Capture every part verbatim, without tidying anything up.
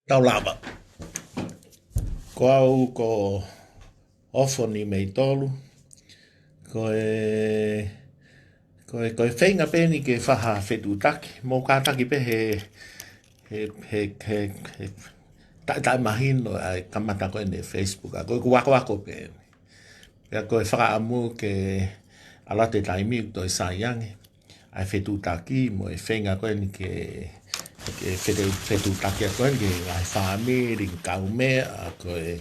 Tau lava. Ko au ko Ofoni Meitolu. Ko e, ko e, ko e feinga pē eni ke fai ha fetuʻutaki. Mou kātaki pē he, he, he, he, he taʻe, taʻe mahino ʻa e kamata ko eni Facebook. ʻA ko e kuakoako pē eni. Pea ko e fakaʻamu ke ʻalu atu e taimi ʻo toe sai ange ʻa e fetuʻutaki mo e feinga ko eni ke, ke fetu-, fetuʻutaki ko eni ke ngaahi fāmili, kaumeʻa, ko e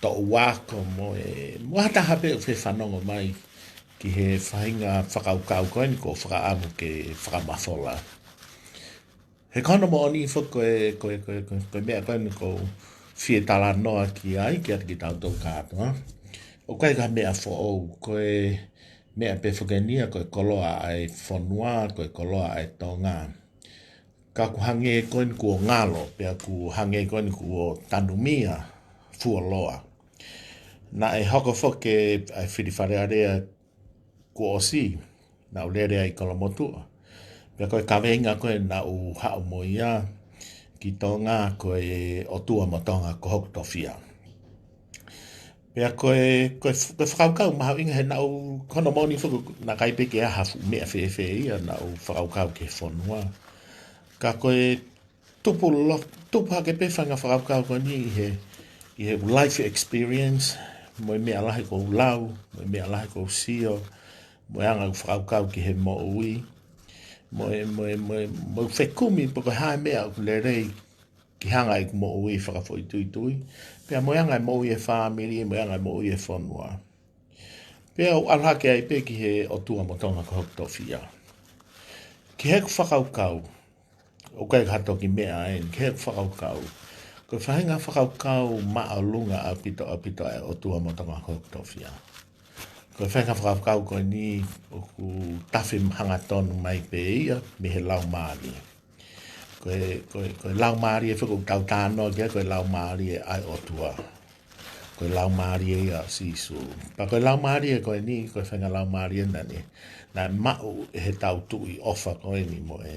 toʻu ako mo e, mo ha taha pē ʻoku fanongo mai ki he faʻahinga fakakaukau ko eni ko e fakaʻamu ke fakamafola. He ko hono moʻoni foki ko e, ko e, ko e, ko e, ko e meʻa ko eni ʻoku ou fie talanoa ki ai, kiate kitautolu kātoa. ʻOku ʻikai ko ha meʻa foʻou, ko e meʻa pē foki eni ia, ko e koloa ʻa e fonua, ko e koloa ʻa e Tonga. Ka ʻoku hangē ko eni kuo ngalo, pea ʻoku hangē ko eni kuo tanumia fuoloa. Naʻe hoko foki ʻa e fili Fale Alea kuo ʻosi, naʻa ku lele ai ʻi Kolomotuʻa. Pea ko e kaveinga ko ē naʻa ku haʻu mo ia ki Tonga ko e ʻOtua mo Tonga ko hoku tofiʻa. Pea ko e, ko e, ko e fakakaukau mahuʻinga he naʻa ku, ko hono moʻoni foki naʻe ʻikai pē ke ʻi ai ha fuʻu meʻa fēfē ia naʻa ku fakakaukau ki he fonua. Ka ko e tupu lo-, tupu hake pē faʻahinga fakakaukau ko eni ʻi he, ʻi he life experience, mo e meʻa lahi ʻoku ou lau, mo e meʻa lahi ʻoku ou sio, mo e anga ʻeku fakakaukau ki he moʻui, mo e, mo e, mo e, mo e fekumi pe ko e hā e meʻa ʻoku lelei ke hanga ʻeku moʻui fakafoʻituitui, pea mo e anga e moʻui e fāmili, mo e anga e moʻui e fonua. Pea u ʻalu hake ai pē ki he ʻOtua mo Tonga ko hoku tofiʻa. Ki heʻeku fakakaukau, ʻoku ʻikai ko ha toki meʻa eni, ki heʻeku fakakaukau. Ko e faʻahinga fakakaukau māʻolunga ʻaupito, ʻaupito ʻa e ʻOtua mo Tonga ko hoku tofiʻa. Ko e faʻahinga fakakaukau ko eni ʻoku tafe hangatonu mai pē ia mei he Laumālie. Ko e, ko e, ko e Laumālie foki ʻoku tau talanoa ki ai, ko e Laumālie ʻa e ʻOtua. Ko e Laumālie ia ʻo Sīsū. Pea ko e Laumālie ko eni, ko e faʻahinga Laumālie naʻa ne, naʻe maʻu ʻe heʻetau Tuʻi ʻofa ko eni mo e,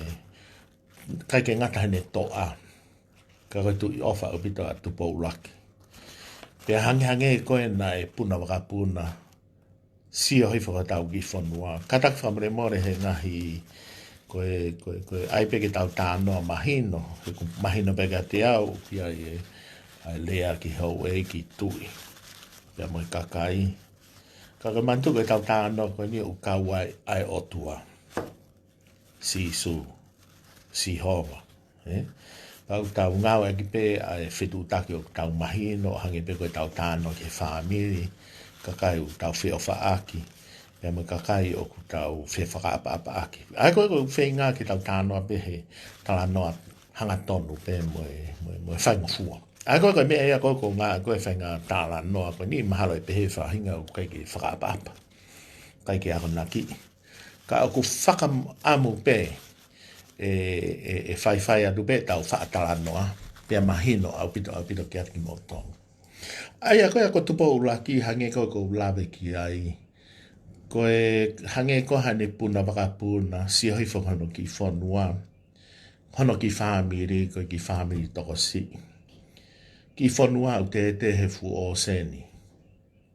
ʻikai ke ngata heʻene toʻa, ka ko e Tuʻi ʻofa ʻaupito ʻa Tupou ʻUluaki. Pea hangehangē ko ē naʻe puna vakapuna, sio hifo ki hotau kiʻi fonua. Kātaki fakamolemole he ngaahi, ko e, ko e, ko e ʻai pē ke tau talanoa mahino, he ʻoku mahino pē kiate au, ʻoku ʻi ai e, ʻa e lea ki he houʻeiki, tuʻi, pea mo e kakai. Ka ko e manatu ko ē ʻetau talanoa ko eni ʻoku kau ai ʻa e ʻOtua. Sīsū, Sihova, ē? Pea ʻoku tau ngāueʻaki pē ʻa e fetuʻutaki ʻoku tau mahino, ʻo hangē pē ko ʻetau talanoa ki he fāmili, kakai ʻoku tau feʻofaʻaki, pea mo e kakai ʻoku tau fefakaʻapaʻapaʻaki. ʻA ia ko e, ko e feinga ke tau talanoa pē he talanoa hangatonu pē mo e, mo e, mo e faingofua. ʻA ia ko e, ko e meʻa ia ko ē ʻoku ngāueʻaki ko ē faʻahinga talanoa ko eni, mahalo ʻe pehē ʻe he faʻahinga ʻoku ʻikai ke fakaʻapaʻapa, ʻikai ke akonakiʻi. Ka ʻoku fakaʻamu pē ʻe, ʻe, ʻe faifai atu pē ʻetau faʻa talanoa, pea mahino ʻaupito, ʻaupito kiate kimoutolu. ʻA ia ko e, ko Tupou ʻUluaki, hangē ko ē ʻoku ou lave ki ai, ko e hangē ko haʻane puna vakapuna, sio hifo ki hono kiʻi fonua, hono kiʻi fāmili, ko e kiʻi fāmili tokosiʻi. Kiʻi fonua ʻoku tētē he fuʻu ʻōseni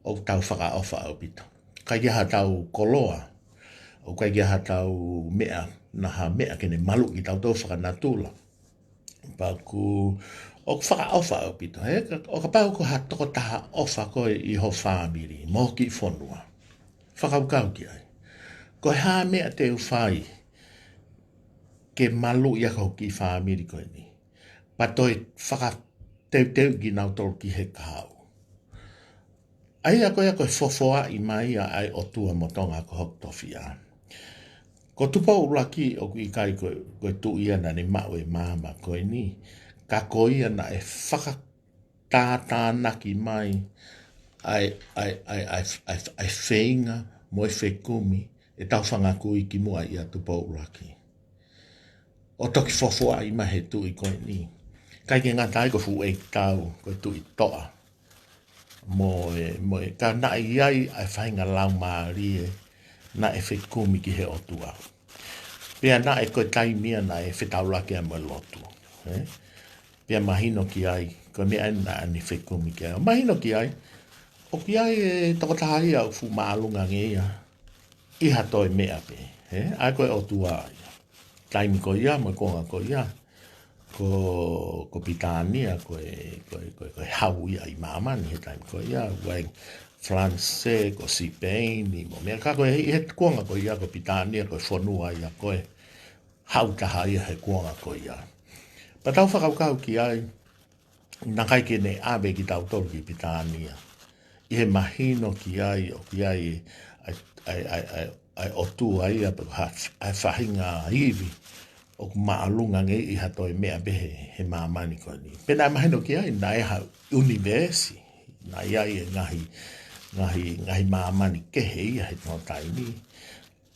ʻoku tau fakaʻofa ʻaupito. ʻIkai ke ʻi ai haʻatau koloa, ʻoku ʻikai ke ʻi ai haʻatau meʻa, naʻa ha meʻa ke ne maluʻi kitautolu fakanatula. Pea ʻoku, ʻoku fakaʻofa ʻaupito, he ka, ʻo kapau ko ha tokotaha ʻofa koe ʻi ho fāmili, mo ho kiʻi fonua. Fakakaukau ki ai. Ko e hā e meʻa te u fai ke maluʻi ʻaki hoku kiʻi fāmili ko eni, pea toe fakateuteuʻi kinautolu ki he kahaʻu. ʻA ia ko e, ko e fofoaʻi mai ia ʻa e ʻOtua mo Tonga ko hoku tofiʻa. Ko Tupou ʻUluaki ʻoku ʻikai ko e, ko e tuʻi ia naʻa ne maʻu e maama ko eni, ka ko ia naʻe fakatātānaki mai ʻa e, ʻa e, ʻa e, ʻa e, ʻa e, ʻa e feinga mo e fekumi ʻetau fanga kui kimuʻa ʻia Tupou ʻUluaki, ʻo toki fofoaʻi mai he tuʻi ko eni. ʻIkai ke ngata ai, ko e fuʻu ʻeikitau, ko e tuʻi toʻa. Mo e, mo e, ka naʻe ʻi ai ʻa e faʻahinga laumālie naʻe fekumi ki he ʻOtua. Pea naʻe ko e taimi ia naʻe fetaulaki ai mo e lotu, ē? Pea mahino ki ai, ko e meʻa ena naʻa ne fekumi ki ai. Mahino ki ai, ʻoku ʻi ai e tokotaha ia ʻoku fuʻu māʻolunga ange ia ʻi ha toe meʻa pē. Ē? ʻA ia ko e ʻOtua ia. Taimi ko ia, mo e kuonga ko ia, ko, ko Pilitānia, ko e, ko e, ko e, ko e hau ia ʻi māmani he taimi ko ia, ʻoku ʻi ai Falanisē, ko Sipeini, mo e meʻa ka ko e, he kuonga ko ia, ko Pilitānia, ko e fonua ia, ko e hau taha ia he kuonga ko ia. Pea tau fakakaukau ki ai, naʻe ʻikai ke ne ʻave kitautolu ki Pilitānia. ʻI he mahino ki ai, ʻoku ʻi ai, ʻa e, ʻa e, ʻa e, ʻa e, ʻa e ʻOtua ia, pe ko ha, ʻa e faʻahinga ivi, ʻoku māʻolunga ange ʻi ha toe meʻa pē he, he māmani ko eni. Pea naʻe mahino ki ai, naʻe ʻi ai ha ʻunivēsi, naʻe ʻi ai e ngaahi, ngaahi, ngaahi māmani kehe ia he tō taimi.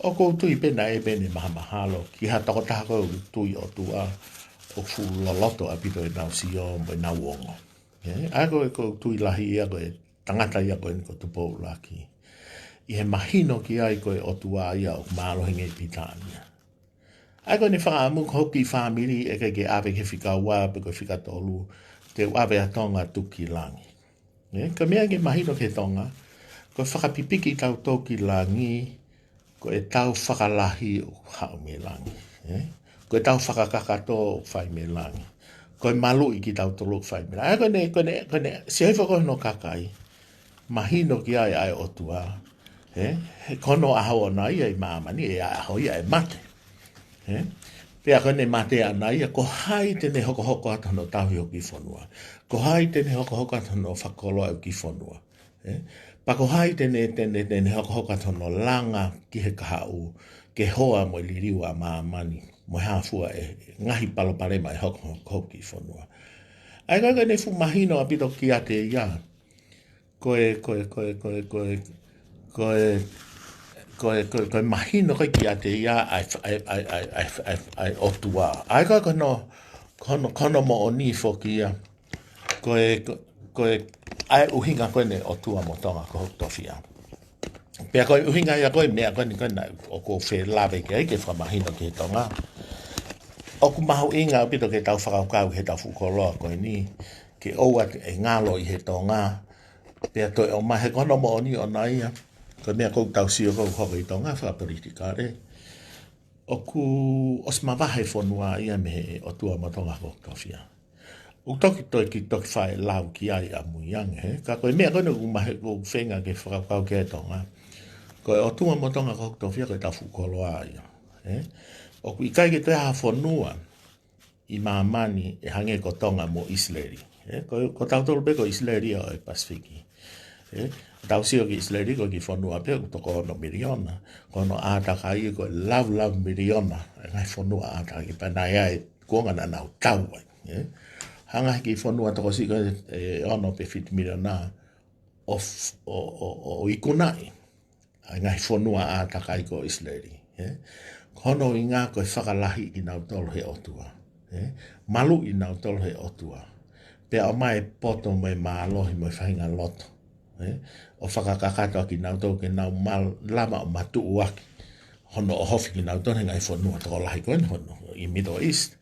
ʻOku ou tui pē naʻe pē ne mahamahalo, ki ha tokotaha ko ē ʻoku tui ʻOtua, ʻoku fuʻu loloto ʻaupito ʻenau sio, mo ʻenau ongo. Ē, ʻa ia ko e, ʻoku ou tui lahi ia ko e tangata ia ko eni ko Tupoulaki. ʻI he mahino ki ai ko e ʻOtua ia ʻoku mālohi ange ʻi Pilitānia. ʻA ia ko ʻene fakaʻamu ko hoku kiʻi fāmili ʻe ʻikai ke ʻave ki he fika ua pe ko e fika tolu, te u ʻave ʻa Tonga tuku ki langi. Ē, ka meʻa ke mahino ki he Tonga, ko e fakapipiki ʻa tautolu ki langi, ko ʻetau fakalahi ʻoku haʻu mei langi. Ē? Ko ʻetau fakakakato ʻoku fai mei langi. Ko e maluʻi kitautolu ʻoku fai mei langi. ʻA ia ko ʻene, ko ʻene, ko ʻene, sia ifo ko hono kakai, mahino ki ai ʻa e ʻOtua. Ē? He ko hono ʻaho ʻona ia ʻi māmani, ʻe ʻaho ia ʻe mate. Ē? Pea ko ʻene mate ʻana ia, ko hai te ne hokohoko atu hono tauhi hoku kiʻi fonua? Ko hai te ne hokohoko atu hono fakakoloa hoku kiʻi fonua? Ē? Pea ko hai te ne, te ne, te ne hokohoko atu hono langa ki he kahaʻu, ke hoa mo e liliu ʻa māmani, mo e hā fua e ngaahi palopalema ʻe hokohoko hoku kiʻi fonua? ʻA ia ko e, ko ʻene fuʻu mahino ʻaupito kiate ia, ko e, ko e, ko e, ko e, ko e, ko e, ko e, ko e, ko e mahino ko ē kiate ia ʻa e, ʻa e, ʻa e, ʻa e, ʻa e, ʻa e, ʻa e ʻOtua. ʻA ia ko e, ko hono, ko hono, ko hono moʻoni foki ia, ko e, ko, ko e, ʻa e ʻuhinga ko eni ʻOtua mo Tonga ko hoku tofiʻa. Pea ko e ʻuhinga ia ko e meʻa ko eni ko ena, ʻoku ou fie lave ki ai ke fakamahino ki he Tonga. ʻOku mahuʻinga ʻaupito ke tau fakakaukau ki heʻetau fuʻu koloa ko eni, ke ʻoua ʻe ngalo ʻi he Tonga, pea toe ʻomai he ko hono moʻoni ʻona ia, ko e meʻa ʻoku tau sio ko ē ʻoku hoko ʻi Tonga fakapolitikale. ʻOku ʻosi mavahe fonua ia mei he ʻOtua mo Tonga ko hoku tofiʻa. ʻOku toki, toki, toki fai lau ki ai ʻamui ange, he? Ka ko e meʻa ko eni ʻoku mahe, ʻoku feinga ke fakakaukau ki ai Tonga. Ko e ʻOtua mo Tonga ko hoku tofiʻa ko ʻetau fuʻu koloa ia, he? ʻOku ʻikai ke toe ha fonua ʻi māmani ʻe hangē ko Tonga mo ʻIsileli. Ē, ko, ko tautolu pē ko ʻIsileli ʻo e Pasifiki. Ē, tau sio ki ʻIsileli ko e kiʻi fonua pē ʻoku toko ono miliona. Ko hono ʻātakai ko e laulaulau miliona. E ngaahi fonua ʻātakai pea naʻe ʻi ai e kuonga naʻa nau tau ai. Ē, hanga he kiʻi fonua tokosiʻi ko e, ē, ono pe fitu miliona ʻo f-, ʻo, ʻo, ʻo, ʻo ikunaʻi ʻa e ngaahi fonua ʻātakai ko ʻIsileli, ē? Ko hono ʻuhinga ko e fakalahi kinautolu he ʻOtua, ē? Maluʻi kinautolu he ʻOtua. Pea ʻomai e poto mo e mālohi mo e faʻahinga loto, ē? ʻO fakakakato kinautolu ke nau mal-, lava ʻo matuʻuaki hono ʻohofi kinautolu he ngaahi fonua tokolahi ko eni hono ʻi Middle East.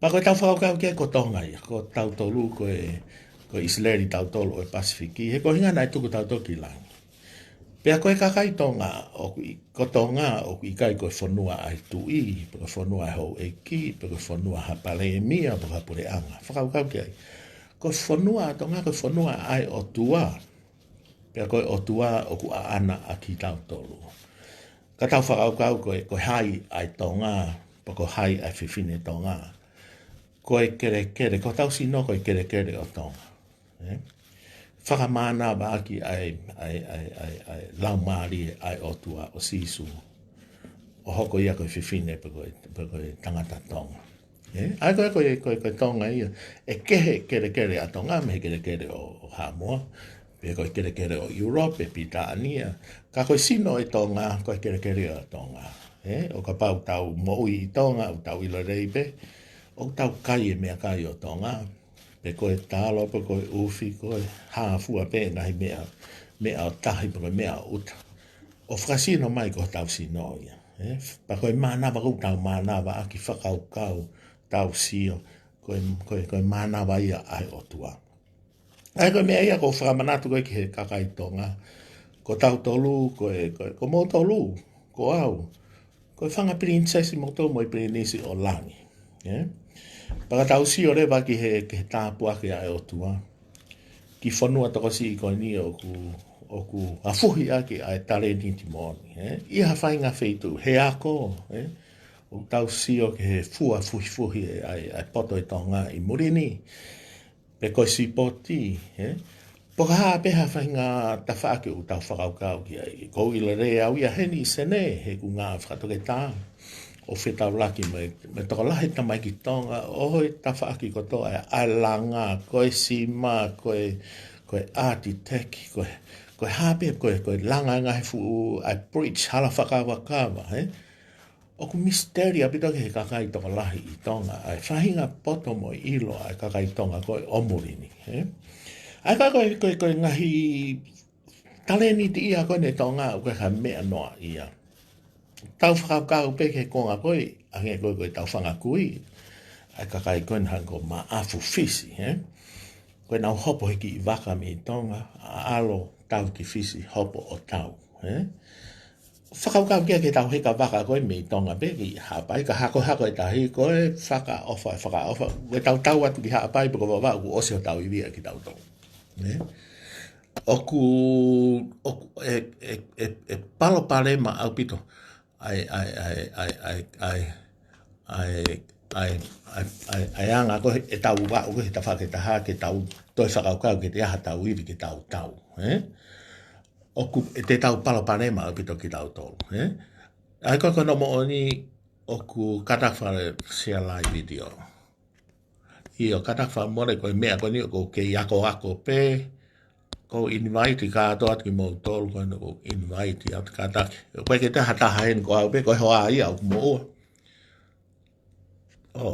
Pea ko ʻetau fakakaukau ki ai ko Tonga ia, ko tautolu ko e, ko ʻIsileli tautolu ʻo e Pasifiki, he ko e ʻuhinga naʻe tuku tautolu ki langi. Pea ko e kakai Tonga, ʻoku ʻi-, ko Tonga, ʻoku ʻikai ko e fonua ʻa e tuʻi, pe ko e fonua ʻa e houʻeiki, pe ko e fonua ha palēmia, pe ko ha puleʻanga. Fakakaukau ki ai. Ko e fonua ʻa Tonga, ko e fonua ʻa e ʻOtua. Pea ko e ʻOtua ʻoku ʻaʻana ʻa kitautolu. Ka tau fakakaukau ko e, ko hai ʻa e Tonga, pe ko hai ʻa e fefine Tonga. Ko e kelekele, ko hotau sino ko e kelekele ʻo Tonga. Ē? Fakamānavaʻaki ʻa e, ʻa e, ʻa e, ʻa e, ʻa e laumālie ʻa e ʻOtua ʻo Sīsū. ʻO hoko ia ko e fefine pe ko e, pe ko e tangata Tonga. Ē? ʻA ia ko e, ko e, ko e, ko e Tonga ia. ʻE kehe kelekele ʻa Tonga, mei he kelekele ʻo, ʻo Haʻamoa. Pe ko e kelekele ʻo ʻIulope, Pilitānia. Ka ko e sino ʻo e Tonga, ko e kelekele ʻo Tonga. Ē? ʻO kapau tau moʻui ʻi Tonga, ʻoku tau ʻilo lelei pē. ʻOku tau kai e meʻakai ʻo Tonga. Pe ko e talo, pe ko e ʻufi, ko e hā fua pē ngaahi meʻa, meʻa ʻo tahi, pe ko e meʻa ʻo ʻuta. ʻO fakasino mai ko hotau sino ia. Ē? Pea ko e mānava ʻoku tau mānavaʻaki fakakaukau, tau sio, ko e, ko e, ko e mānava ia ʻa e ʻOtua. ʻA ia ko e meʻa ia ʻoku ou fakamanatu ko ē ki he kakai Tonga. Ko tautolu, ko e, ko e, ko moutolu, ko au. Ko e fanga pilinisesi moutolu mo e pilinisi ʻo langi. ʻE? Pea ka tau sio leva ki he, ki he tāpuaki ʻa e ʻOtua ki fonua tokosiʻi ko eni ʻoku, ʻoku afuhi ʻaki ʻa e talēniti moʻoni, ʻe? ʻI ha faʻahinga feituʻu, he ako, ʻe? ʻOku tau sio ki he fua fuhifuhi ʻa e, ʻa e poto ʻi Tonga ʻi muli ni, pe ko e sipoti, ʻe? Pe ko e hā pē ha faʻahinga tafaʻaki ʻoku tau fakakaukau ki ai. ʻOku ou ʻilo lelei au ia heni ʻi Senē, he ʻoku ou ngāue fakatoketā ʻo fetaulaki mo e, mo e tokolahi tamaiki Tonga, ʻo e tafaʻaki kotoa, ʻa e, ʻa e langa, ko e sima, ko e, ko e ʻātiteki, ko e, ko e hā pē, ko e, ko e langa ngaahi fuʻu, ʻa e bridge, hala fakakavakava, ʻe? ʻOku misiteli ʻaupito ki he kakai tokolahi ʻi Tonga, ʻa e faʻahinga poto mo e ʻilo ʻa e kakai Tonga ko ē ʻo muli ni, ʻe? ʻA ia ko e, ko e, ko e ngaahi talēniti ia ko eni ʻa Tonga, ʻoku ʻikai ha meʻa noa ia. Tau fakakaukau pē ki he konga ko ē, hangē ko ē ko ʻetau fanga kui, ʻa e kakai ko eni hangē ko Maʻafu Fisi, ʻe? Ko ʻenau hopo he kiʻi vaka mei Tonga, ʻalu ʻo tau ki Fisi, hopo ʻo tau, ʻe? Fakakaukau ki he, ki heʻetau heka vaka ko ē mei Tonga pē ki Haʻapai, ka hako, hako e tahi, ko e fakaʻofa, fakaʻofa, ko ʻetau tau atu ki Haʻapai, pe ko Vavaʻu, kuo ʻosi hotau ivi ʻa kitautolu. ʻE? ʻOku, ʻoku, ʻe, ʻe, ʻe, ʻe palopalema ʻaupito ʻa e, ʻa e, ʻa e anga ko ē ʻetau vaʻu ko ē he tafaʻaki ʻe taha ke tau toe fakakaukau ke te aha tau ivi ke tau tau, ʻe? ʻOku, ʻe te tau palopalema ʻaupito kitautolu, ʻe? ʻA ia ko e, ko hono moʻoni ʻoku kātaki fale share live video. ʻIo, kātaki fakamole ko e meʻa ko eni ʻoku ou kei akoako pē, ʻoku ou invite kātoa atu kimoutolu ko eni ʻoku ou invite atu kātaki. ʻOku ʻikai ke te ha taha heni ko au pē, ko e hoa ia ʻoku moʻua. ʻO.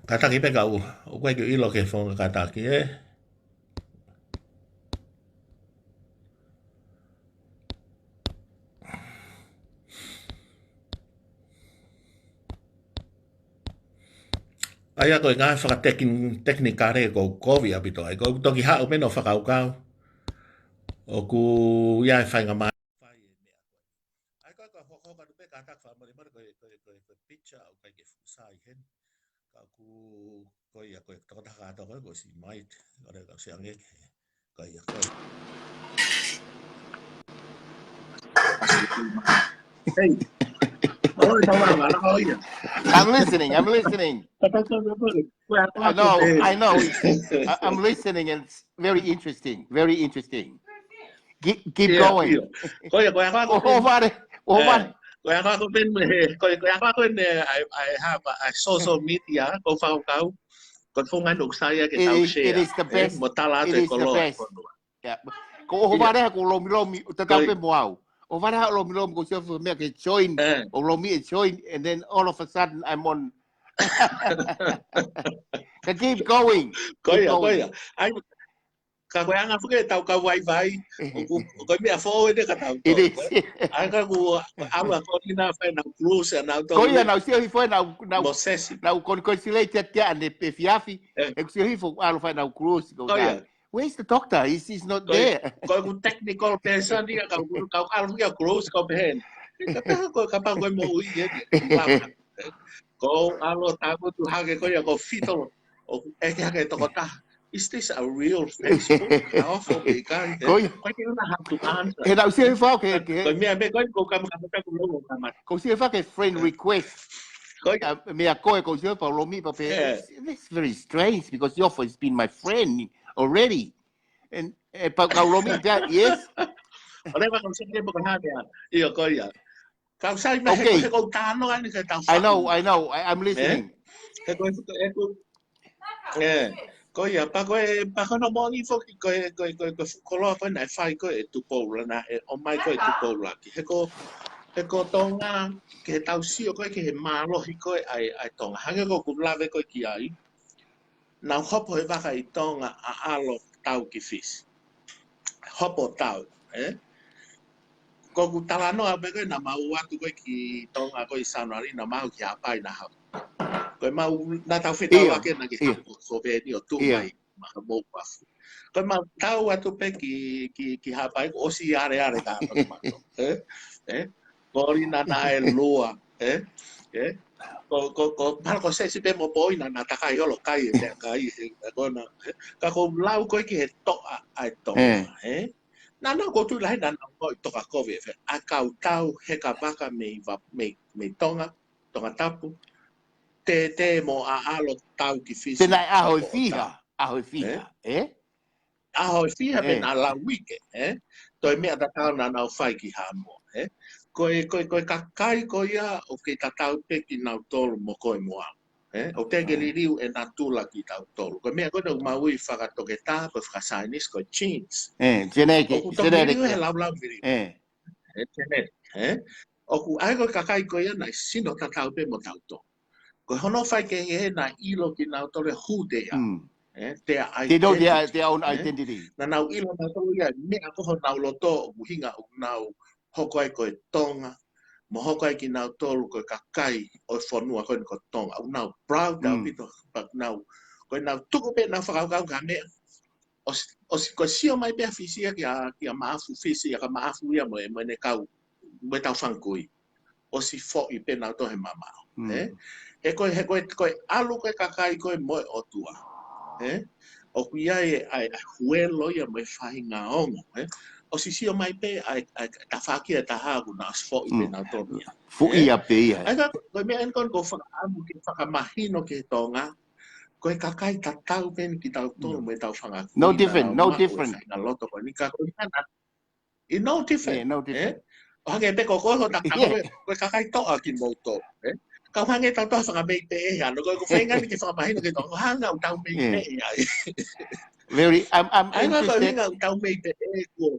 Kātaki pē kau, ʻoku ʻikai ke ʻilo ke fonga kātaki, ʻe? ʻA ia ko e ngaahi fakatekin-, tekinikale ʻoku ou kovi ʻaupito ai. ʻOku ou toki haʻu pē ʻo fakakaukau. ʻOku ʻi ai e faingamālie. ʻA ia ko e, ko e hokohoko atu pē kātaki fakamolemole ko e, ko e, ko e, ko e picture ʻoku ʻikai ke fuʻu sai heni. Ka ʻoku, ko ia, ko e tokotaha kātoa ko ē, ko e si mai, ko e kau siange ke, ko ia, ko e. Hey. Oh, it's all right, man. Oh, yeah. I'm listening, I'm listening. I know, I know. It's, I, I'm listening and it's very interesting, very interesting. Keep, keep going. Ko ia, ko e ako ako ʻo, ʻo Vare, ʻo Vare. Ko e ako ako pē eni, ko e, ko e ako ako eni, I, I have a, a social media, ko e fakakaukau, ko e founga ʻoku sai ia ke tau share, ʻe, mo tala atu e koloa ʻo e fonua. Yeah. Ko ʻo Vare ha ʻoku lomilomi, tatau pē mo au. ʻO Vare ha ʻoku lomilomi, ʻoku ou sio ha meʻa ke join, ʻo lomi ʻe join, and then all of a sudden I'm on. Ka keep going. Ko ia, ko ia. ʻA ia, ka ko e anga foki ʻetau kau vaivai, ʻoku, ko e meʻa foʻou eni ka tau tau, ʻe? ʻA ia ka ʻoku ʻalu ʻa Kolina ʻo fai ʻenau cruise, ʻa nautolu. Ko ia, naʻá ku sio hifo ʻenau, ʻenau, naʻá ku congratulate ʻa Tiaʻane efiafi, ʻeku sio hifo ʻalu ʻo fai ʻenau cruise, ko ia. Where's the doctor? He's, he's not there. Ko e, ko ʻeku technical person ia, ka ʻoku, ka ʻoku ʻalu ia cruise, ka u pehē ni. Ka pehē ko, kapau ko e moʻui eni. Ko e ʻalu ʻo tangutu hake ko ia ko Fitolo. ʻO ʻeke hake tokotaha. Is this a real Facebook? Ka ʻofa ʻoku ʻikai, ʻe? Ko ia. Ko e ke una how to answer. He naʻá ku sio hifo au ke, ke. Ko e meʻa, meʻa ko ē ʻoku ou kamata ka ʻoku ou kamata. ʻOku ou sio hifo au ke friend request. Ko ia. Uh, meʻa ko ē ʻoku ou sio hifo au lomi pea pehē. It's, it's very strange because Yofo has been my friend already. And, eh, pea kau lomi pē, yes. ʻO leva kau sio ke poka hake a. ʻIo, ko ia. Kau sai mai he, he ʻoku ou talanoa eni ke tau faʻu. I know, I know. I, I'm listening. He ko e, he ko e, ʻe, ko ia, pea ko e, pea ko hono moʻoni foki, ko e, ko e, ko e, ko e fuʻu koloa ko ē naʻe fai ko ē ʻe Tupou Lānaki, ʻomai ko ē ʻe Tupou Lānaki. He ko, he ko Tonga, ke tau sio ko ē ki he mālohi ko ē ʻa e, ʻa e Tonga. Hangē ko ʻeku lave ko ē ki ai. Naʻá ku hopo he vaka ʻi Tonga ʻo ʻalu ʻo tau ki Fisi. Hopo tau, ʻe? Ko ʻeku talanoa pē ko ē naʻa mau ō atu ko ē ki Tonga ko ē ʻi Sānuali, naʻa mau ki Haʻapai naʻa haʻu. Ko Ko e mau, naʻa tau fetau ake naʻa ke hapo ko veni ʻo tuʻu mai, ma ka mou pafu. Ko e mau tau atu pē ki, ki, ki Haʻapai, ʻosi aleale ka ʻapaʻapa. Eh? Eh? Ko ri naʻa naʻe lua. Eh? Eh? Ko, ko, ko, mahalo ko Sesi pē mo Poi naʻa na takai holo kai, e meʻakai, e, e kona. Eh? Ka ko lau ko ē ki he toʻa, ʻa e toʻa, eh? Naʻa na ko tu lahi naʻa na ko i toka kovi, e fe, ʻa kau tau, he ka vaka mei va, mei, mei Tonga, Tongatapu, te, te mo ʻaʻalo tau ki Fisi. Pena e ʻaho e fiha, ʻaho e fiha, eh? ʻAho e fiha pena lau uike, eh? Toe meʻa tatau naʻa nau fai ki Haʻamoa, eh? Ko e, ko e, ko e kakai ko ia ʻoku kei tatau pē kinautolu mo koe mo au, eh? ʻOku teʻeki liliu e natula kitautolu. Ko e meʻa ko ē ʻoku mau ui fakatoketā, ko e fakasaienisi, ko e genes. Eh, genetic, ʻoku tau genetic. Liliu he laulau vili. Eh. E genetic, eh? ʻOku ʻai ko e kakai ko ia naʻe sino tatau pē mo tautolu. Ko hono faikehekehe naʻe ʻilo kinautolu e who they are. Mm. Eh, their identity. They know their, their own identity. Naʻa nau ʻilo nautolu ia, meʻa ko honau loto, ʻuhinga ʻoku nau hoko ai ko e Tonga, mo hoko ai kinautolu ko e kakai ʻo e fonua ko eni ko Tonga. ʻOku nau proud ʻaupito, pea nau, ko e nau tuku pē nau fakakaukau ka meʻa. ʻOsi, ʻosi ko e sio mai pē ʻa Fisi ia kia, kia Maʻafu Fisi, ʻa ka Maʻafu ia mo e, mo ʻene kau, mo e tau fanga kui. ʻOsi foʻi pē nautolu he mamaʻo, eh? He ko e, he ko e, ko e ʻalu ko e kakai ko ē mo e ʻOtua, eh? ʻOku ʻi ai e, ʻa e, ʻa e huelo ia mo e faʻahinga ongo, eh? ʻOsi sio mai pē ʻa e, ʻa e tafaʻaki ʻe taha ʻoku na ʻosi foʻi pē nautolu ia. Foʻi ia pē ia. ʻA ia ka, ko e meʻa eni ko ē ʻoku ou fakaʻamu ke fakamahino ki he Tonga, ko e kakai tatau pē eni kitautolu mo e tau fanga kui. No different, no different. Faʻahinga loto ko eni ka ko e meʻa naʻa, ʻi no different, eh? ʻO hangē pē ko koe ho ta kamo ko e, ko e kakai toʻa kimoutolu, eh? Ka ʻoku hangē tautolu ha fanga mei pē ʻe hano, ko e ko feinga ni ke fakamahino ke tau hanga ʻo tau mei pē ʻe ai. Very, I'm, I'm interested. ʻA ia ka ko e ʻuhinga ʻoku tau mei pē ʻe kuo,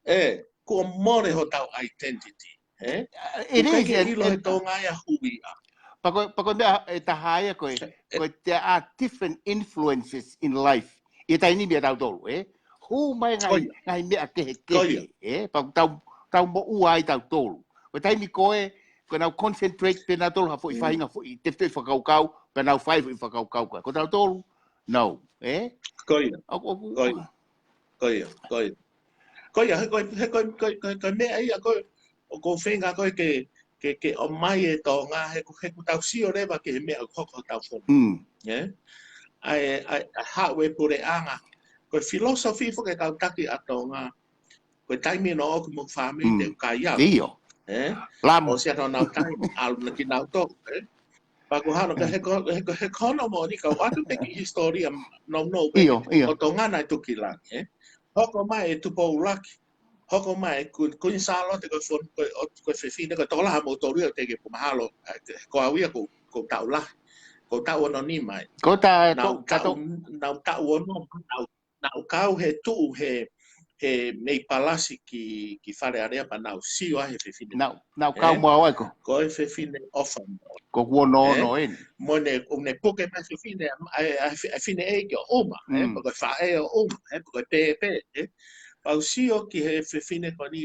eh, kuo mole hotau identity, eh? It is, ʻikai ke ʻilo he Tonga ia hui a. Pea ko e, pea ko e meʻa ʻe taha ia ko e, ko e, there are different influences in life. ʻI he taimi ʻa tautolu, eh? Hū mai ngaahi, ngaahi meʻa kehekehe, eh? Pea tau, tau moʻua ai tautolu. Ko e taimi ko ē, ko e nau concentrate pē nautolu ha foʻi faʻahinga foʻi, tefitoʻi fakakaukau, pea nau fai foʻi fakakaukau ko ē. Ko tautolu, no, eh? Ko ia. ʻOku, ʻoku, ko ia. Ko ia, ko ia. Ko ia, he ko e, he ko e, ko e, ko e, ko e meʻa ia ko ē, ʻoku ou feinga ko ē ke, ke, ke ʻomai e Tonga, he ko, he ko tau sio leva ki he meʻa ʻoku hoko hotau fonua. Mm. Eh? ʻA e, ʻa e, ʻa e haʻu e puleʻanga. Ko e philosophy foki e kau taki ʻa Tonga. Ko e taimi ʻoku ou ʻoku mo fāmili te u kai au. ʻIo. Eh? Lamu. ʻOsi ʻa honau taimi, ʻalu na kinautolu, eh? Pea ko hano, ka he ko, he ko, he ko hono moʻoni ka ʻoatu pē ki hisitōlia nounou pē. ʻIo, ʻio. Ko Tonga naʻe tuki langi, eh? Hoko mai e Tupou ʻUluaki. Hoko mai e Kuini, Kuini Sālote ko e fon, ko e, ko e fefine, ko e tokolahi moutolu ia ʻoku teʻeki ke mahalo, eh, ko au ia ʻoku, ʻoku ou taʻu lahi. ʻOku ou taʻu ono nima ai. Ko ta, nau ko, taʻu, kato- nau taʻu ono, nau Nau kau he tuʻu he, he mei Palasi ki, ki Fale Alea pea nau sio ai he fefine. Nau, nau kau mo au ai ko. Ko e fefine ʻofa mo. Ko kuo ono ono eni. Mo ne, ʻo ne puke mai fefine, ʻa e, ʻa e, ʻa e fefine ʻeiki ʻo ʻuma, eh, pea ko e faʻē ʻo ʻuma, eh, pea ko e pēpē, eh. Pea u sio ki he fefine ko eni,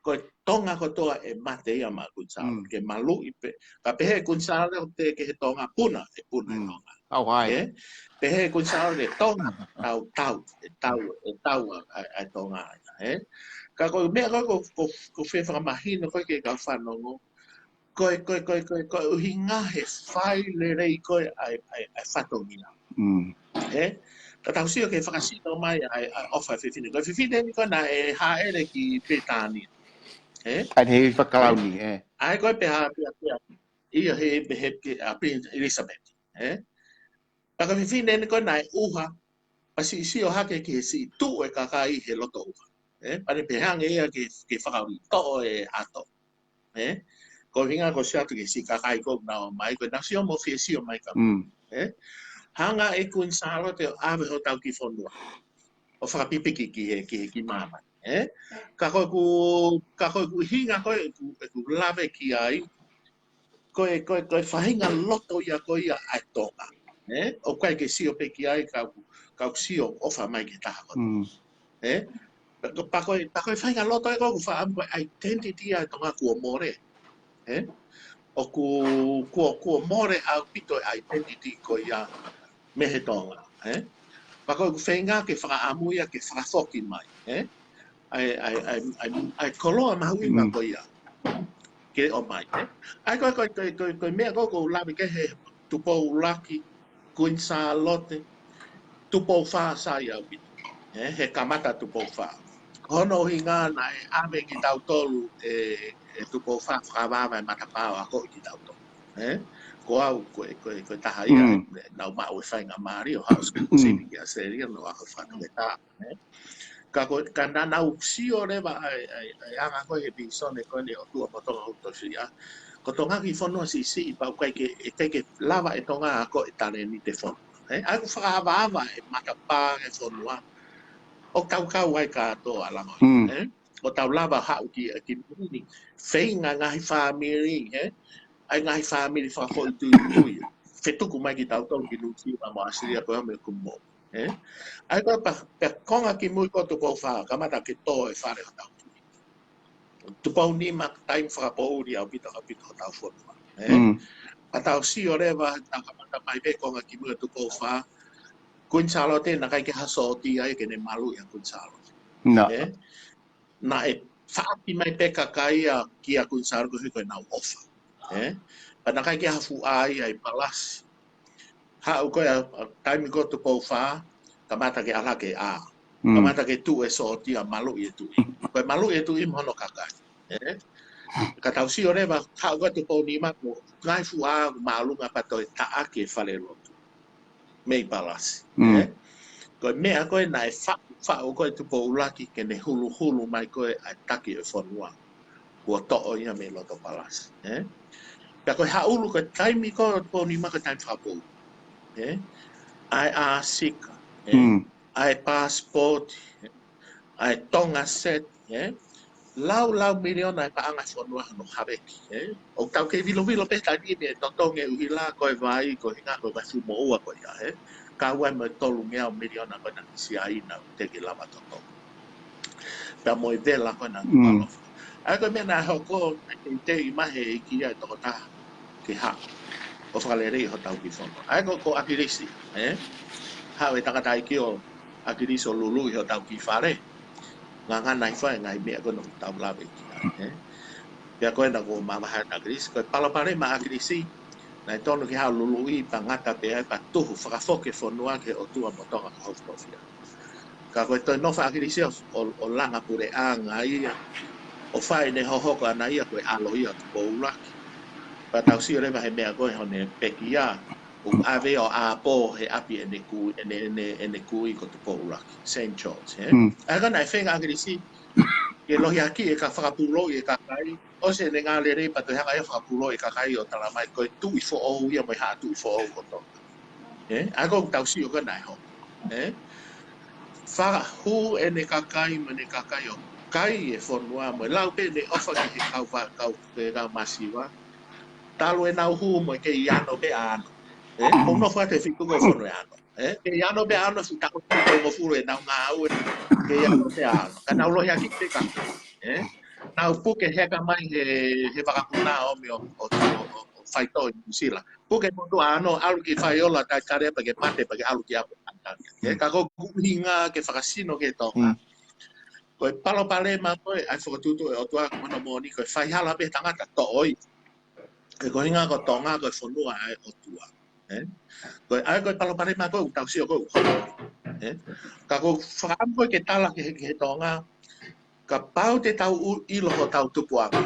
ko e Tonga kotoa ʻe mate ia maʻa Kuini Sālote, ke maluʻi pē. Ka pehē Kuini Sālote ʻoku teʻeki ke he Tonga puna, ʻe puna e Tonga. ʻAuhai. Eh? Pehē Kuini Sālote ʻe Tonga, tau, tau, ʻe tau, ʻa, ʻa, ʻa Tonga ia, eh? Ka ko e meʻa ko, ko, ko, ko fē fakamahino ko ē ke kau fanongo. Ko e, ko e, ko e, ko e, ko e ʻuhinga he fai lelei ko ē ʻa e, ʻa e, ʻa e fatongia. Mm. Eh? Ka tau sio ki he fakasino mai ʻa e, ʻa e ʻofa e fefine. Ko e fefine ni ko ē naʻe hāʻele ki Pilitānia. Eh? ʻA e he fakalauni, eh. ʻA e ko e pehē, pehē, pehē. ʻIo he, he, he, ʻa Prince Elizabeth. Eh? Ka ko e fefine ni ko ē naʻe ʻuha, pea siʻisiʻi hake ki he siʻi tuʻu e kakai he loto ʻuha. Eh? Pea ne pehē ange ia ke, ke fakauli toʻo e ʻato. Eh? Ko e ʻuhinga ko e sio atu ki he siʻi kakai ko ē naʻa nau ō mai, ko ʻenau sio mo fie sio mai ka. Mm. Eh? Hanga ʻe Kuini Sālote ʻo ʻave hotau kiʻi fonua ʻo fakapipiki ki he, ki he kiʻi māmani. Eh? Ka ko ʻeku, ka ko ʻeku ʻuhinga ko ē ʻeku, ʻeku lave ki ai, ko e, ko e, ko e faʻahinga loto ia ko ia ʻa e Tonga. Eh? ʻOku ʻikai ke sio pē ki ai, ka ʻoku, ka ʻoku sio ʻofa mai ki he taha kotoa. Mm. Eh? Pea ko e, pea ko e faʻahinga loto ē ko ē ʻoku ou fakaʻamu ko e identity ʻa e Tonga kuo mole. Eh? ʻoku, kuo, kuo mole ʻaupito e identity ko ia mei he Tonga, ē? Pea ko ʻeku feinga ke fakaʻamu ia ke fakafoki mai, ē? ʻAi, ʻai, ʻai, ʻai, ʻai koloa mahuʻinga ko ia ke ʻomai, ē? ʻAi ko, ko, ko, ko, ko e meʻa ko, ko u lave ki he Tupou ʻUluaki, Kuini Sālote, Tupou Fā sai ʻaupito, ē? He kamata Tupou Fā. Ko hono ʻuhinga naʻe ʻave kitautolu ʻe, ʻe Tupou Fā fakavava e matapā ʻo akoʻi kitautolu, ē? Ko au, ko e, ko e, ko e taha ia, ʻenau maʻu e faingamālie ʻo haʻu sivi ki ʻAositelēlia, ʻo ako fakatoketā, ē? Ka ko, ka naʻa nau sio leva ʻa e, ʻa e, ʻa e anga ko ē he vīsone ko eni ʻo e ʻOtua mo Tonga Hokotofiʻa. Ko Tonga kiʻi fonua siʻisiʻi pea ʻoku ʻikai ke, ʻikai ke lava ʻe Tonga ʻo akoʻi e talēniti e fonua. Ē, ʻa ia ʻoku fakaavaava e matapā e fonua. ʻOku tau kau ai kātoa ʻa Langohi, ē? ʻOku tau lava haʻu ki, ki mui ni, feinga ngaahi fāmili, ē? ʻAi ngaahi fāmili fakafoʻituitui. Fetuku mai kitautolu ki Nuʻusila mo ʻAositelēlia ko e ʻaho ko ē kuo mou. Ē? ʻAi ko e pa, pea konga ki mui ko Tupou Fā, kamata ke tō e fale hotau Tupounima, taimi fakapoʻuli ʻaupito, ʻaupito hotau fonua. Ē? Pea tau sio leva, tau kamata mai pē konga ki mui Tupou Fā, Kuini Sālote naʻe ʻikai ke ha sōtia ia ke ne maluʻi ʻa Kuini Sālote. Ē? Naʻe faʻaki mai pē kakai ia kia Kuini Sālote ko e hiko ʻenau ʻofa. Ē? Pea naʻe ʻikai ke ha fuʻa ia ʻi palasi. Haʻu ko ē ʻa, ʻa taimi ko Tupou Fā, kamata ke ʻalu hake ʻa. Kamata ke tuʻu e sōtia maluʻi e tuʻi. Ko e maluʻi e tuʻi mo hono kakai. Ē? Ka tau sio leva, haʻu ko ē Tupounima ko e ngaahi fuʻa ʻoku māʻolunga pea toe taʻaki e falelotu mei palasi. Ē? Ko e meʻa ko ē naʻe fa, faʻu ko ē Tupou ʻUluaki ke ne huluhulu mai ko ē ʻa e taki e fonua. Kuo toʻo ia mei loto palasi. Ē? Pea ko e haʻulu ko e taimi ko Tupounima ko e taimi fakapoʻuli. Ē? ʻA e ʻāsika. Ē? ʻA e passport. ʻA e Tonga set, ē? Lau, lau miliona e paʻanga e fonua hono haveki, ē? ʻOku tau kei vilovilo pē taimi ni ʻe totongi e ʻuhila ko e vai, ko e hinga ko e vai fuʻu moʻua ko ia, ē? Kau ai mo e tolungeau miliona ko ē naʻe ʻi Siaina ʻoku teʻeki lava totongi. Pea mo e vela ko ē naʻe ʻalofa. ʻA ia ko e meʻa naʻe hoko, naʻe teitei mai he ʻEiki ia e tokotaha ke haʻu ʻo fakaleleiʻi hotau kiʻi fonua. ʻA ia ko, ko ʻAkilisi, ē? Haʻu e tangataʻeiki ʻo ʻAkilisi ʻo luluʻi hotau kiʻi fale. Ngangana hifo e ngaahi meʻa ko ē naʻa tau lave ki ai, ē? Pea ko ena kuo mavahe ʻa ʻAkilisi, ko e palopalema ʻa ʻAkilisi, naʻe tonu ke haʻu ʻo luluʻi pea ngata pē ai pea tuhu fakafoki e fonua ki he ʻOtua mo Tonga Hokotofiʻa. Ka ko e toe nofo ʻa ʻAkilisi ʻo, ʻo, ʻo langa puleʻanga ia, ʻo fai ʻene hohoko ʻana ia ko e ʻalo ia ʻo Tupou ʻUluaki. Pea tau sio leva he meʻa ko ē hono pekia, ʻo ʻave ʻo ʻapō he ʻapi ʻene kui, ʻene, ʻene, ʻene kui ko Tupou ʻUluaki, Saint George, ē? ʻA ia ko ena e feinga ʻa ʻAkilisi ke lohiakiʻi e ka fakapulou e kakai, ʻosi ʻene ngāue lelei pea toe hanga ia ʻo fakapulou e kakai ʻo talamai ko e tuʻi foʻou ia mo e haʻa tuʻi foʻou ʻo Tonga. Ē? ʻA ia ko ʻetau sio ko ena ʻe hoko. Ē? Fakahū ʻene kakai mo ʻene kakai ʻo kai e fonua mo e lau pē ʻene ʻofa ki he kau va, kau, ki he kau masiva. Talu ʻenau hū mo e kei ʻi ʻAno pē ʻa ʻAno. Ē? Ko e nofo atu e fitu ko e fono ʻe ʻAno. Ē? Kei ʻi ʻAno pē ʻa ʻAno, fuʻu taʻu ʻe tolungofulu ʻenau ngāue, kei ʻi ʻAno pē ʻa ʻAno. Ka nau lohiakiʻi pē kakai. Ē? Nau puke heka mai he, he vakapuna ʻo ʻomi ʻo, ʻo, ʻo, ʻo, ʻo faitoʻo ʻi Nuʻusila. Puke motuʻa ʻa ʻAno, ʻalu ki Faiola, tai kare pea ke mate, pea ke ʻalu ki ʻapi. Ē? Ka ko ʻeku ʻuhinga ke fakasino ki he Tonga. Ko e palopalema ko ē, ʻa e fokotuʻutuʻu e ʻOtua ko hono moʻoni, ko e faihala pē tangata toʻoi. Ē, ko e ʻuhinga ko Tonga, ko e fonua ʻa e ʻOtua. Ē? Ko e, ʻa ia ko e palopalema ko ē ʻoku tau sio ko ē ʻoku hoko. Ē? Ka ko e fakaʻamu ko ē ke tala ki he, ki he Tonga, kapau te tau ʻu, ʻilo hotau tupuʻanga.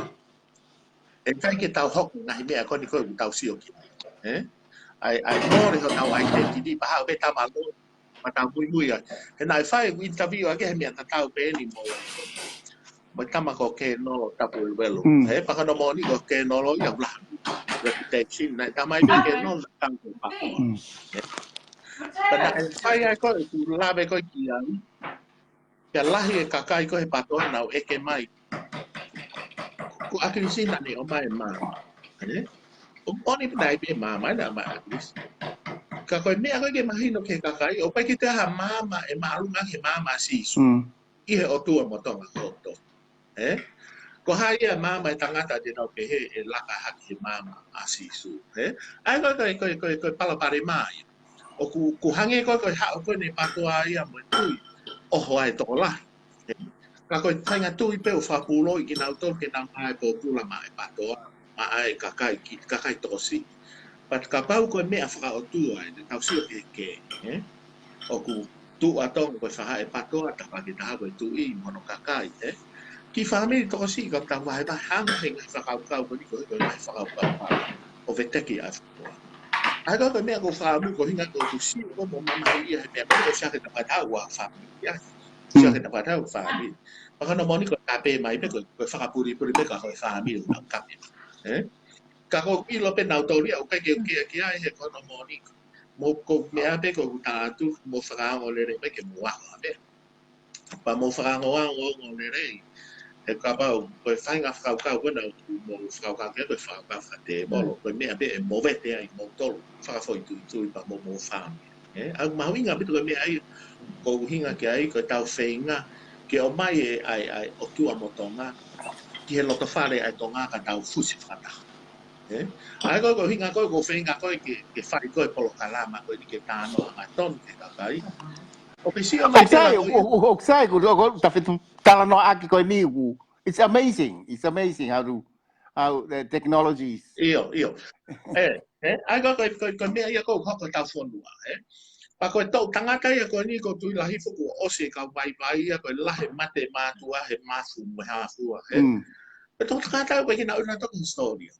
ʻE ʻikai ke tau hoko ngaahi meʻa ko eni ko ē ʻoku tau sio ki ai. Ē? ʻAi, ʻai mole hotau identity, pea haʻu pē tama lo, pea tau muimui ai. He naʻe fai ʻeku interview ʻaki he meʻa tatau pē eni mo, mo e tama ko Kenolo Tapueluelu. Ē, pea ko hono moʻoni ko Kenolo ia ʻoku lahi. Reputation, naʻe tamai pē Kenolo, naʻe tau ko Pakoa. Ē. Pea naʻe fai ai ko ē ʻeku lave ko ē ki ai. Pea lahi e kakai ko ē he Pakoa naʻa nau ʻeke mai. Ko ʻAkilisi naʻa ne ʻomai e maama. Ē? ʻOku ʻoni pē naʻe ʻi ai pē maama, naʻe ʻomai ʻe ʻAkilisi. Ka ko e meʻa ko ē ke mahino ki he kakai, ʻoku ʻikai ke toe ʻi ai ha maama ʻe māʻolunga ange he maama ʻa Sīsū. ʻI he ʻOtua mo Tonga kotoa. Ē? Ko hai ia maama e tangata te nau pehē ʻe laka hake he maama ʻa Sīsū, ē? ʻA ia ko e, ko e, ko e, ko e, ko e palopalema ia. ʻOku, ʻoku hangē ko e, ko e haʻu ko eni e PTOA ia mo e tui, ʻoho ai e tokolahi. Ē? Ka ko e faʻahinga tui pē ʻoku fakapūloi kinautolu ke nau ngāue pōpula maʻa e PTOA, maʻa e kakai, ki, kakai tokosiʻi. But kapau ko e meʻa fakaʻotua ē, te tau sio ki he, ki he, ē? ʻOku tuʻu ʻa Tonga ko e faʻahi ʻe PTOA, taha ki he taha ko e tuʻi mo hono kakai, ē? Kiʻi fāmili tokosiʻi ka tau vahevahe hangē he ngaahi fakakaukau ko eni ko e, ko e ngaahi fakakaukau ʻo veteki ʻa e PTOA. ʻA ia ko e meʻa ʻoku ou fakaʻamu ko e ʻuhinga ko ʻeku sio ko e mo mamahiʻia he meʻa ko e ʻosi hake tau fakataha ʻa e fāmili, ʻia. ʻOsi hake tau fakataha ʻa e fāmili. Pea ko hono moʻoni ko e kape mai pē ko e, ko e fakapulipuli pē ka ko e fāmili ʻoku nau kape. Ē? Ka ʻoku ou ʻilo pē nautolu ia, ʻoku ʻikai ke u kea ki ai he ko hono moʻoni. Mou ko e meʻa pē ko ʻeku tala atu, mou fakaongo lelei mai ke mou ako ʻa e meʻa. Pea mou fakaongoongo lelei. He kapau, ko e faʻahinga fakakaukau ko ena ʻoku mou fakakaukau ki ai, ko e fakakaukau fakatēvolo. Ko e meʻa pē ʻe movete ai moutolu, fakafoʻituitui pea mo homou fāmili. Ē, ʻoku mahuʻinga ʻaupito ko e meʻa ia, ʻoku ou ʻuhinga ki ai, ko ʻetau feinga ke ʻomai e, ʻa e, ʻa e ʻOtua mo Tonga ki he lotofale ʻa e Tonga ka tau fusi fakataha. Ē? ʻA ia ko e, ko e ʻuhinga ko e, ʻoku ou feinga ko e ke, ke fai ko e polokalama ko eni ke talanoa angatonu ki he kakai. ʻOku ke sio mai ʻOku sai, pē ko ʻoku, ʻoku, ʻoku sai, ʻoku, ʻoku, ʻoku ta fetu talanoa ʻaki ko eni ʻoku. It's amazing. It's amazing how to, how the technologies. ʻIo, ʻio. Ē, ē, ʻa ia ko e, ko e, ko e meʻa ia ʻoku hoko ʻi hotau fonua, ē. Pea ko e toʻu tangata ia ko eni ko Tuʻilahifu kuo ʻosi e kau vaivai ia ko e lahi e mate mātuʻa he mafu mo e hāfua, ē. Mm. Ko e toʻu tangata ia ʻoku ʻikai ke nau ʻilo nautolu ki he hisitōlia.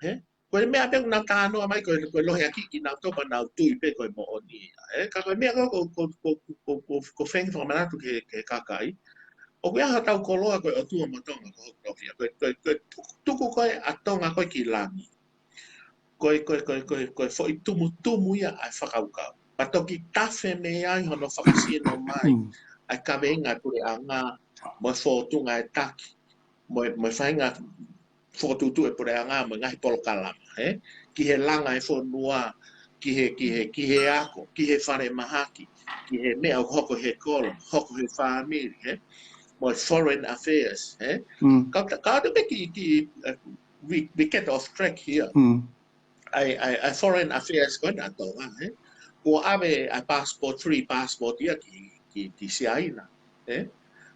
Ē? Ko e meʻa pē ʻoku nau talanoa mai ko e, ko e lohiakiʻi kinautolu pea nau tui pē ko e moʻoni ia. Ē? Ka ko e meʻa ko, ko, ko e feinga fakamanatu ki he, ki he kakai. ʻOku ʻi ai hotau koloa ko e ʻOtua mo Tonga ko hoku tofiʻa. Ko e, ko e, ko e tuku, tuku ko e ʻa Tonga ko e ki langi. Ko e, ko e, ko e, ko e, ko e foʻi tumutumu ia ʻa e fakakaukau. Pea toki tafe mei ai hono fakasino mai Mm. ʻa e kaveinga e puleʻanga, mo e fōtunga e taki, mo e, mo e faʻahinga fokotuʻutuʻu e puleʻanga mo e ngaahi polokalama, ē? Ki he langa e fonua, ki he, ki he, ki he ako, ki he falemahaki, ki he meʻa ʻoku hoko he kolo, hoko he fāmili, ē? Mo e foreign affairs, ē? Mm. Ka, ka ʻoatu pē ki, ki, uh, we, we get off track here. Mm. ʻA e, ʻa e, ʻa e foreign affairs ko ena ʻa Tonga, ē? Kuo ʻave ʻa e passport, free passport ia ki, ki, ki Siaina, ē?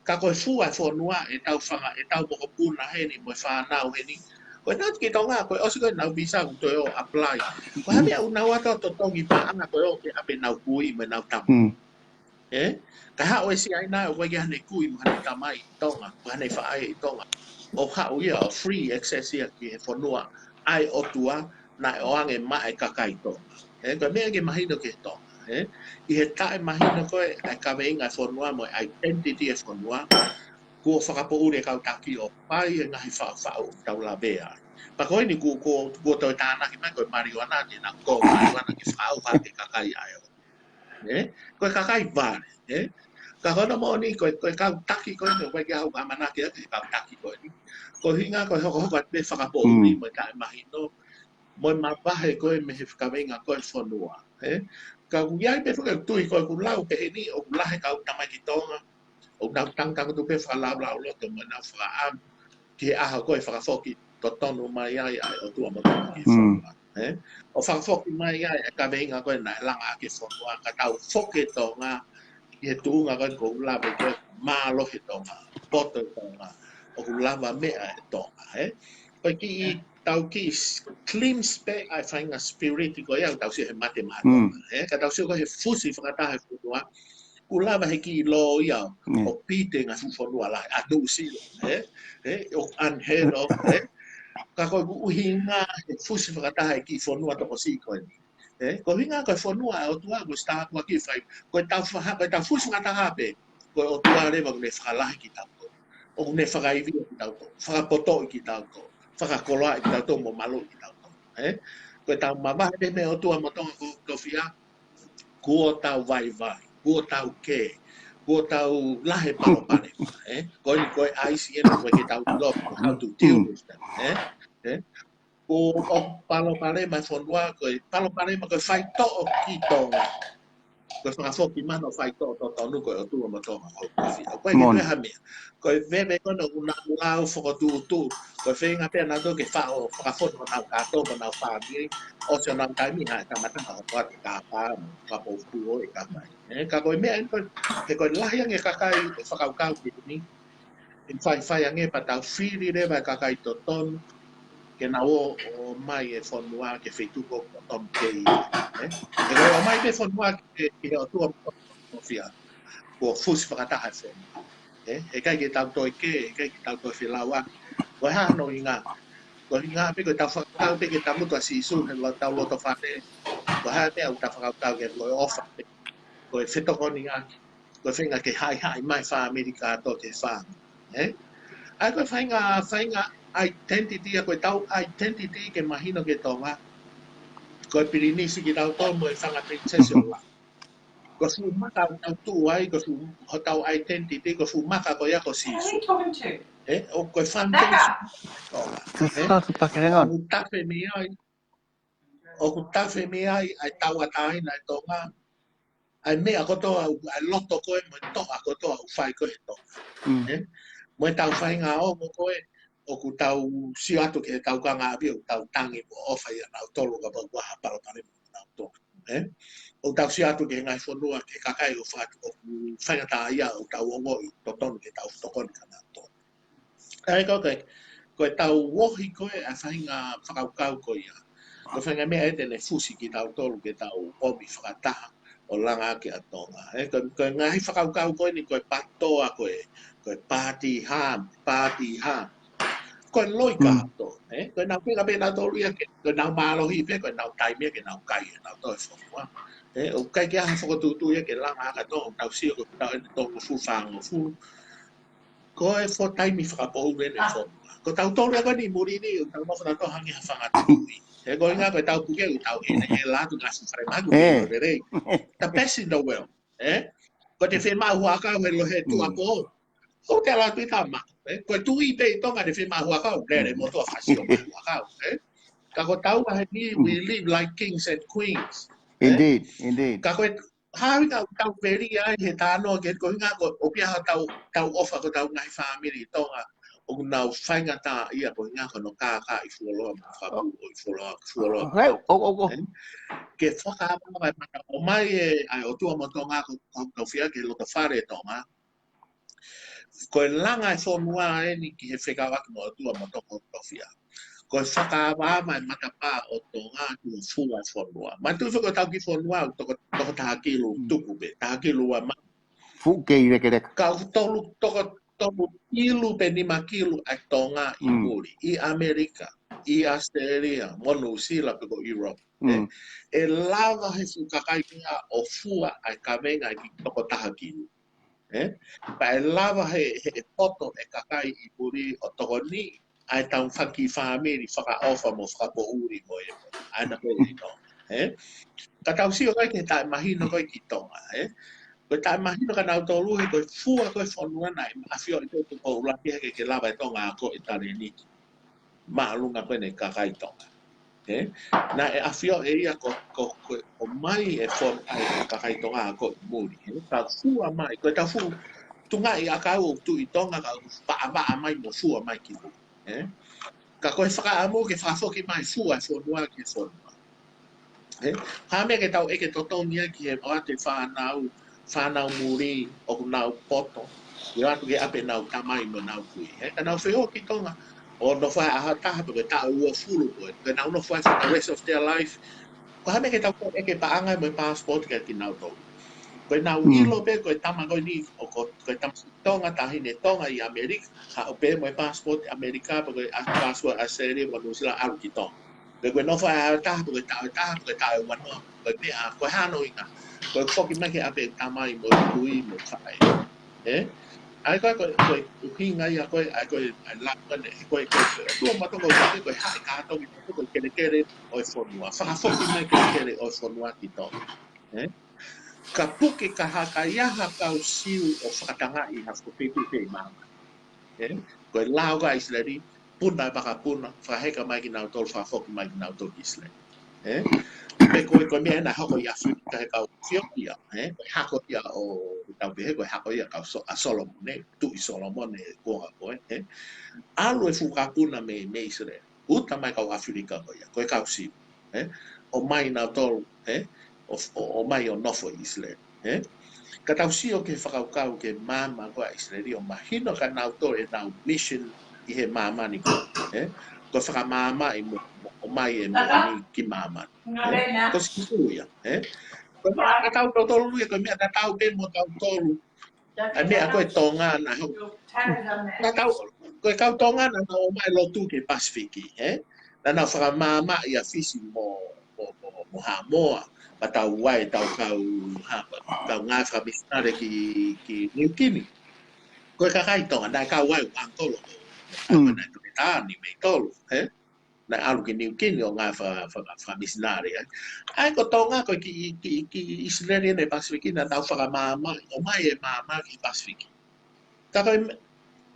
Ka ko e fua e fonua ʻetau fanga, ʻetau mokopuna heni, mo e fānau heni. Ko e nau ki Tonga, ko e ʻosi ko e nau visa ʻoku toe ō apply. Ko e hā e meʻa ʻoku nau ō atu ʻo totongi paʻanga ko e ō ke ʻave ʻenau kui mo ʻenau tama. Mm. Ē? Ka haʻu e Siaina ʻoku ʻikai ke ʻi ai haʻane kui mo haʻane tamai ʻi Tonga, mo haʻane faʻē ʻi Tonga. ʻO haʻu ia ʻo free access ia ki he fonua ʻa e ʻOtua naʻe ʻoange maʻa e kakai Tonga. Ē, ko e meʻa ke mahino ki he Tonga, ē? ʻI he taʻemahino ko e, ʻa e kaveinga e fonua mo e identity e fonua, kuo fakapoʻuli e kau taki ʻo fai e ngaahi faʻufaʻu ʻoku tau lavea ai. Pea ko eni kuo, kuo, kuo toe tānaki mai ko e marijuana, te nau kō marijuana ke fakaʻauha ki he kakai ʻa e ʻOtua. Ē? Ko e kakai vale, ē? Ka ko hono moʻoni, ko e, ko e kau taki ko eni, ʻoku ʻikai ke u ʻamanaki atu ki he kau taki ko eni. Ko e ʻuhinga, ko e hokohoko atu pē fakapoʻuli Mm. mo e taʻemahino, mo e mavahe ko e mei he kaveinga ko e fonua, ē? Ka ʻoku ʻi ai pē foki ʻeku tui ko ʻeku lau pehē ni, ʻoku lahi e kau tamaiki Tonga ʻoku nau tangutangutu pē fakalaulauloto mo ʻenau fakaʻamu ki he ʻaho ko e fakafoki totonu mai ai ʻa e ʻOtua mo Tonga ki he Mm. fonua, ē? ʻO fakafoki mai ai e kaveinga ko ē naʻe langa ʻaki e fonua, ka tau foki e Tonga ki he tuʻunga ko ē ʻoku lave ko ē mālohi e Tonga, poto e Tonga, ʻoku lava meʻa e Tonga, ē? Ko e kiʻi, tau kiʻi s-, glimpse pē ʻa e faʻahinga spirit ko ia ʻoku tau sio he mate maʻa Mm. Tonga, ē? Ka tau sio ko ē he fusi fakataha e fonua, ʻoku lava he kiʻi lō ia ʻo Mm. pite ngaahi fuʻu fonua lahi, ʻa Nuʻusila, ē? Ē, ʻoku unheard of, ē? Ka ko ʻeku ʻuhinga he fusi fakataha e kiʻi fonua tokosiʻi ko eni. Ē, ko e ʻuhinga ko e fonua ʻa e ʻOtua, ko e tāpuaki fai, ko ʻetau faha-, ko ʻetau fusi fakataha pē, ko e ʻOtua leva ʻoku ne fakalahi kitautolu. ʻOku ne fakaivia kitautolu, fakapotoʻi kitautolu, fakakoloaʻi kitautolu mo maluʻi kitautolu. Ē? Ko ʻetau mavahe pē mei he ʻOtua mo Tonga ko e tofiʻa, kuo tau vaivai, kuo tau kē, kuo tau lahi e palopalema, ē? Ko eni ko e ʻaisi ena ko e ke tau ʻilo, how to deal with them, ē? Ē? Ko e palopalema e fonua, ko e palopalema ko e faitoʻo ki Tonga. ko e fakafoki mai hono faitoʻo totonu ko e ʻOtua mo Tonga ʻoku ʻikai ke toe ha meʻa. Ko e veve ko ena ʻoku nau lau fokotuʻutuʻu, ko e feinga pē ʻanautolu ke faʻo fakafonu honau kātoa mo honau fāmili, ʻosi honau taimi ʻa e kamata ka hokoa te kāpā, ka pou fuo e kakai. Ē, ka ko e meʻa eni ko e, he ko e lahi ange kakai ʻe fakakaukau ki ni, ʻe faifai ange pea tau fili leva e kakai totonu, ke nau ō, ō mai e fonua ke feituʻu ʻoku totonu ke ʻi ai, ē? He ko e ō mai pē fonua ke, ke he ʻOtua mo Tonga ʻoku fia, kuo fusi fakataha e fonua. Ē? ʻE ʻikai ke tau toe kē, ʻe ʻikai ke tau toe felauʻaki. Ko e hā hono ʻuhinga? Ko e ʻuhinga pē ko ʻetau fakakaukau pē ke tangutu ʻa Sīsū he lo-, ʻetau loto fale. Ko e hā pē ʻoku tau fakakaukau ke ko e ʻofa pē. Ko e fetokoniʻaki. Ko e feinga ke haʻihaʻi mai fāmili kātoa ke fānga. Ē? ʻA ia ko e faʻahinga, faʻahinga identity, ʻa ko ʻetau identity ke mahino ki Tonga. Ko e pilinisi kitautolu mo e fanga princess ʻo Langi. Ko e fuʻu maka ʻoku tau tuʻu ai, ko e fuʻu, hotau identity, ko e fuʻu maka ko ia ko Sīsū. Ē? ʻO ko e foundation. Ē? ʻOku tafe mei ai. ʻOku tafe mei ai ʻa e tauʻatāina ʻa e Tonga. ʻA e meʻa kotoa, ʻa e loto ko ē mo e toʻa kotoa ʻoku fai ko ē he Tonga. Ē? Mo ʻetau faʻahinga ongo ko ē, ʻoku tau sio atu ki heʻetau kaungāʻapi, ʻoku tau tangi mo ʻofa ʻia nautolu kapau ʻoku ʻi ai ha palopalema mo nautolu. Ē? ʻOku tau sio atu ki he ngaahi fonua, ki he kakai ʻoku fatu, ʻoku faingataʻaʻia, ʻoku tau ongoʻi ʻoku totonu ke tau tokoni kia nautolu. ʻA ia ko e, ko ʻetau ohi ko ē ʻa e faʻahinga fakakaukau ko ia. Ko e faʻahinga meʻa ē te ne fusi kitautolu ke tau ʻomi fakataha ʻo langa ʻaki ʻa Tonga. Ē, ko, ko e ngaahi fakakaukau ko eni ko e PATOA ko ē, ko e Party Harm, Party Harm. Ko e loi kātoa, ē? Ko ʻenau feinga pē nautolu ia ke, ko ʻenau mālohi pē, ko ʻenau taimi ia ke nau kai ʻenau toe fonua. Ē, ʻoku ʻikai ke ʻi ai ha fokotuʻutuʻu ia ke langa ʻaki ʻa Tonga, ʻoku tau sio ko ʻetau ʻeni tolungofulu fāngofulu. Ko e fuʻu taimi fakapoʻuli ʻeni e fonua. Ko tautolu ia ko eni muli ni, ʻoku tau nofo tautolu hangē ha fanga tuʻi. He ko e ʻuhinga ko ʻetau puke, ʻoku tau ʻi heni, ʻi he latu ngaahi fale maku, ʻe lelei. The best in the world. Ē? Ko ʻete fiemaʻu huʻakau he lohe tuʻuapō. ʻOku te latu ʻi tama. Ē? Ko e tuʻi pē ʻi Tonga ʻete fiemaʻu huʻakau, lele mo toa fasi ʻo mai huʻakau. Ē? Ka ko taua heni, we live like kings and queens. Ē? Indeed, indeed. Ka ko e hā ʻuhinga ʻoku tau veli ai he tānoa ke ko e ʻuhinga ko ʻoku ʻi ai hotau, tau ʻofa ko ʻetau ngaahi fāmili ʻi Tonga ʻoku nau faingataʻaʻia ko e ʻuhinga ko hono kākaaʻi fuoloa mo fakapuʻuʻi fuoloa, fuoloa. Ē? Ke fakaava mai mata ʻomai e, ʻa e ʻOtua mo Tonga ko, ko, ko fia ke loto fale Tonga. Ko e langa e fonua ʻeni ki he fekauʻaki mo e ʻOtua mo Tonga ʻoku tau fia. Ko e fakaavaava e matapā ʻo Tonga ki he fua e fonua. Manatuʻi foki ko ʻetau kiʻi fonua ʻoku toko, toko taha kilu tuku pē, taha kilu ua mano. Fuʻu kei lekeleka. Ka ʻoku tolu, toko tolu kilu pe nima kilu ʻa e Tonga ʻi muli, ʻi ʻAmelika, ʻi ʻAositelēlia, mo Nuʻusila pe ko Europe. Ē? ʻE lava he fuʻu kakai ko ia ʻo fua ʻa e kavenga ʻi he toko taha kilu. Ē? Pea ʻe lava he, he poto e kakai ʻi muli ʻo tokoni ʻa e tau faki fāmili fakaʻofa mo fakapoʻuli mo e. ʻA ena ko e ʻino. Ē? Ka tau sio ko ē ki he taʻemahino ko ē ki Tonga. Ē? Ko e taʻemahino kia nautolu he ko e fua ko ē fonua naʻe ʻafioʻi ko ē Tupou ʻUluaki hake ke lava e Tonga ako e talēniti. Māʻolunga ko ē ʻene kakai Tonga. Ē? Naʻe ʻafioʻi ʻe ia ko, ko, ko, ʻomai e fonu ʻa e kakai Tonga ako ʻi muli. Ē? Ka fua mai, ko e tau fuʻu tungaʻi ʻakau ʻoku tuʻu ʻi Tonga ka ʻoku vaʻavaʻa mai mo fua mai ki muli. Ē? Ka ko e fakaʻamu ke fakafoki mai fua e fonua ki he fonua. Ē? Hā meʻa ke tau ʻeke totongi ai ki he ʻoatu e fānau, fānau muli ʻoku nau poto, ʻi atu ke ʻapi ʻenau tamai mo ʻenau kui. Ē? Ka nau feʻao ki Tonga, ʻo nofo ai ʻaho ʻe taha pe ko e taʻu ʻe uofulu ko ē, ka nau nofo ai for the rest of their life. Ko e hā meʻa ke tau ʻeke paʻanga mo e passport kia kinautolu. Ko ʻenau ʻilo pē, ko e tama ko eni, ʻo ko, ko e tama Tonga, taʻahine Tonga ʻi ʻAmelika, haʻu pē mo e passport ʻAmelika, pe ko e passport ʻAositelēlia, pe ko Nuʻusila, ʻalu ki Tonga. Pe ko e nofo ai ʻaho ʻe taha, pe ko e taʻu ʻe taha, pe ko e taʻu ʻe uanoa, ko e meʻa, ko e hā hono ʻuhinga, ko e foki mai ki ʻapi e tamai mo e kui mo e faʻē. Ē? ʻA ia ko e, ko e, ko e ʻuhinga ia ko ē, ʻa ia ko e, ʻa e laka ne, ko e, ko e, ko e, tua matongo ko e, ko e haʻi kātoa ki, ko e kelekele ʻo e fonua. Fakafoki mai kelekele ʻo e fonua ki Tonga. Ē? Ka puke ka haka ia ha kau Siu ʻo fakatangaʻi ha fakapepepe i māmani. Ē? Ko e lao ko ē ʻa ʻIsileli, puna e vakapuna, fakaheka mai kinautolu, fakafoki mai kinautolu ki ʻIsileli. Ē? Pe ko e, ko e meʻa naʻe hoko ʻi ʻAfilika he kau Etiopia, ē? Ko e hako ia ʻo, tau pehē, ko e hako ia kau So-, ʻa Solomone, Tuʻi Solomone, ko ā ko ē, ē? ʻAlu e fuʻu kapuna mei, mei ʻIsileli. Uta mai kau ʻAfilika ko ia, ko e kau Siu, ē? ʻOmai nautolu, ē? ʻO, ʻo, ʻomai ʻo nofo ʻi ʻIsileli, ē? Ka tau sio ki he fakakaukau ki he maama ko ē ʻa ʻIsileli ʻo mahino kia nautolu ʻenau mission ʻi he māmani ko ē, ē? Ko e fakamaamaʻi mo, mo, ʻomai e moʻoni ki māmani. Ko Sīsū ia, ē? Ko e meʻa tatau tautolu ia, ko e meʻa tatau pē mo tautolu. ʻA e meʻa ko ē Tonga naʻa hau. Tatau, ko e kau Tonga naʻa nau ʻomai lotu ki Pasifiki, ē? Naʻa nau fakamaamaʻi ʻa Fisi mo, mo, mo, mo Haʻamoa, pea tau ʻai ʻetau kau, ha, kau ngāue fakamisinale ki, ki Niu Kini. Ko e kakai Tonga, naʻe kau ai ʻa Angkolo, Mm. naʻe toketā ni mei tolu, ē? Naʻe ʻalu ki Niu Kini ʻo ngāue fa-, fa-, fakamisinale, ē? ʻA ia ko Tonga ko e kiʻi, kiʻi, kiʻi ʻIsileli ʻi he Pasifiki naʻa nau fakamaamaʻi, ʻomai e maama ki Pasifiki. Ka ko e me-,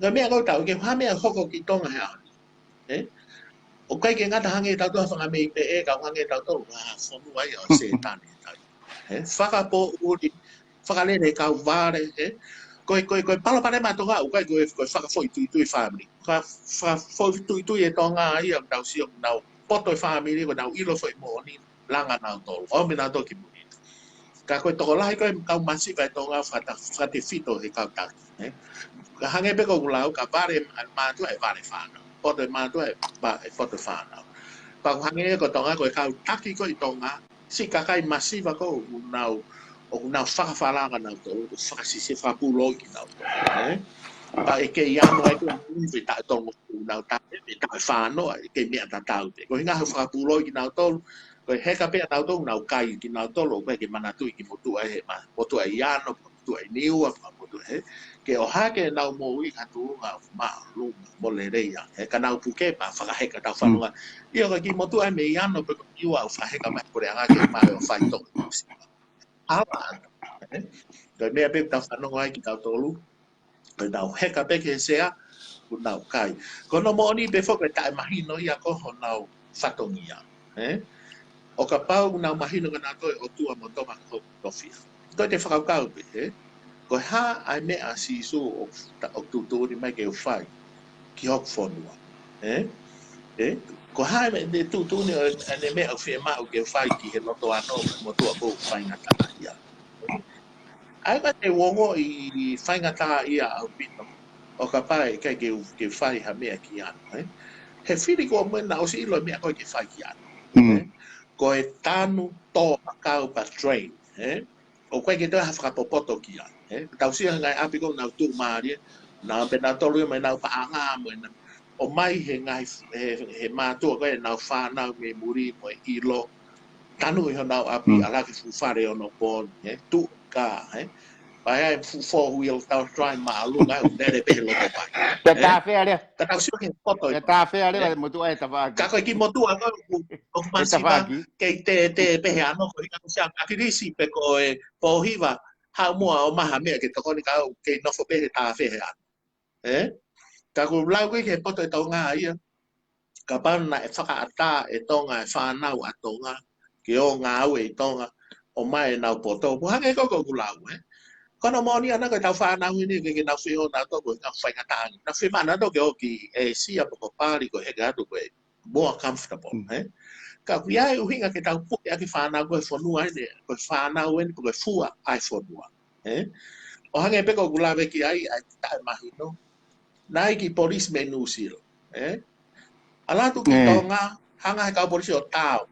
ko e meʻa ko ē tau, ke hā meʻa hoko ki Tonga he ʻaho ni, ē? ʻOku ʻikai ke ngata hangē tautolu ha fanga mei pē ē, ka hangē tautolu ha fonua ia ʻo Sētane tau. Ē? Fakapoʻuli, fakalele kau vale, ē? Ko e, ko e, ko e palopalema ʻa Tonga, ʻoku ʻikai ko e, ko e fakafoʻituitui fāmili. Ka fakafoʻituitui e Tonga ia, tau sio nau poto e fāmili, ko ʻenau ʻilo foʻi moʻoni, langa nautolu, ʻomi nautolu ki muli. Ka ko e tokolahi ko e kau masiva ʻi Tonga fata-, fakatefito he kau taki, ē? Ka hangē pē ko ʻeku lau, ka vale ʻa e mātuʻa ʻe vale fānau. Poto e mātuʻa ʻe va-, ʻe poto e fānau. Ka ʻoku hangē ko Tonga, ko e kau taki ko ē ʻi Tonga, siʻi kakai masiva ko ē ʻoku nau, ʻoku nau fakafalanga nautolu, ʻoku fakasisi fakapūloi kinautolu, ē? Pea ʻe kei ano ai ko e moʻoni pe taʻe tolongo ʻoku nau taʻe, pe taʻe fānoa, ʻe kei meʻa tatau pē. Ko e ʻuhinga he fakapūloi kinautolu, ko e heka pē ʻa nautolu, nau kai kinautolu, ʻoku ʻikai ke manatuʻi ki motuʻa he ma-, motuʻa ʻi ano, motuʻa ʻi Niua, motuʻa he, ke ʻohake ʻenau moʻui ha tuʻunga māʻolunga mo lelei ange. He ka nau puke pea fakaheka tau Mm. fanongo. ʻIo, ko e kiʻi motuʻa mei ano pe ko Niua ʻoku fakaheka mai puleʻanga ke ʻomai ʻo fai toko. Ala, ē? Ko e meʻa pē tau fanongo ai kitautolu, ko ʻenau heka pē ki he sea, ʻoku nau kai. Ko hono moʻoni pē foki ʻe taʻemahino ia ko honau fatongia, ē? ʻO kapau ʻoku nau mahino kia nautolu e ʻOtua mo Tonga ko hoku tofiʻa. Ko ʻete fakakaukau pē, ē? Ko e hā ʻa e meʻa ʻa Sīsū ʻoku ta-, ʻoku tuʻutuʻuni mai ke u fai ki hoku fonua, ē? Ē? Ko e hā e meʻa ʻe tuʻutuʻuni ʻo ʻene meʻa ʻoku fiemaʻu ke u fai ki he loto ano, motuʻa ʻoku faingataʻaʻia. ʻA ia ka te u ongoʻi faingataʻaʻia ʻaupito, ʻo kapau ʻe ʻikai ke u, ke fai ha meʻa ki ano, ē? He fili ko ē mo ʻena ʻosi ʻilo e meʻa ko ē ke fai ki ano, Mm. ē? Ko e tanu, tō, ʻakau pea drain, ē? ʻOku ʻikai ke toe ha fakapopoto ki ai, ē? Tau sio he ngaahi ʻapi ko ē ʻoku nau tuʻumālie, nau pē nautolu ia mo ʻenau paʻanga mo ʻenau, ʻomai he ngaahi, he, he mātuʻa ko ē ʻenau fānau mei muli mo e ʻilo, tanu ʻi honau ʻapi, Mm. ʻalu ki he fuʻu fale ono pō ni, ē? Tuʻu ki ai, ē? Pea ʻi ai e fuʻu four wheel tau try māʻolunga, ʻo lele pē he loto paki, Te ē? Tāfea lea. Ka tau sio ki he poto Te ia. Tāfea lea, Ē? Motuʻa ʻe Tavaki. Ka ko e kiʻi motuʻa ko ē ʻoku, ʻoku Te masiva, Tavaki. kei tētē pē he ano, ko e ʻuhinga ʻoku ʻi ai ʻa Kilisi pe ko e Pōhiva, haʻu muʻa ʻo ʻomai ha meʻa ke tokoni ka ʻoku kei nofo pē he tāfea he ano. Ē? Ka ʻoku lau ko ē ki he poto ʻe Tonga ia, kapau naʻe fakaʻatā ʻe Tonga e fānau ʻa Tonga ke ō ngāue ʻi Tonga, ʻomai ʻenau poto. Ko e hangē ko ē ko ʻeku lau, ē? Ko hono moʻoni ʻana ko ʻetau fānau ʻi heni ke, ke nau feʻao nautolu ko e ngaahi faingataʻa ange. Nau fiemaʻu nautolu ke ō ki ʻĒsia pe ko Pali ko e heka atu ko e more comfortable, Mm. ē? Ka ʻoku ʻi ai e ʻuhinga ke tau puke ʻaki e fānau ko e fonua ʻeni, ko e fānau ʻeni, ko e fua ʻa e fonua, ē? ʻO hangē pē ko ʻeku lave ki ai, ʻa e taʻemahino. Naʻe ʻi ai e kiʻi polisi mei Nuʻusila, ē? ʻAlu atu ki Ē. Tonga, hanga he kau polisi ʻo tao,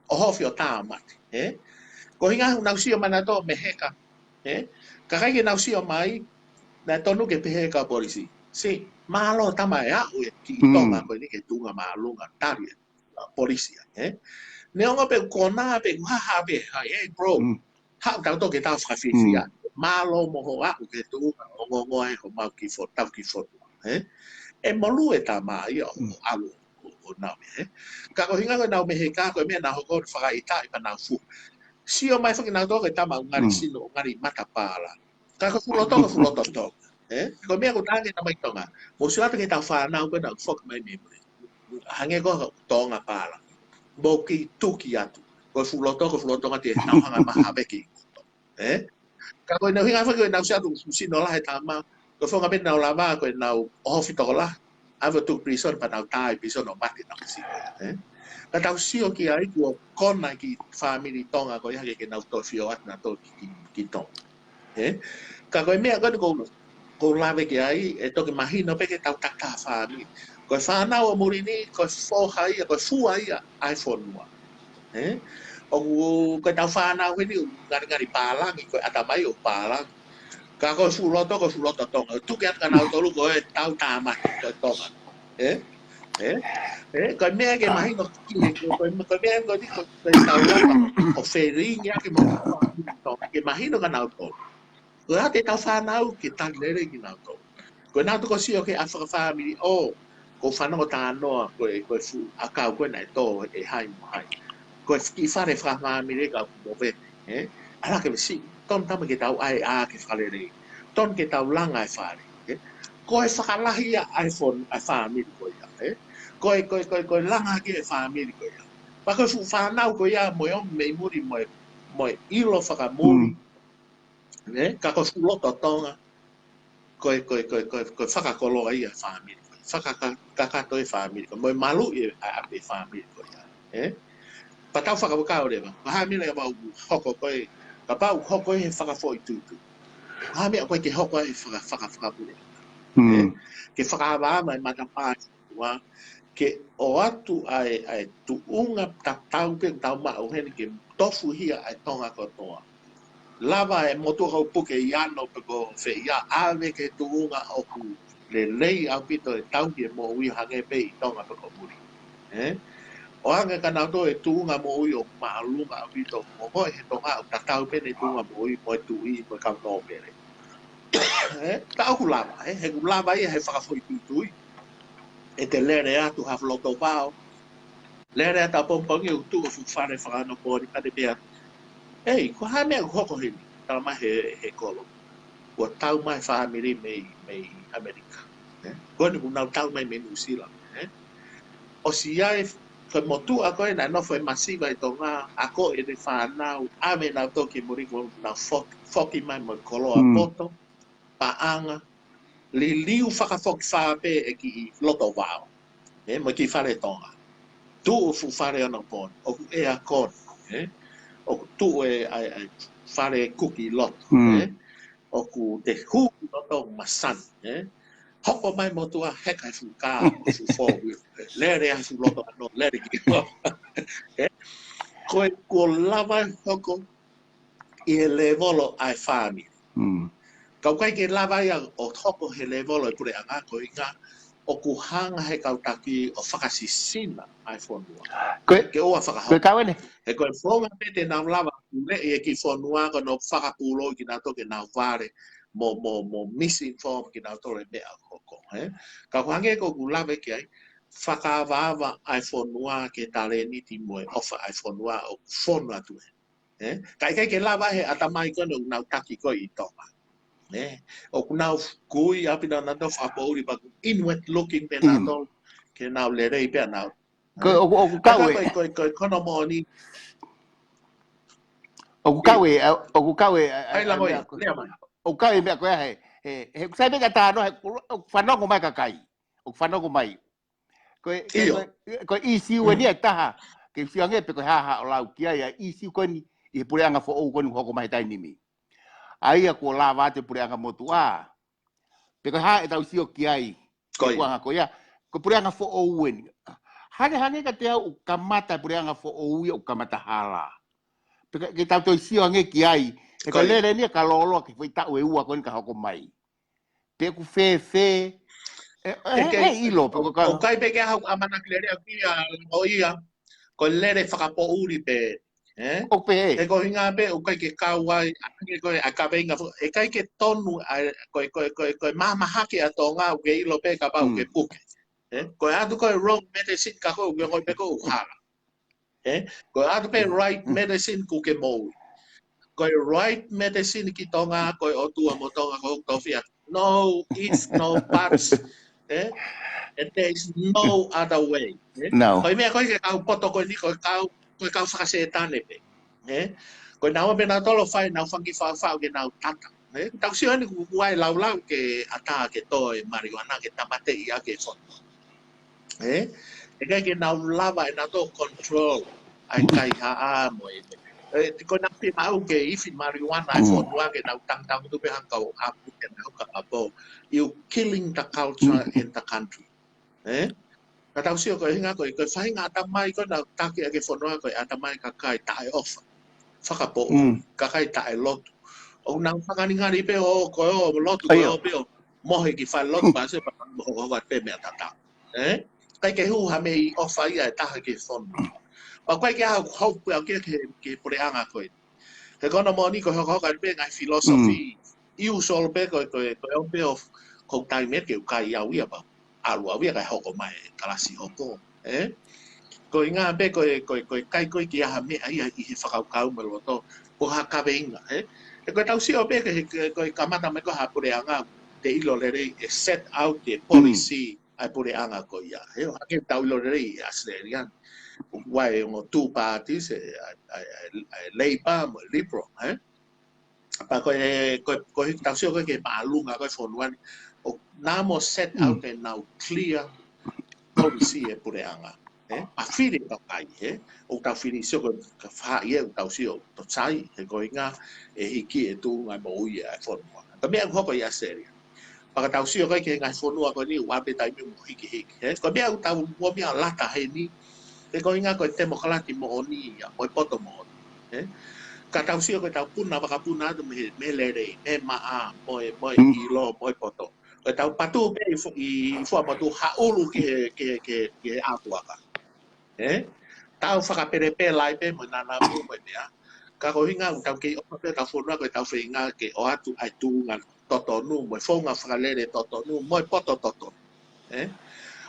ʻo ʻohofi ʻo tāmate, ē? Ko e ʻuhinga he ʻoku nau sio mai nautolu mei heka, ē? Ka ʻikai ke nau sio mai, naʻe tonu ke pehē ʻe he kau polisi, "Sī, mālō tama ʻe aʻu ʻe kiʻi Mm. Tonga ko eni ki he tuʻunga māʻolunga, tali ʻe he polisi, ē?" Neongo pē ʻoku konā pē, ʻoku haha pē, hai, "Hey, bro, Mm. haʻu tautolu ke tau fakafiefia. Mm. Mālō mo hoʻo aʻu ki he tuʻunga ongoongo ai homau kiʻi fo-, tau kiʻi fonua, ē?" ʻE molū e tama ia ʻo Mm. ʻalu ʻo, ʻo nau mei, ē? Ka ko e ʻuhinga ko ʻenau mei heka ko e meʻa naʻe hoko ʻo fakaʻitaʻi pea nau fuhu. Sio mai foki nautolu ki he tama ʻoku ngali Mm. sino, ʻoku ngali matapala. Ka ko e fuʻu loto, ko e fuʻu loto Tonga, ē? Ko e meʻa ʻoku talaange ʻe he tama ʻi Tonga. Mou sio atu ki heʻetau fānau ko ē naʻa nau foki mai mei muli. Hangē ko e Tonga pālangi. Mou kiʻi tuki atu. Ko e fuʻu loto, ko e fuʻu loto ngati e nau hanga maha veki. Ē? Ka ko e nau hinga faki ko e nau siatu fuʻu sino lahi tama. Ko e fonga pē nau lava ko e nau ʻohofi tokolahi. ʻAve ʻo tuku prison pea nau tā ʻi prison ʻo mate nau si. Ē? Ka tau sio ki ai kuo kona ki fāmili Tonga ko ia ke, ke nau toʻo fio atu nautolu ki, ki, ki Tonga. Ē? Ka ko e meʻa ko eni ʻoku ou, ʻoku ou lave ki ai, ʻe toki mahino pē ke tau takitaha fāmili. Ko e fānau ʻo muli ni, ko e foha ia, ko e fua ia ʻa e fonua. Ē? ʻOku, ko e tau fānau heni, ʻoku ngalingali pālangi, ko e ʻatamai ʻoku pālangi. Ka ko e fuʻu loto, ko e fuʻu loto Tonga. Tuku atu kia nautolu ko e tau tāmaki, ko e Tonga. Ē? Ē? Ē? Ko e meʻa ke mahino ki he, ko e, ko e meʻa ko eni, ko e, ko e tau lava, ʻo fēlingi ake mo, ke mahino kia nautolu. Ko e ʻa e tau fānau ke tali lelei kia nautolu. Ko e nau tuku sio ki he ʻa e fakafāmili ʻo, ko e fanongo tānoa, ko e, ko e fuʻu ʻakau ko e naʻe tō ʻe hai mo hai. Ko e kiʻi fale fakafāmili ka ʻoku movete, ē? ʻAlu ke mesi, tonu tama ke tau ʻai ʻa ke fakalelei. Tonu ke tau langa e fale, ē? Ko e fakalahi ia ʻa e fon-, ʻa e fāmili ko ia, ē? Ko e, ko e, ko e, ko e langa ki he fāmili ko ia. Pea ko e fuʻu fānau ko ia mo e ʻomi mei muli mo e, mo e ʻilo fakamuli. Mm. Ē? Ka ko e fuʻu loto Tonga, ko e, ko e, ko e, ko e, ko e fakakoloa ia fāmili. Fakaka-, kakato e fāmili. Ko e mo e malu e, ʻa, ʻa e fāmili ko ia. Ē? Pea tau fakavakau leva. Ko e hā e meʻa ia ʻoku hoko ko e, kapau ʻoku hoko he fakafoʻituitui. Ko e hā e meʻa ʻoku ʻikai ke hoko he faka-, faka-, fakapule. Mm. Ē? Ke fakaava mai matapā ua, ke ʻoatu ʻa e, ʻa e tuʻunga tatau pē ʻoku tau maʻu heni ke tofuhia ʻa e Tonga kotoa. Lava e motuʻa ko ē puke ʻi ano pe ko fē ia ʻave ki he tuʻunga ʻoku lelei ʻaupito e tau ki he moʻui hangē pē ʻi Tonga pe ko muli. Ē? ʻO hangē kia nautolu e tuʻunga moʻui ʻoku māʻolunga ʻaupito mo ko e he Tonga ʻoku tatau pē ʻene tuʻunga moʻui mo e tuʻi mo e kau nōpele. Ē? Ka ʻoku lava, ē? He ʻoku lava ia he fakafoʻituitui. ʻE te lele atu ha fuʻu loto vao. Lele atu ʻapongipongi ʻo tuʻu ʻo fuʻu fale fakaonopōni pea te pehē atu. ʻEi, ko e hā e meʻa ʻoku hoko heni? Tala mai he, he kolo. Kuo tau mai fāmili mei, mei ʻAmelika. Ē? Ko eni kuo nau tau mai mei Nuʻusila. Ē? ʻOsi ia e, ko e motuʻa ko ē naʻe nofo he masiva ʻi Tonga, ako ʻene fānau, ʻave nautolu ki muli kuo nau fo-, foki mai mo e koloa Mm. poto, paʻanga, liliu fakafokifā pē e kiʻi loto vao. Ē, mo e kiʻi fale Tonga. Tuʻu fuʻu fale onopōni, ʻoku ʻeakoni, ē? ʻOku tuʻu e, ʻa e, ʻa e fale kuki ʻi loto, Mm. ē? ʻOku te hū ʻi loto masani, ē? Hoko mai motuʻa heka he fuʻu kā, fuʻu four wheel, ē? Lele ai fuʻu loto ano, lele ki. Ē? Ko e, kuo lava e hoko ʻi he lēvolo ʻa e fāmili. Mm. Ka ʻoku ʻikai ke lava ia ʻo hoko he lēvolo e puleʻanga ko e ʻuhinga ʻoku hanga he kau taki ʻo fakasisina ʻa e fonua. Ko e, Ke ʻoua fakahoko. ko e kau eni. He ko e fonga pē te nau lava puleʻi e kiʻi fonua ko ʻenau fakapūlou kinautolu ke nau vale mo, mo, mo misinform kinautolu e meʻa ʻoku hoko, ē? Ka ʻoku hangē ko ʻeku lave ki ai, fakaavaava ʻa e fonua ke talēniti mo e ʻofa ʻa e fonua ʻoku fonu atu ē. Ē? Ka ʻikai ke lava he ʻatamai ko ē ʻoku nau taki ko ē ʻi Tonga. Ē? ʻOku nau kui ʻaupito nautolu fakapoʻuli pea ʻoku inward looking pē Mm. nautolu ke nau lelei pē nau. Ko, Ē? ʻoku, ʻoku Ka kau ko e, e, ko e, ko e, ko hono moʻoni. ʻoku kau e, ʻoku kau e, ʻAi, lango ia, meʻa ko, lea mai. ʻoku kau e meʻa ko ē he, he, he, sai pē ka tāno, he, ʻoku fanongo mai kakai. ʻOku fanongo mai. Ko e, ko e, ʻIo. ko e, ko e ʻīsiu eni Mm. ʻe taha. Ke sio ange pe ko e hā haʻo lau ki ai, ʻa e ʻīsiu ko eni, ʻi he puleʻanga foʻou ko eni hoko mai he taimi ni. ʻA ia kuo lava atu e puleʻanga motuʻa. Pe ko e hā ʻetau sio ki ai. Ko ia. Kuo hanga ko ia. Ko e puleʻanga foʻou eni. Hangē, hangē kiate au ʻoku kamata e puleʻanga foʻou ia ʻoku kamata hala. Pe ka, ke tau toe sio ange ki ai. He Ko ka ia. lele ni ka lōloa ki he foʻi taʻu ʻe ua ko eni ka hoko mai. Pe ʻoku fēfē. ʻE, ʻe, ʻE ke, ʻe ʻilo, pe ko ka ʻoku ʻikai pē ke ʻaho ʻamanaki lele ʻaupito ia, ʻo ia. Ko e lele fakapoʻuli pē. Ē? ʻOku pehē. He ko e ʻuhinga pē, ʻoku ʻikai ke kau ai, ʻa ke ko e, ʻa e kaveinga fo-, ʻe ʻikai ke tonu, ʻa e, ko e, ko e, ko e, ko e mahamahaki ʻa Tonga, ʻoku ke ʻilo pē kapau ʻoku ke Mm. puke. Ē? Ko e ʻatu ko e wrong medicine ka ko e, ʻoku ke ʻilo pē ʻoku hala. Ē? Ko e ʻatu pē Mm. right medicine ʻoku ke moʻui. Ko e right medicine ki Tonga, ko e ʻOtua mo Tonga, ko e tofiʻa. No ifs, no buts. Ē? And there is no other way. Ē? No. Ko e meʻa ko ē ke kau poto ko eni, ko e kau ko e kau fakasētane pē. Ē? Ko e nau pē nau tolo fai, nau fanga kiʻi faʻufaʻu ke nau tata. Ē? Tau sio eni kuo, kuo ʻai laulau ke ʻatā ke tō e marijuana ke tāmateʻi ʻaki e fonua. Ē? ʻIkai ke nau lava ʻe nautolu control ʻa e kaihaʻa mo e. Ē, ko e nau pē mau ke ifi marijuana ʻa e fonua ke nau tangutangutu pē hangē ko e ʻapi ke nau kapapō. You killing the culture in the country. Ē? Ka tau sio ko e hinga ko e, ko e faʻahinga ʻatamai ko ē naʻa nau taki ʻaki e fonua ko e ʻatamai kakai taʻeʻofa. Fakapoʻuli, kakai taʻelotu. ʻOku nau fakangali pē ʻo, ko e ʻo lotu, ko e ʻo pē ʻo mohe ki falelotu, pea sio pea mo hokohoko atu pē meʻa tatau. Ē? ʻIkai ke hū ha meʻi ʻofa ia ʻe taha ki he fonua. Pea ʻoku ʻikai ke ʻi ai ha hope ʻaʻaku ki he, ki he puleʻanga ko ē. He ko hono moʻoni ko e hokohoko atu pē ngaahi philosophy. ʻIo, solo pē ko e, ko e, ko e ʻo pē ʻo ko e taimi ē ke u kai au ia pea ʻalu au ia kae hoko mai e kalasi hoko. Ē? Ko e ʻuhinga pē ko e, ko e, ko e ʻikai ko e ki ha meʻa ia ʻi he fakakaukau mo e loto, ko ha kaveinga, ē? He ko e tau sio pē ko e, ko e, ko e kamata mai ko ha puleʻanga, te ʻilo lelei e set out e policy ʻa e puleʻanga ko ia. He ʻoku hangē tau ʻilo lelei ʻi ʻAositelēlia. ʻOku ʻi ai e ongo two parties, ē, ʻa e, ʻa e, ʻa e, ʻa e Labour mo e Liberal, ē? Pea ko e, ko e, ko e tau sio ko ē ki he māʻolunga ko ē fonua ni, ʻoku nau mo set out ʻenau clear policy e puleʻanga. Ē? ʻA fili e kakai, ē? ʻOku tau fili sio ko e ka fai ē, ʻoku tau sio to sai, he ko e ʻuhinga ʻe hiki e tuʻunga moʻui ʻa e fonua. Ko e meʻa ʻoku hoko ʻi ʻAositelēlia. Pea ka tau sio ko ē ki he ngaahi fonua ko eni, ʻoku ʻi ai pē taimi mo hikihiki, ē? Ko e meʻa ʻoku tau mo meʻa lata heni, he ko e ʻuhinga ko e temokalati moʻoni ia, mo e poto moʻoni, ē? Ka tau sio ko e tau puna, vakapuna atu mei he, mei he lelei, mei he maʻa, mo e, mo e ʻilo, mo e poto. Ko e tau patu pē ʻi fu-, ʻi, ʻi fuamotu ha ʻulu ki he, ki he, ki he, ki he ʻātuaka. Ē? Tau fakapelepela ai pē mo e nanamu mo e meʻa. Ka ko e ʻuhinga ʻoku tau kei ʻofa pē tau fonua ko e tau feinga ke ʻoatu ʻa e tuʻunga totonu, mo e founga fakalele totonu, mo e poto totonu. Ē?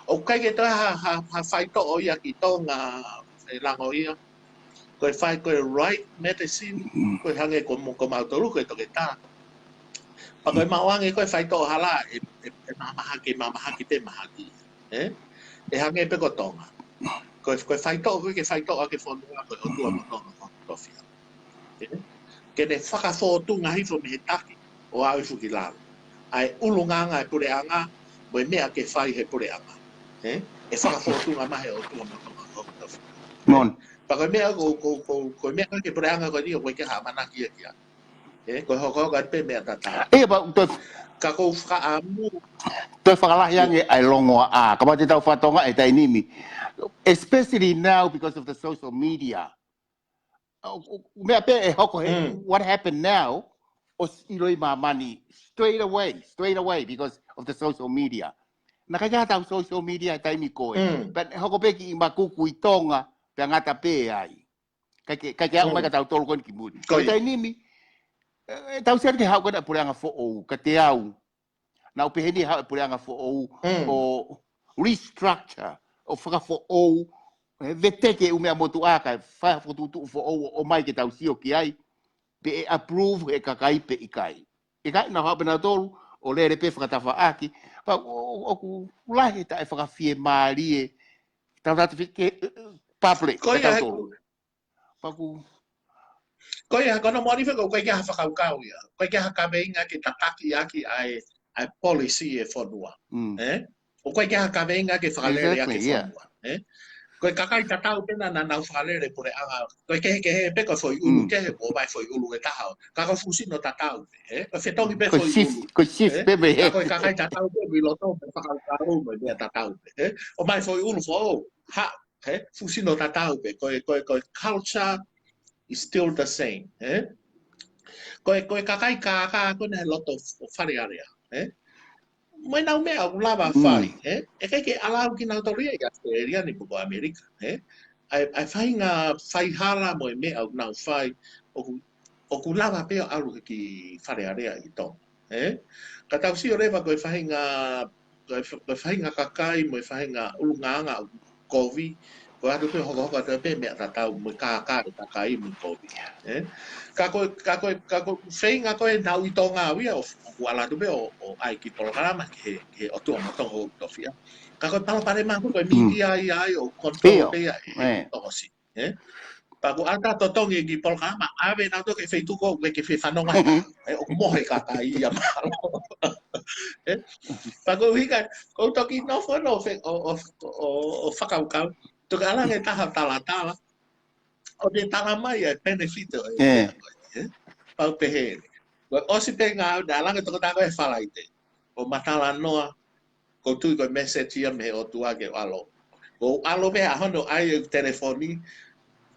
ʻOku ʻikai ke toe ha, ha, ha faitoʻo ia ki Tonga ʻe lango ia. Ko e fai ko e right medicine, ko e hangē ko mo-, ko mautolu ko e toketā. Pea ko e maʻu ange ko e faitoʻo hala, ʻe, ʻe, ʻe mamahaki, mamahaki pē mahaki. Ē? ʻE hangē pē ko Tonga. Ko e, ko e faitoʻo, ko e ke faitoʻo ʻaki e fonua, ko e ʻOtua mo Tonga ko e tofiʻa. Ē? Ke ne fakafōtunga hifo mei he taki, ʻo aʻu hifo ki lalo. ʻA e ʻulungaanga e puleʻanga, mo e meʻa ke fai he puleʻanga. Ē? ʻE fakafōtunga mai he ʻOtua mo Tonga ko e tofiʻa. Pea ko e meʻa ko, ko, ko, ko e meʻa ko e puleʻanga ko eni ʻoku ʻikai ke ha ʻamanaki ia ki ai. Ē, ko e hokohoko atu pē meʻa tatau. ʻIa, pea toe, ka ʻoku ou fakaʻamu, toe fakalahi ange ʻa e longoaʻa. Ka mate tau fakatonga e taimi ni. Especially now because of the social media. ʻO, ʻo, meʻa pē ʻe hoko he, what happened now, ʻosi ʻilo ʻi māmani straight away, straight away because of the social media. Naʻe ʻikai ke ʻi ai ha tau social media he taimi ko ē. Pea hoko pē kiʻi makuku ʻi Tonga, pea ngata pē ai. ʻIkai ke, ʻikai ke aʻu mai kia tautolu ko eni ki muli. Ko e taimi ni, ē, ʻe tau sio ki he haʻu ko ē ʻa e puleʻanga foʻou, kiate au. Naʻa ku pehē ni haʻu e puleʻanga foʻou, ʻo restructure, ʻo fakafoʻou, ē, veteki e ʻū meʻa motuʻa kae fai ha fokotuʻutuʻu foʻou ʻo, ʻomai ke tau sio ki ai, pe ʻe approve he kakai pe ʻikai. ʻIkai, naʻa nau haʻu pē nautolu, ʻo lele pē fakatafaʻaki, pea ʻo, ʻo, ʻoku lahi e taʻefakafiemālie, tau tatu fike, ē, ē, public, ko ia he tautolu. Paku. Ko ia, ko hono moʻoni fē ko e ʻikai ke ʻi ai ha fakakaukau ia. ʻIkai ke ʻi ai ha kaveinga ke tataki ʻaki ʻa e, ʻa e policy e fonua. Ē? ʻOku ʻikai ke ʻi ai ha kaveinga ke fakalele ʻaki e fonua. Ē? Ko e kakai tatau pē naʻa nau fakalele puleʻanga. Ko e kehekehe pē ko e foʻi ʻulu kehe, ʻomai foʻi ʻulu ʻe taha. Ka ko e fuʻu sino tatau pē. Ē? Ko e fetongi pē foʻi ʻulu. Ko e shift pē mei he. Ka ko e kakai tatau pē mei loto, mei he fakakaukau mo e meʻa tatau pē. Ē? ʻOmai foʻi ʻulu foʻou. Ha, ē? Fuʻu sino tatau pē, ko e, ko e, ko e culture is still the same, ē? Ko e, ko e kakai kākā ko ena he loto ʻo Fale Alea, ē? Mo ʻenau meʻa ʻoku lava fai, ē? ʻE ʻikai ke ʻalu kinautolu ia ʻi ʻAositelēlia ni pe ko ʻAmelika, ē? ʻA e, ʻa e faʻahinga faihala mo e meʻa ʻoku nau fai, ʻoku, ʻoku lava pē ʻo ʻalu ki Fale Alea ʻi Tonga. Ē? Ka tau sio leva ko e faʻahinga, ko e fa-, ko e faʻahinga kakai mo e faʻahinga ʻulungaanga ʻoku kovi, ko e ʻatu pē hokohoko atu pē meʻa tatau mo e kākā e kakai mo e kovi. Ē? Ka ko e, ka ko e, ka ko e feinga ko ē naʻa ku ʻi Tonga au ia ʻo, ʻoku ala atu pē ʻo, ʻo ʻai ki he polokalama ki he, ki he ʻOtua mo Tonga ʻoku tofiʻa. Ka ko e palopalema ko e mītia ia ai ʻoku control pē ia ʻe he tokosiʻi. Ē? Pea ʻoku ʻata totongi ki he polokalama, ʻave nautolu ki he feituʻu ko ē ke fefanongo ai. Mhm. ʻE, ʻoku mohe kakai ia mahalo. ʻE? Pea ko e ʻuhinga, ʻoku ou toki nofo ʻo fe-, ʻo, ʻo, ʻo, ʻo fakakaukau. Toki ʻalu ange ʻo taha talatala. ʻO ne tala mai ʻa e benefit ʻo e, ʻe, pea u pehē ni. Ko e ʻosi pē ngāue, naʻe ʻalu ange tokotaha ko ē he Falaite. ʻO ma talanoa, ʻoku ou tui ko e message ia mei he ʻOtua ke ʻalu. ʻOku ou ʻalu pē he ʻaho ni ʻo ʻai e telefoni,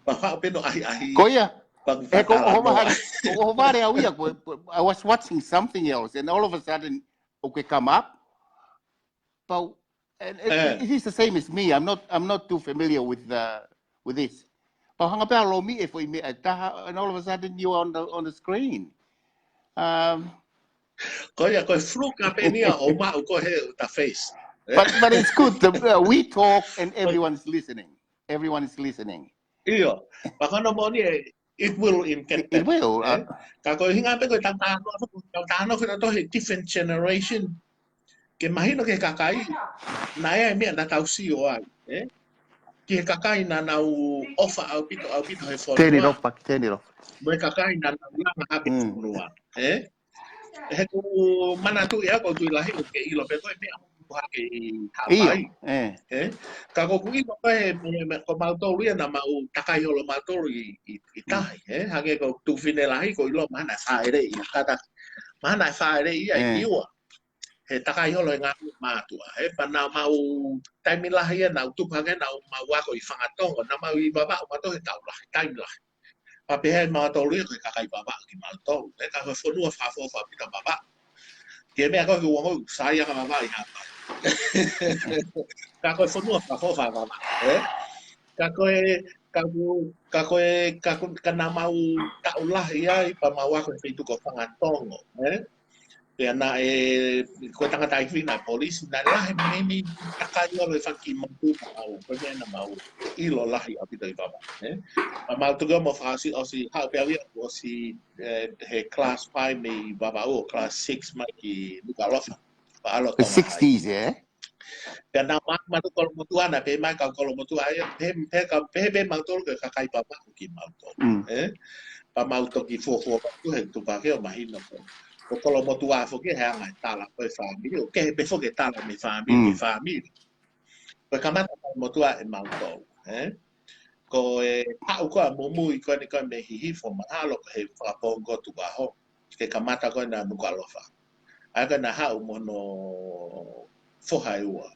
pea faʻu pē ʻo ʻahiʻahi. Ko ia. Pea u ʻe, ko, fakatala ʻoho noa. Mahali, ʻoho vale au ia, ko, ko, I was watching something else, and all of a sudden, ʻoku ke come up. Pau, and it, ʻe, it is the same as me. I'm not, I'm not too familiar with the, with this. Pau hanga pē ʻo lomi e foʻi meʻa ʻe taha, and all of a sudden you are on the, on the screen. Um, Ko ia, ko e fluke pē ia ʻo maʻu ko ē he ta face. ʻE? But, but it's good. The, uh, we talk and everyone's listening. Everyone's listening. ʻIo. Pea ko hono moʻoni ē, it will impact. It, it will, ʻe? Uh, Ka ko e ʻuhinga pē ko e tau talanoa, tau talanoa ko e tau he different generation. Ke mahino ki he kakai, naʻe ʻi ai e meʻa naʻa tau sio ai, ʻe? Ki he kakai naʻa nau ʻofa ʻaupito, ʻaupito he fonua. Turn it off, Paki, turn it off. Mo e kakai naʻa nau langa ʻaupito he fonua, ʻe? He ʻoku ou manatuʻi au, ʻoku ou tui lahi ʻoku ke ʻilo pē ko e meʻa ʻoku hake ʻi Haʻapai. ʻIo, ʻe. ʻE? Ka ʻoku ou ʻilo ko e, me, me, ko mautolu ia naʻa mau takai holo mautolu ʻi, ʻi, ʻi tahi, ʻe? Hangē ko e tuofefine lahi ʻoku ou ʻilo mahalo naʻe fāʻeleʻi, kata, mahalo naʻe fāʻeleʻi ia ʻi ʻIua. He takai holo e ngaahi mātuʻa, ʻe? Pea naʻa mau taimi lahi ia naʻa mau tupu hake naʻa mau ako ʻi Fangatongo, naʻa mau ʻi Vavaʻu mautolu he taʻu lahi, taimi lahi. Pea pehē ʻe mautolu ia ko e kakai Vavaʻu kimautolu. ʻE, ka ko e fonua fakaʻofoʻofa ʻaupito Vavaʻu. Ke meʻa ko ē ke uongo, sai ʻa Vavaʻu ʻi Haʻapai. Ka ko e fonua fakaʻofoʻofa Vavaʻu, ʻe? Ka ko e, ka ko, ka ko e, ka ko, ka naʻa mau taʻu lahi ai, pea mau ako he feituʻu ko Fangatongo, ʻe? Pea naʻe, ko e tangataʻeiki fefine polisi, naʻe lahi meni takai holo e fanga kiʻi motu naʻa mau, ko e meʻa naʻa mau ʻilo lahi ʻaupito ʻi Vavaʻu, ʻe? Pea mau toki ō mo fakaʻosi, ʻosi haʻu pē au ia, ʻosi, ʻe, he class five mei Vavaʻu, ʻo class six mai ki Nukuʻalofa. Pea ʻalu ʻo The tonga high. Sixties, ʻe? Pea naʻa mau, mautolu kolomotuʻa naʻe pehē mai kau kolomotuʻa ia, pehē, pehē kau, pehē pē mautolu ko e kakai Vavaʻu kimautolu, ʻe? Pea mau toki fuofua atu he tupu hake ʻo mahino ko, ko kolomotuʻa foki he anga e tala ko e fāmili, ʻoku kehe pē foki e tala mei fāmili ki fāmili. Ko e kamata kolomotuʻa ʻe mautolu, ʻe? Ko e haʻu ko ē ʻa Mumui ko eni ko ē mei Hihifo mahalo ko e he fakapongo Tukuʻaho. Ke kamata ko ē naʻa Nukuʻalofa. ʻA ia ko ē naʻe haʻu mo hono foha ʻe ua.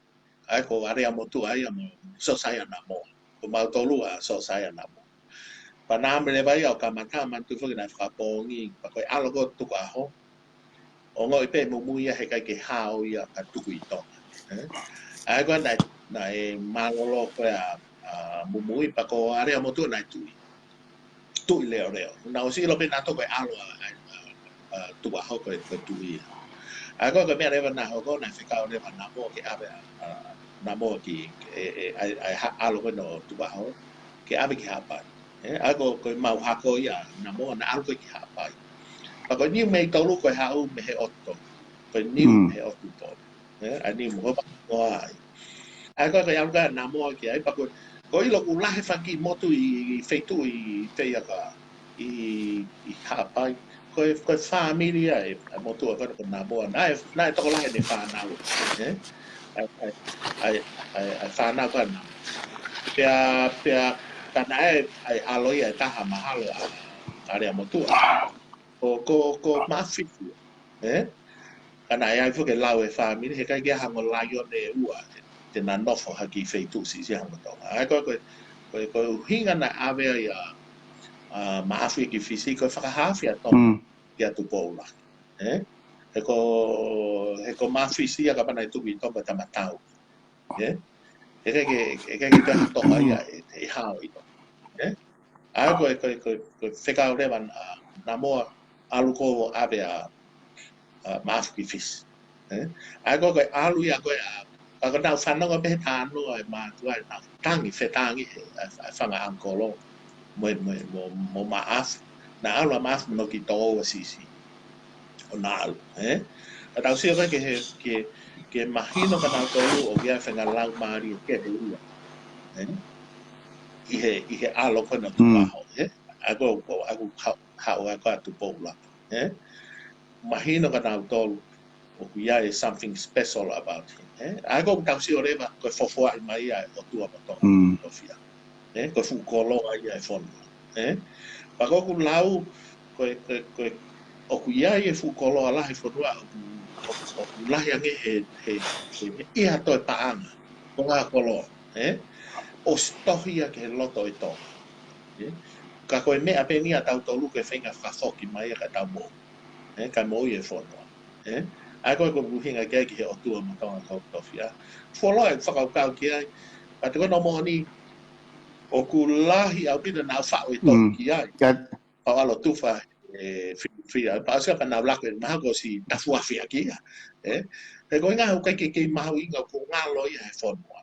ʻA ia ko Aleamotuʻa ia mo Sosaia Namoa. Ko mautolu ʻa Sosaia Namoa. Pea naʻa mau leva ia ʻo kamata, manatuʻi foki naʻe fakapongi, pea ko e ʻalu ko ē Tukuʻaho. ʻO ongoʻi pē Mumui ia he ʻikai ke hao ia ka tuku ʻi Tonga. ʻE? ʻA ia ko ē naʻe, naʻe mālōlō ko ē ʻa, ʻa Mumui pea ko Aleamotuʻa naʻe tuʻi. Tuʻi leʻoleʻo. Naʻa ku ʻosi ʻilo pē naʻa toko e ʻalu ʻa, ʻa, ʻa, ʻa Tukuʻaho ko e, ko e tuʻi ia. ʻA ia ko e, ko e meʻa leva naʻe hoko, naʻe fekau leva ʻa Namoa ke ʻave ʻa, ʻa, Namoa ki, ʻe, ʻe, ʻa, ʻa, ha-, ʻalu ko ē ʻo Tukuʻaho, ke ʻave ki Haʻapai. ʻE, ʻa ia ko, ko e mau hako ia ʻa Namoa naʻe ʻalu ko ē ki Haʻapai. Pea ko e niu mei tolu ko e haʻu mei he ʻotu. Ko e niu mei he ʻotu tolu. ʻE, ʻa e niu mo hopa ko ai. ʻA ia ko e, ko e ʻalu ko ē ʻa Namoa ki ai, pea ko, ko e ʻilo ʻoku lahi e fanga kiʻi motu ʻi, ʻi feituʻu ʻi fē ia ka ʻi, ʻi Haʻapai. Ko e, ko e fāmili ia ʻe, ʻa e motuʻa ko ē ko Namoa. Naʻe, naʻe tokolahi ʻene fānau. ʻE? ʻA e, ʻa e, ʻa e, ʻa e, ʻa e fānau ko ē ʻa Namoa. Pea, pea, ka naʻe, ʻa e ʻalo ia ʻe taha mahalo ʻa, ʻa Aleamotuʻa. Ko, ko, ko Mafifi. ʻE? Ka naʻe ʻai foki e lau e fāmili, he ʻikai ke ʻi ai ha ongo laione ʻe ua, te, te na nofo ha kiʻi feituʻu siʻisiʻi ʻi Tonga. ʻA ia ko e, ko e, ko e, ko e ʻuhinga naʻe ʻave ai ʻa, ʻa Maʻafu ki Fisi, ko e fakahaofi ʻa Tonga, kia Tupou Lahi. ʻE? He ko, he ko Maʻafu Fisi ia kapau naʻe tuku ʻi Tonga tama tau. ʻE? He ʻikai ke, he ʻikai ke toe ha Tonga ia ʻe, ʻe hao ʻi Tonga. ʻE? ʻA ia ko e, ko e, ko e, ko e fekau leva ʻa Namoa ʻalu ko ē ʻo ʻave ʻa, ʻa Maʻafu ki Fisi. ʻE? ʻA ia ko e, ko e ʻalu ia ko ē ʻa, ka ko ʻenau fanongo pē he talanoa ʻa e mātuʻa ʻenau tangi, fetangi he, ʻa, ʻa e fanga ʻangikolo mo, mo, mo, mo Maʻafu. Naʻe ʻalu ʻa Maʻafu mo hono kiʻi tokoua siʻisiʻi. ʻO na ʻalu, ʻe? Ka tau sio ko ē ki he, ki he, ki he mahino kia nautolu ʻoku ʻi ai e faʻahinga laumālie kehe ia. ʻE? ʻi he, ʻi he ʻalo ko ena ʻo Tukuʻaho, ē? ʻA ia ko, ko, ʻa ia ko ha, ha, ʻa ia ko ʻa Tupou Laki, ē? Mahino kia nautolu, ʻoku ʻi ai something special about him, ē? ʻA ia ko ʻoku tau sio leva, ko e fofoaʻi mai ʻa e ʻOtua mo Tonga Tofiʻa. Ē? Ko e fuʻu koloa ia ʻa e fonua, ē? Pea ko ʻeku lau, ko e, ko e, ko e, ʻoku ʻi ai e fuʻu koloa lahi fonua, ʻoku, ʻoku, ʻoku lahi ange he, he, he, he ʻi ha toe paʻanga, ko ha koloa, ē? ʻOsi tohi ia ki he loto ʻo e Tonga, ē? Ka ko e meʻa pē eni ʻa tautolu ke feinga fakafoki mai ia ka tau moʻui, ē? Ka moʻui e fonua, ē? ʻA ia ko e ko e ʻuhinga ki ai ki he ʻOtua mo Tonga Tofiʻa. Fuoloa e fakakaukau ki ai, pea te kono moʻoni, ʻoku lahi ʻaupito naʻa faʻo e toki ai. Ka ʻalu ʻo tufa e fi, fi, a, pea ʻosi ka nau lako e maha ko si tafuafi ʻaki ia. Ē? He ko e ʻuhinga ʻoku ʻikai ke kei mahuʻinga ko e ngalo ia he fonua.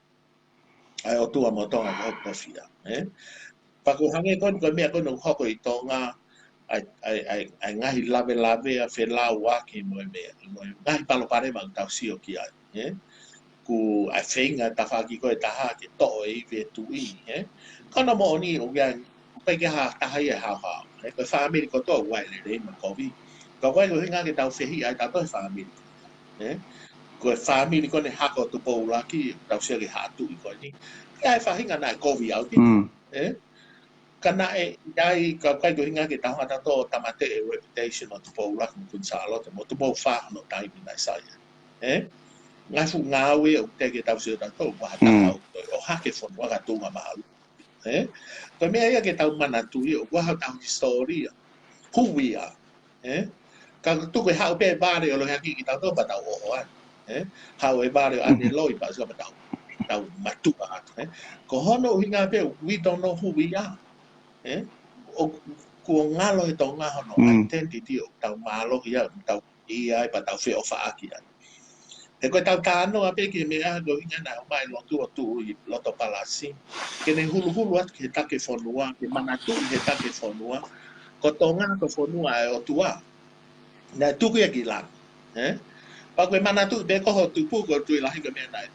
ʻA e ʻOtua mo Tonga Tofiʻa. Ē? Pea ko e hangē ko eni ko e meʻa ko eni ʻoku hoko ʻi Tonga, ʻa e, ʻa e, ʻa e, ʻa e ngaahi lavelave ʻa felauʻaki mo e meʻa, mo e ngaahi palopalema ʻoku tau sio ki ai. Ē? Ko e feinga tafaʻaki ko e taha ke toʻo e ivi e tuʻi, ē? Ka ko hono moʻoni ʻoku ʻi ai, ʻoku ʻikai ke ha taha ia ʻe haohaoa, ē? Ko e fāmili kotoa ʻoku ʻi ai e lelei mo e kovi. Ka ʻoku ʻikai ko e ʻuhinga ke tau fehiʻa ai tautolu he fāmili, ē? Ko e fāmili ko eni hako Tupou Laki, tau sio ki he haʻa tuʻi ko eni. ʻI ai e faʻahinga naʻe kovi ʻaupito, ē? Ka naʻe ʻi ai, ka ʻoku ʻikai ko e ʻuhinga ke tau hanga tautolu ʻo tāmateʻi e reputation ʻo Tupou Laki mo Kuini Sālote, mo Tupou Fā hono taimi naʻe sai ai, ē? Ngaahi fuʻu ngāue ʻoku teʻeki ke tau sio tautolu, ʻoku ʻi ai ha taha ʻoku toe ʻohake fonua ka tuʻunga māʻolunga, ē? Ko e meʻa ia ke tau manatuʻi, ʻoku ʻi ai hotau hisitōlia, who we are, ē? Ka tuku e haʻu pē vale ʻo lohiakiʻi kitautolu pea tau ʻoho ai, ē? Haʻu e vale ʻo ʻAne Loi pea sio pea tau, tau matuʻa atu, ē? Ko hono ʻuhinga pē, we don't know who we are, ē? ʻOku, kuo ngalo he Tonga hono identity ʻoku tau mālohi ai, ʻoku tau ʻi ai pea tau feʻofaʻaki ai. He ko ʻetau talanoa pē ki he meʻa ko e ʻuhinga naʻe ʻomai e lotu ʻo tuʻu ʻi loto palasi, ke ne huluhulu atu ki he takefonua, ke manatuʻi he takefonua, ko Tonga ko e fonua ʻa e ʻOtua. Naʻe tuku ia ki langi, ē? Pea ko e manatuʻi pē ko hoʻo tupu, ko e tui lahi ko e meʻa naʻe,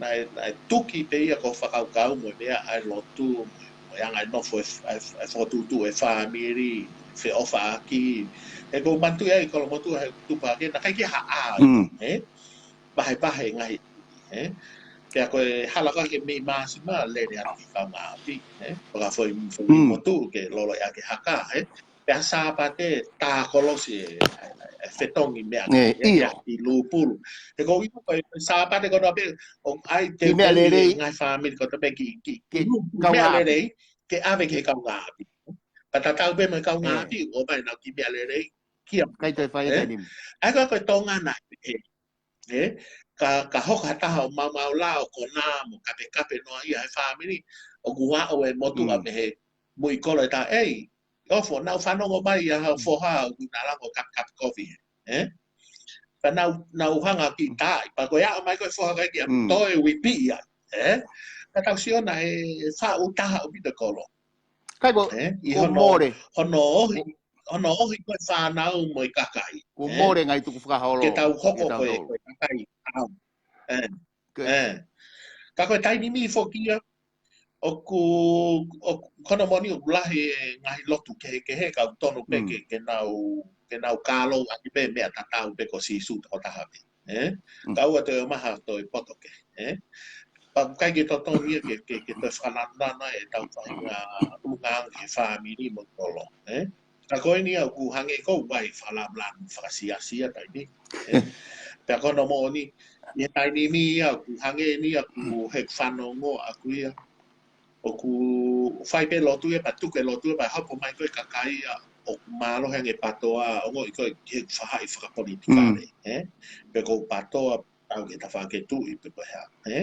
naʻe, naʻe tuki pē ia ko e fakakaukau mo e meʻa ʻa e lotu, mo e, mo e anga e nofo e, e, e fokotuʻutuʻu e fāmili, feʻofaʻaki. He ʻoku ou manatuʻi ai Kolomotuʻa he tupu hake, naʻe ʻikai ke ha ʻā, ē? Vahevahe ngaahi, ē? Pea ko e hala ko ē ke mei māsima, lele atu ki kaungāʻapi, ē? Pea ka foʻi, foʻi motuʻa ke lolo ia ke haka, ē? Pea Sāpate, tā kolosi e, e, e fetongi meʻa, ē, ʻio, ʻi Lupulu. He ko e ʻuhinga ko e Sāpate ko ena pē, ʻoku ʻi ai e meʻa lelei, ngaahi fāmili ko ena pē ki, ki, ki Lupulu, meʻa lelei, ke ʻave ki he kaungāʻapi. Pea tatau pē mo e kaungāʻapi, ʻomai ʻenau kiʻi meʻa lelei, kia. ʻIkai toe fai e taimi ni. ʻA ia ko e Tonga naʻe, ē? Ka, ka hoko ha taha ʻo maumau lao, ko ena mo kapekape noa ia he fāmili, ʻoku aʻu e motuʻa mei he muʻi kolo ʻe taha, ʻEi, ʻOfo, naʻa ku fanongo mai ʻa hoʻo foha ʻoku na lango kapekape kovi, ē? Pea naʻa ku, naʻa ku hanga ki tai, pea ko e aʻu mai ko e foha kai kia, toe uipi ia, ē? Ka tau sio naʻe faʻu taha ʻaupito e kolo. ʻIkai ko, ē? ʻI hono, hono ohi, hono ohi ko e fānau mo e kakai, ē? Kuo mole ngaahi tukufakaholo. Ke tau hoko ko e, ko e kakai ʻaʻau. Ē? Ē? Ka ko e taimi ni foki ia, ʻoku, ʻoku, ko hono moʻoni ʻoku lahi e ngaahi lotu kehekehe, ka ʻoku tonu pē ke, ke nau, ke nau kālou ʻaki pē meʻa tatau pē ko Sīsū tokotaha pē, ē? Ka ʻoua toe ʻomai ha toe poto kehe, ē? Pea ʻoku ʻikai ke totonu ia ke, ke, ke toe fakananana ʻetau faʻahinga ʻulungaanga ki he fāmili mo e kolo, ē? Ka ko eni ia ʻoku hangē ko e ʻai fakalavelave fakasiasi ʻa e taimi ni, ē? Pea ko hono moʻoni, ʻi he taimi ni ia ʻoku hangē ni ia ʻoku he fanongo ʻaku ia. ʻOku fai pē lotu ia, pea tuku e lotu ia, pea hopo mai ko e kakai ia, ʻoku mālohi ange PATOA, ongoʻi ko e ki he faʻahi fakapolitikale, ē? Pe ko PATOA, tau ke tafa ke tuʻi pe ko e hā, ē?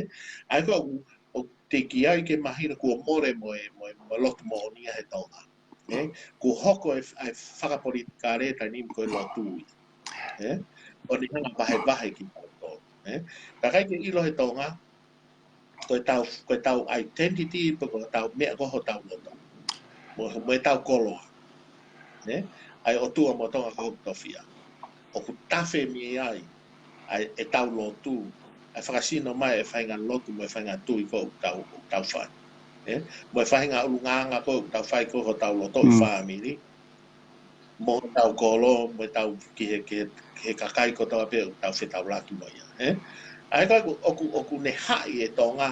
ʻA ia ko e ʻoku, ʻoku teʻeki ai ke mahino kuo mole mo e, mo e, mo e lotu moʻoni ia he Tonga. Ē? Kuo hoko e, e fakapolitikale taimi ni ko e lotu ia. Ē? ʻO ne hanga vahevahe kitautolu. Ē? Ka ʻikai ke ʻilo he Tonga, ko ʻetau, ko ʻetau identity, pe ko ʻetau meʻa ko hotau lotu. Mo, mo ʻetau koloa. Ē? ʻA e ʻOtua mo Tonga Tofiʻa. ʻOku tafe mei ai ʻa e, ʻetau lotu, ʻa e fakasino mai e faʻahinga lotu mo e faʻahinga tui ko ʻetau, ʻetau fai. Ē? Mo e faʻahinga ʻulungaanga ko ē ʻoku tau fai ko ē hotau lotoʻi fāmili. Mo hotau kolo, mo ʻetau ki he, ki he, ki he kakai kotoa pē ʻoku tau fetaulaki mo ia. Ē? ʻA ia ko ē ʻoku, ʻoku, ʻoku ne haʻi e Tonga,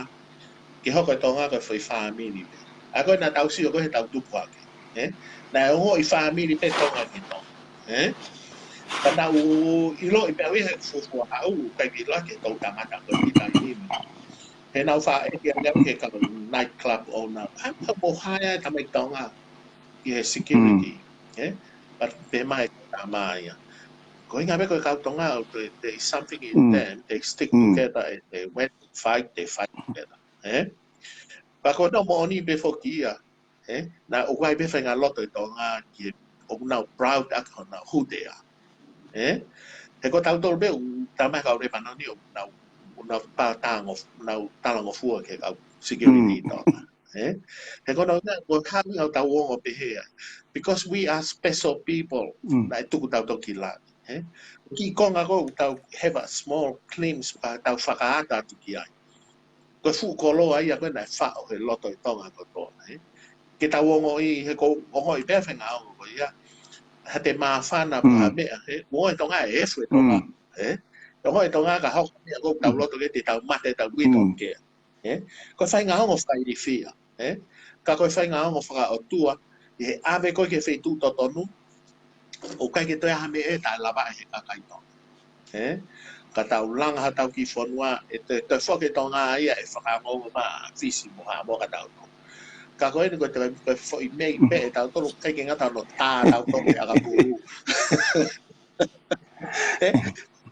ke hoko e Tonga ko e foʻi fāmili pē. ʻA ia ko ē naʻa tau sio ko ē heʻetau tupu hake. Ē? Naʻe ongoʻi fāmili pē Tonga ki Tonga. Ē? Ka naʻa ku ʻiloʻi pē au ia he fuofua haʻu, ʻikai ke ʻilo ke tau tangata ko e kita imi. He naʻa ku faʻa ʻeke ange au ki he kau night club owner. ʻAi, ʻoku mou hire e tamaiki Tonga ki he security. Ē? But pehē mai e tama ia, ko e ʻuhinga pē ko e kau Tonga, there, there is something in them. They stick together and they when they fight, they fight together. Ē? Pea ko hono moʻoni pē foki ia. Ē? Naʻa ʻoku ʻi ai pē faʻahinga loto ʻi Tonga ki he, ʻoku nau proud ʻaki honau who they are. Ē? He ko tautolu pē ʻoku tau mai kau Lepanoni ʻoku nau, ʻoku nau pa-, tango, nau talangofua ki he kau security ʻi Tonga. Ē? He ko hono ʻuhinga, ko e hā e ʻuhinga ʻoku tau ongo pehē ai. Because we are special people. Naʻe tuku tautolu ki langi. Ē? Kiʻi konga ko ē ʻoku tau have a small glimpse pea tau fakaata atu ki ai. Ko e fuʻu koloa ia ko ē naʻe faʻo he loto ʻi Tonga kotoa, ē. Ke tau ongoʻi, he ʻoku ou ongoʻi pē faʻahinga ongo ko ia. Ha te māfana pē ha meʻa, ē. Mo e Tonga ʻe efu e Tonga, ē. Ongoʻi e Tonga ka hoko meʻa ko ē ʻoku tau loto ke te tau mate tau ui Tonga ke. Ē. Ko e faʻahinga ongo fakailifia, ē. Ka ko e faʻahinga ongo fakaʻotua, ʻi he ʻave ko ē ki he feituʻu totonu, ʻoku ʻikai ke toe ʻi ai ha meʻa ʻe taʻelavaʻi he kakai Tonga. Ē? Ka tau langa hotau kiʻi fonua, ʻe toe, toe foki e Tonga ia ʻe fakaongoongo mai ʻa Fisi mo Haʻamoa ka tau tō. Ka ko eni ko e te, ko e foʻi mei pē ʻe tautolu, ʻikai ke ngata hono tā tautolu he ʻakapulu. Ē?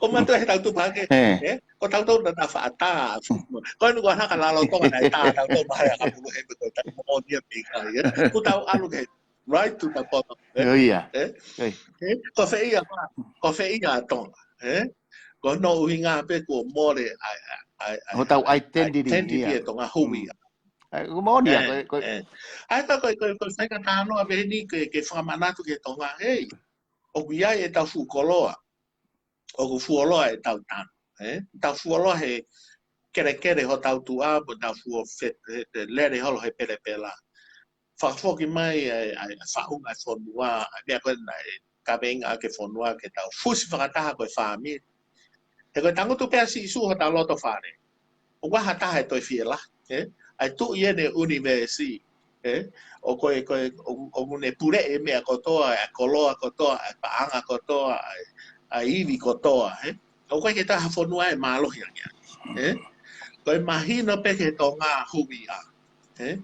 Ko mātou he tau tupu hake, ē? Ko tautolu naʻa tau faʻa tā. Ko eni ko e hā ka lalo Tonga naʻe tā tautolu mai he ʻakapulu he pē ko e tau moʻoni ia pē kai, ē? Ko tau ʻalu ke right to the bottom. Ē? ʻIo ia. Ē? Ē. Ē? Ko fē ia, ko fē ia Tonga. Ē? Ko hono ʻuhinga pē kuo mole ʻa e, ʻa e, ʻa e, hotau identity, identity ia. E Tonga hui ia. Ē, ko moʻoni ia, ē, ko e, ko e, ē. ʻA ia ka ko e, ko e, ko e faʻahinga talanoa pē eni ke, ke fakamanatu ki he Tonga. Hei, ʻoku ʻi ai ʻetau fuʻu koloa. ʻOku fuoloa ʻetau tanu. Ē? Tau fuoloa he kelekele hotau tuʻa, mo tau fuo fe-, he, he lele holo he pelepela. Fakafoki mai ʻa e, ʻa e, ʻa e faʻunga e fonua, ʻa e meʻa ko ē naʻe kaveinga ʻaki e fonua ke tau fusi fakataha ko e fāmili. He ko e tangutu pē ʻa Sīsū hotau loto fale. ʻOku ʻi ai ha taha ʻe toe fielahi, ē? ʻA e Tuʻi ʻene ʻunivēsi, ē? ʻOku ko e, ko e, ʻo, ʻoku ne puleʻi e meʻa kotoa, ʻa e koloa kotoa, ʻa e paʻanga kotoa, ʻa e, ʻa e ivi kotoa, ē? ʻOku ʻikai ke toe ʻi ai ha fonua ʻe mālohi ange ai, ē? Ko e mahino pē ki he Tonga hui ia, ē?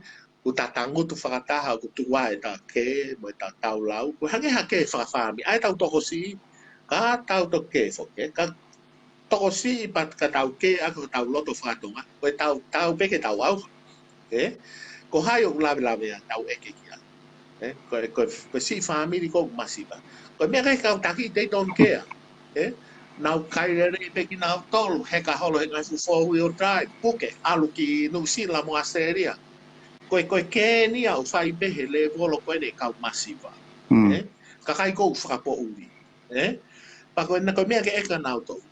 ʻOku ta tangutu fakataha, ʻoku tuku ai ʻetau kē, mo ʻetau taulau, ʻoku hangē ha kē fakafāmili, ʻa ʻetau tokosiʻi, ka tau toki kē foki, ē? Ka tokosiʻi pea ka tau kē ʻaki hotau loto faka-Tonga, ko e tau, tau pē ke tau ʻauha. Ē? Ko hai ʻoku lavelave ai, tau ʻeke ki ai. Ē? Ko e, ko e, ko e siʻi fāmili ko ē ʻoku masiva. Ko e meʻa ki he kau taki, they don't care. Ē? Nau kai lelei pē kinautolu, heka holo he ngaahi fuʻu four wheel drive, puke, ʻalu ki Nuʻusila mo ʻAositelēlia. Ko e, ko e kē eni ia ʻoku fai pē he lēvolo ko eni e kau masiva. Ē? Kakai ko ē ʻoku fakapoʻuli. Ē? Pea ko e, ko e meʻa ke ʻeke ʻa nautolu.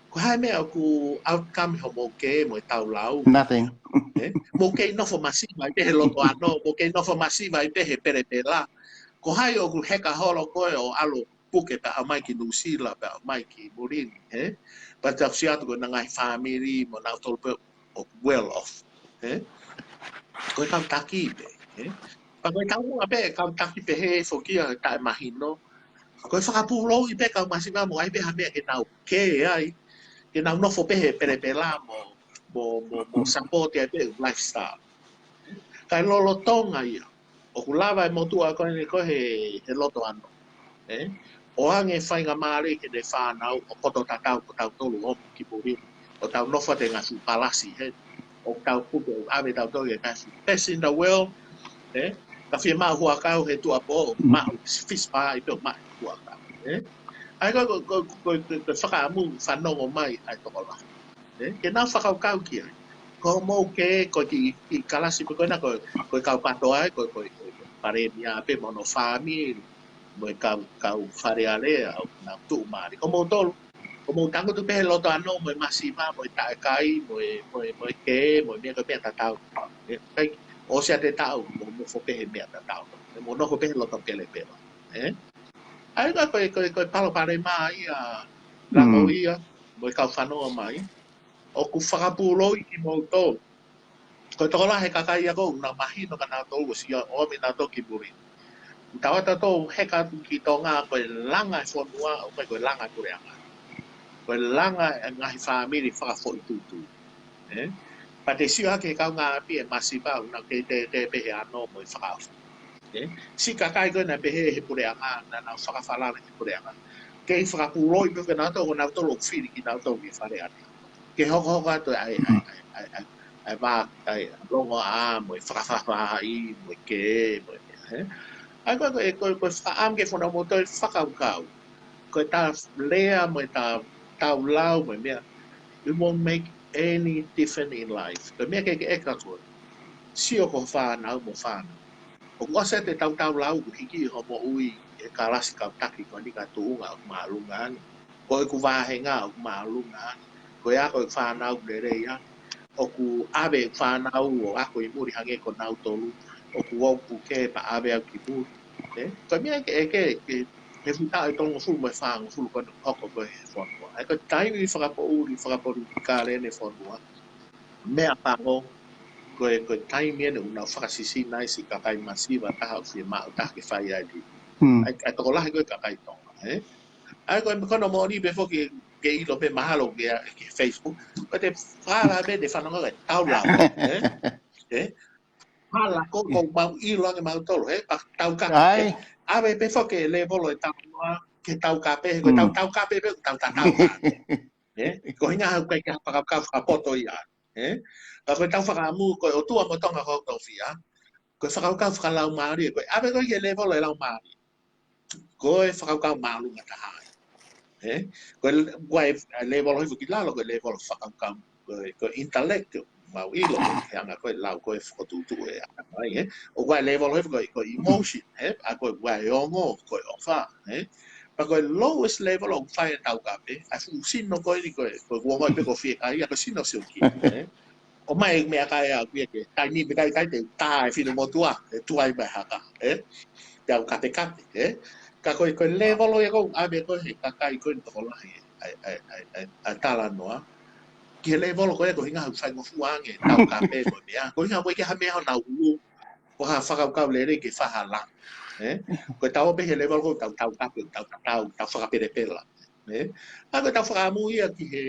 Ko e hā e meʻa ʻoku outcome hoʻomou kē mo e taulau? Nothing. Ē? Mou kei nofo masiva ai pē he loto ano, mou kei nofo masiva ai pē he pelepela. Ko hai ʻoku heka holo ko ē ʻo ʻalu puke pea ʻalu mai ki Nuʻusila, pea ʻalu mai ki muli ni, ē? Pea tau sio atu ko e ngaahi fāmili mo nautolu pē ʻoku well off, ē? Ko e kau taki pē, ē? Pea ko e taumuʻa pē e kau taki pehē foki ia taʻemahino. Ko e fakapūlouʻi pē kau masiva mo ʻai pē ha meʻa ke nau kē ai, ke nau nofo pē he pelepela mo, mo, mo, mo support ai pē lifestyle. Kae lolotonga ia, ʻoku lava e motuʻa ko eni ko ē he, he loto ano, ē? ʻOange faingamālie ki heʻene fānau ʻo poto tatau ko tautolu ʻo ki muli, ʻo tau nofo atu he ngaahi fuʻu palasi, ē? ʻOku tau puke, ʻoku ʻave tautolu ki he ngaahi fuʻu best in the world, ē? Ka fiemaʻu huʻakau he tuʻuapō, maʻu fish pie pē ʻo maʻu huʻakau, ē? ʻA ia ko, ko, ko, ko, ko, ko e fakaʻamu fanongo mai ʻa e tokolahi. Ē? Ke nau fakakaukau ki ai. Ko hoʻomou kē, ko e kiʻi, kiʻi kalasi pē ko ena, ko, ko e kau PATOA, ko, ko, ko, ko e palēmia pē mo hono fāmili, mo e kau, kau Fale Alea, ʻoku nau tuʻumālie. Ko moutolu, ko mou tangutu pē he loto ano, mo e masiva, mo e taʻekai, mo e, mo e, mo e kē, mo e meʻa, ko e meʻa tatau. Ē, kai, ʻOsi ʻa e taʻu, mo, mo nofo pē he meʻa tatau. Mo nofo pē he loto pelepela. Ē? ʻA ia ko e, ko e, ko e palopalema ia, lango ia, mo e kau fanongo mai. ʻOku fakapūloi kimoutolu. Ko e tokolahi he kakai ia ʻoku nau mahino kia nautolu, ʻosi ia ʻomi nautolu ki muli. Tau ʻoatu ʻo heka atu ki Tonga, ko e langa e fonua, ʻoku ʻikai ko e langa e puleʻanga. Ko e langa e ngaahi fāmili fakafoʻituitui. Ē? Pea te sio hake he kaungāʻapi e masiva ʻoku nau kei teʻeteʻe pē he ʻano mo e fakaʻofa. Ē? Siʻi kakai ko ē naʻe pehē he puleʻanga, naʻa nau fakafalala ki he puleʻanga. Kei fakapūloi pē kia nautolu, ko nautolu ʻoku fili kinautolu ki he Fale Alea. Ke hokohoko atu ai, ai, ai, ai, ai, ai, vā, ai, longoaʻa, mo e fakafaʻafaʻahi, mo e kē, mo e, ē? ʻA ia ko e, ko e, ko e fakaʻamu ke fona mo toe fakakaukau. Ko e ta lea, mo e ta, tau lau, mo e meʻa. It won't make any difference in life. Ko e meʻa ke, ke ʻeke koe. Sio ki ho fānau mo e fānau. ʻOku ʻosi ʻa e tau tau lau ʻoku hiki hoʻo moʻui he kalasi kau taki ko eni ka tuʻunga ʻoku māʻolunga ange. Ko ʻeku vāhenga ʻoku māʻolunga ange. Ko e ako ʻeku fānau lelei ange. ʻOku ʻave ʻeku fānau ʻo ako ʻi muli hangē ko nautolu. ʻOku ou puke pea ʻave au ki muli. Ē? Ko e meʻa ke, ke, ke, he fuʻu taʻu ʻe tolungofulu mo e fāngofulu ko eni ʻoku hoko ko ē he fonua. ʻA ia ko e taimi fakapoʻuli, fakapolitikale ʻene fonua. Meʻapango, ko e, ko e taimi eni ʻoku nau fakasisina ai siʻi kakai masiva taha ʻoku fiemaʻu taha ke fai ai. Hmm. ʻA ia, ʻa e tokolahi ko e kakai Tonga, ē? ʻA ia ko e, ko hono moʻoni pē foki ke ʻilo pē mahalo ke, ke Facebook. Ko e te fala pē te fanongo ke tau lau, ē? Ē? Hala ko, ko mau ʻilo ange mautolu, ē? Pea tau ka, ʻai. Ē? ʻAve pē foki e lēvolo e tau noa, ke tau kape, ko e tau, hmm, tau kape pē, tau tatau. Ē? Ko e ʻuhinga ʻoku ʻikai ke fakakau fakapoto ia. Ē? Ka ko e tau fakaʻamu, ko e ʻOtua mo Tonga ko e tau fia. Ko e fakakaukau fakalaumālie, ko e ʻave ko ē ki he lēvolo e laumālie. Ko e fakakaukau māʻolunga taha ia. Ē? Ko e, ko e lēvolo hifo ki lalo, ko e lēvolo fakakaukau, ko e, ko e intellect, mau ʻilo, ko e anga ko e lau, ko e fokotuʻutuʻu e anga mai, ē? ʻO ko e lēvolo hifo ko e, ko e emotion, ē? ʻA ko e, ko e ongo, ko e ʻofa, ē? Pea ko e lowest level ʻoku fai e tau kape, ʻa e fuʻu sino ko eni ko e, ko e uongo pē ko fie kai, ʻa ko e sino sioki, ē? ʻOmai e meʻakai ʻaʻaku ia ke, taimi meʻakai kai te u tā e fine motuʻa, e tuai mai haka, ē? Te u kapekape, ē? Ka ko e, ko e lēvolo ia ʻoku ʻave ko ē he kakai ko eni tokolahi, ʻa e, ʻa e, ʻa e, ʻa e, ʻa e talanoa. Ki he lēvolo ko ē ko e ʻuhinga ʻoku faingofua ange, tau kape ko e meʻa. Ko e ʻuhinga ʻoku ʻikai ke ha meʻa ʻo nau ulu, ko ha fakakaukau lelei ke fahala. Ē? Ko e tau pē he lēvolo ko e tau, tau kape, tau, tau, tau fakapelepela. Ē? ʻA ko e tau fakaʻamu ia ki he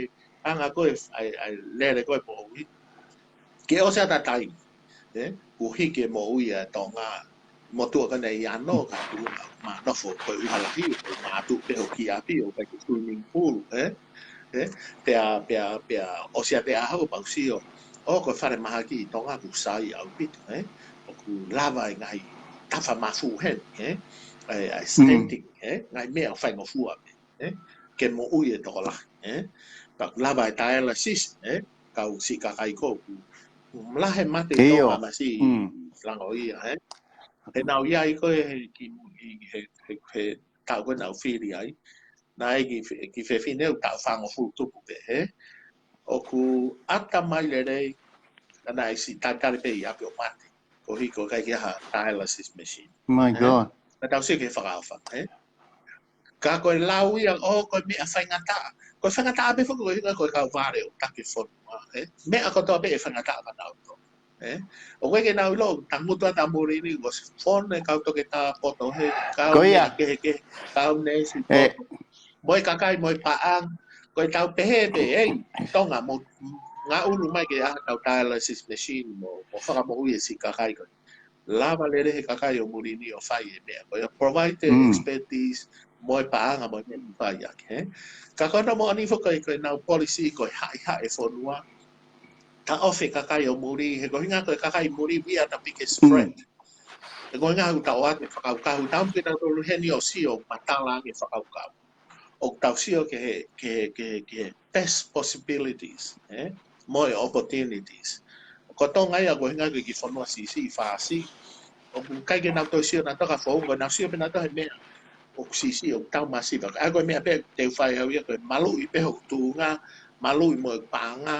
anga ko ē, ʻa e, ʻa e lele ko ē moʻui. Ke ʻosi ʻa e taimi. Ē? Kuo hiki e moʻui ʻa Tonga. Motuʻa ka nei ano, ka tuʻunga, ma nofo, ko e ʻuha lahi, ko e mātuʻu pē hoʻo kiʻi ʻapi, ʻoku ʻikai ko e swimming pool, ē? Ē? Pea, pea, pea, ʻosi ʻa e ʻaho, pea u sio. ʻO, ko e falemahaki ʻi Tonga, ʻoku sai ʻaupito, ē? ʻOku lava e ngaahi tafa mafu heni, ē? ʻA e, ʻa e, mm, standing, ē? Ngaahi meʻa ʻoku faingofua pē, ē? Ke moʻui e tokolahi, ē? Pea ʻoku lava e dialysis, ē? Kau siʻi kakai ko ē ʻoku, ʻoku lahi e mate ʻi Tonga, ʻio, masiʻi, mm, lango ia, ē? He naʻa ku ʻi ai ko ē he, ki, he, he, he, he taʻu ko ē naʻa ku fili ai. Naʻe ʻi ai e kiʻi fe-, kiʻi fefine ʻoku taʻu fāngofulu tupu pē, ē? ʻOku ʻata mai lelei, ka naʻe ʻi ai siʻi talitali pē ʻi ʻapi ʻo mate. Koeʻuhi ko e ʻikai ke ʻi ai ha dialysis machine. My, ē? God. Naʻa tau sio ki he fakaʻofa, ē? Ka ko e lau ia, ʻo, ko e meʻa faingataʻa. Ko e faingataʻa pē foki ko e ʻuhinga ko e kau vale ʻoku taki fonua, ē? Meʻa kotoa pē ʻe faingataʻa kia nautolu, ē? ʻOku ʻikai ke nau ʻilo, tangutu atu ʻa muli ni, ko e fonu e kau toketā poto he, kau, ko ia, meʻa kehekehe, kau neesi, ē, poto. Mo e kakai, mo e paʻanga, ko e tau pehē pē, ē, Tonga, mo ngaʻunu mai ke ʻi ai ha tau dialysis machine, mo, mo fakamoʻui e siʻi kakai ko ē. Lava lelei he kakai ʻo muli ni ʻo fai e meʻa ko ia, provide, mm, expertise, mo e paʻanga, mo e meʻa ʻoku fai ʻaki, ē? Ka ko hono moʻoni foki ko e, ko ʻenau policy ko e haʻihaʻi e fonua, taʻofi e kakai ʻo muli, he ko e ʻuhinga ko e kakai muli, we are the biggest, mm, threat. He ko e ʻuhinga ʻoku tau ʻoatu e fakakaukau, tau ke tau tolu heni ʻo sio, matala ange fakakaukau. ʻOku tau sio ki he, ki he, ki he, ki he best possibilities, ē? Mo e opportunities. Ko Tonga ia ko e ʻuhinga ko e kiʻi fonua siʻisiʻi fasi. ʻOku ʻikai ke nau toe sio nautolu ki ha founga, nau sio pē nautolu he meʻa ʻoku siʻisiʻi ʻoku tau masiva. ʻA ia ko e meʻa pē te u fai au ia ko e maluʻi pē hoku tuʻunga, maluʻi mo e paʻanga,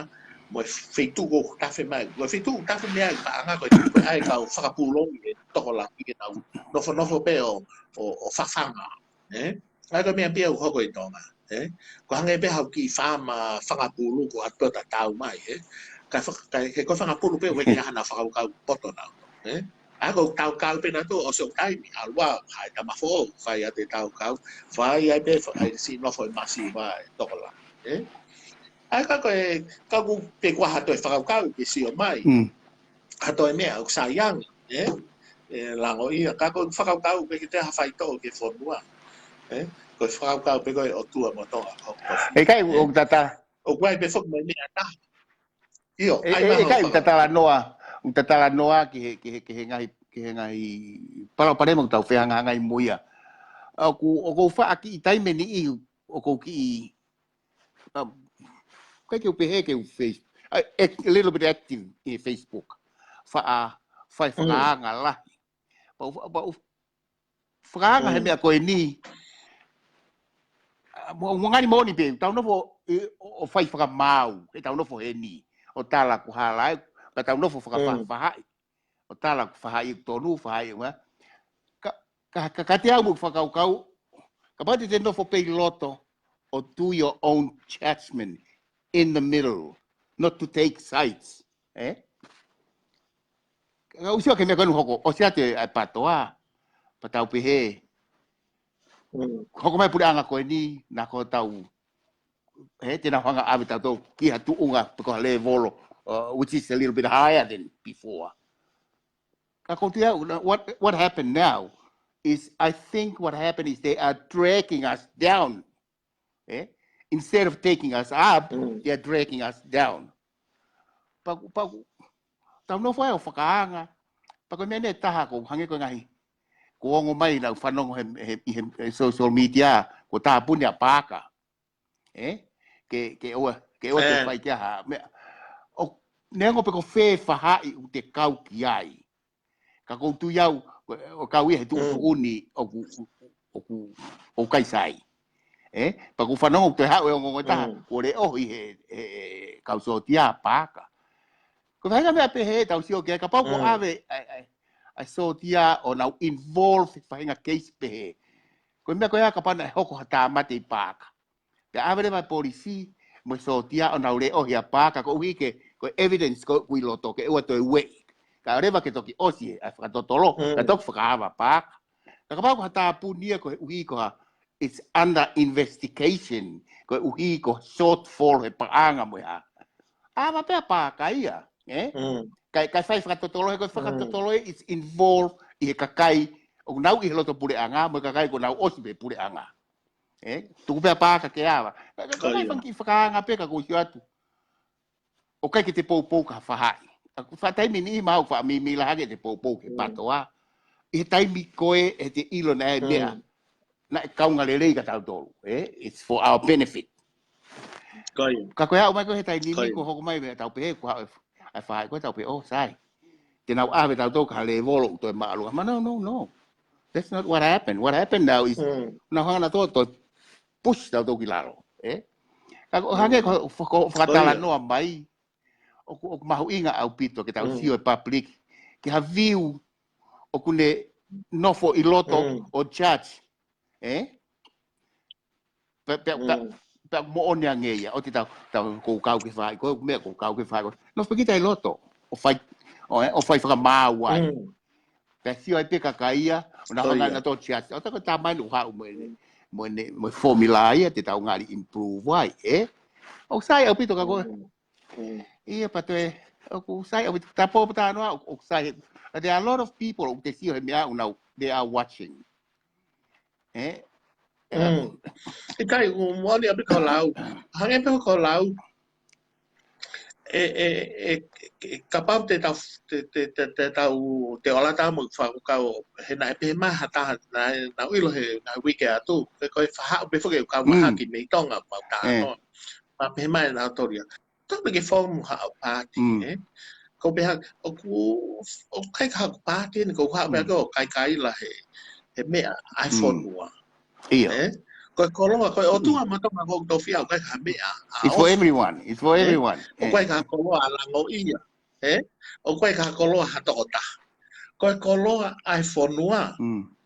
mo e feituʻu ʻoku tafe mai. Ko e feituʻu ʻoku tafe mai ai e paʻanga ko e tuku ai e kau fakapūlongi ʻe toko lahi ke nau nofonofo pē ʻo, ʻo, ʻo fafanga. Ē? ʻA ia ko e meʻa pē ia ʻoku hoko ʻi Tonga. Ē? Ko e hangē pē haʻo kiʻi faama fanga pulu ko atu pē ʻo tatau mai. Ē? Ka fa-, ka, he ko e fanga pulu pē ʻoku ʻikai ke ʻi ai haʻanau fakakaukau poto nau. Ē? ʻA ia ko e tau kau pē nautolu ʻosi ʻo taimi, ʻalu ā, haʻi tama foʻou, fai atu e tau kau, fai ai pē, fai siʻi nofo ʻi masiva ʻe toko lahi. Ē? ʻA ia ka ko e, ka ʻoku pē kuo ʻi ai ha toe fakakaukau ke sio mai. Mm. Ha toe meʻa ʻoku sai ange, ē? ʻE lango ia, ka ko e fakakaukau pē ke te ha faitoʻo ki he fonua. Ē? Ko e fakakaukau pē ko e ʻOtua mo Tonga, ko, ko, ʻE ʻikai, ē? ʻOku tata. ʻOku ʻi ai pē foki mo e meʻa ʻe taha. ʻIo, ʻE, ʻai ʻe, mai ʻe hoʻo ʻikai, ʻoku fakakaukau. Tatala noa, ʻoku tatala noa ki he, ki he, ki he ngaahi, ki he ngaahi palopalema ʻoku tau fehangahangai mo ia. ʻOku, ʻoku ou faʻa kiʻi taimi ʻe niʻihi, ʻoku ou kiʻi, um, ʻikai ke u pehē ke u face, a, a little bit active ʻi he Facebook. Faʻa, fai Mm. fakaanga lahi. Pea u, pea u fakaanga he Mm. meʻa ko eni. ʻA, mo, mo ngani moni pē, tau nofo, ʻi, ʻo, ʻo fai fakamaau, he tau nofo heni, ʻo tala ʻoku hala ai, ka tau nofo fakafa-, Mm. fahaʻi, ʻo tala ʻoku fahaʻi ʻoku tonu, fahaʻi ʻoku, ka, ka, ka, ka te au mo fakakaukau, kapau te te nofo pē ʻi loto, ʻo do your own judgment in the middle, not to take sides, ē? Ka u sio ki he meʻa ko eni hoko, ʻosi atu e, ʻa e PATOA, pea tau pehē. Mm. Hoko mai e puleʻanga ko eni, naʻa ko tau, he te nau hanga ʻave tautolu ki ha tuʻunga pe ko ha lēvolo, uh, which is a little bit higher than before. Ka ko tia, what, what happened now is, I think what happened is they are dragging us down. Eh? Instead of taking us up, Mm. they are dragging us down. Pea, pea, tau nofo ai ʻo fakaanga. Pea ko e meʻa ʻe taha ʻoku hangē ko e ngaahi, ʻoku ongo mai naʻa ku fanongo he, he, he, he social media, kuo tāpuni ʻa Paaka. Eh? Ke, ke ʻoua, ke ʻoua te Eh. fai ki ai ha meʻa. ʻO, neongo pe ko fē fahaʻi ʻoku te kau ki ai. Ka ʻoku ou tui au, ʻo, ʻo kau ia he tuʻutuʻuni Mm. ʻoku, ʻoku, ʻoku ʻikai sai. Eh? Pea ʻoku fanongo ʻoku toe haʻu e ongoongo ʻe taha, Mm. kuo leʻohi he, he, he kau sōtia ʻa Paaka. Ko e faʻahinga meʻa pehē tau sio ki ai, kapau kuo Mm. ʻave ʻa e, ʻa e, ʻa e sōtia ʻo nau involve he faʻahinga case pehē. Ko e meʻa ko ia kapau naʻe hoko ha tāmate ʻi Paaka. Pea ʻave leva e polisi mo e sōtia ʻo nau leʻohi ʻa Paaka koeʻuhi ke, ko e evidence ko ē ʻoku ʻi loto ke ʻoua toe ueʻi. Kae ʻoua leva ke toki ʻosi e, ʻa e fakatotolo, Mm. kae toki fakaava ʻa Paaka. Ka kapau ko ha tāpuni ia koeʻuhi ko ha, it's under investigation, koeʻuhi ko e shortfall he paʻanga mo e hā. ʻAva pē ʻa Paaka ia, eh? Mm. Kae, kae fai fakatotolo, he ko e Mm. fakatotolo ia, it's involved ʻi he kakai ʻoku nau ʻi he loto puleʻanga, mo e kakai kuo nau ʻosi pē puleʻanga. Eh? Tuku pē ʻa Paaka ke ava. Ka, ka, Ko ia. fanga kiʻi fakaanga pē ka ʻoku ou sio atu. ʻOku ʻikai ke te poupou ki ha fahaʻi. ʻA ia ko e faʻa taimi ni mau faʻa mīmila hake te poupou ki he Mm. PATOA. ʻI he taimi ko ē ʻe te ʻilo naʻe ʻi ai e meʻa. Mm. Naʻe kaunga lelei kia tautolu, eh? It's for our benefit. Ko ia. Ka ko e aʻu mai ko ē he taimi Ko ni ia. kuo hoko mai meʻa tau pehē, kuo haʻu e f-, ʻa e fahaʻi ko ē tau pehē, oh, sai. Te nau ʻave tautolu ki ha lēvolo ʻoku toe māʻolunga. Ma, no, no, no. That's not what happened. What happened now is, Mm. nau hanga nautolu ʻo push tautolu ki lalo, eh? Ka ko e hangē Mm. ko, ko, ko Ko ia. fakatalanoa mai, ʻoku, ʻoku mahuʻinga ʻaupito ke tau Mm. sio e public, ki ha view ʻoku ne nofo ʻi loto Mm. ʻo judge, eh? Pea, pea, pea, Mm. pea moʻoni ange ia, ʻoua te tau, tau ʻoku ou kau ki he fahaʻi, ko e meʻa ʻoku ou kau ki he fahaʻi, ko e nofo pē kita ʻi loto, ʻo fai, ʻo, eh, ʻo fai fakamaau ai. Mm. Pea sio ai pē kakai ia, ʻo nau Ko hanga ia. nautolu ʻo judge. ʻOua te ko e tamai ʻoku haʻu mo ʻene, Mm. mo ʻene, mo e formula ia te tau ngali improve ai, eh? ʻOku sai ʻaupito ka ko e. Mm. Mm. Ia pea toe, ʻoku sai ʻaupito, tā pō pē tā noa, ʻoku, ʻoku sai. There are a lot of people ʻoku te sio he meʻa ʻoku nau, they are watching. Eh? Mm. ʻIkai, ʻoku moʻoni ʻaupito ko e lau. Hangē pē ko e lau. E, e, e, e, kapau te tau, te, te, te, te tau, te ola tau mo fakakaukau, he naʻe pehē mai ha taha, naʻe, naʻa ku ʻilo he, naʻe uike atu, pe ko e fahaʻu pē foki ʻoku kau Mm. mahaki mei Tonga, mau tā Eh. noa. Pea pehē mai nautolu ia. Tau pē ke form haʻo paati, Mm. eh? Ko e pehē, ʻoku, ʻoku ʻikai ko haʻaku paati eni, ko haʻaku pē Mm. ko e kaikaila he, he meʻa, ʻa e Mm. fonua. Ia. Eh? Ko e koloa, ko e ʻOtua mo Tonga ko ʻoku tofia, ʻoku ʻikai ha meʻa. It's for everyone. It's for everyone. ʻOku ʻikai ha koloa lango ia. ʻE? ʻOku ʻikai ha koloa ha tokotaha. Ko e koloa ʻa e fonua.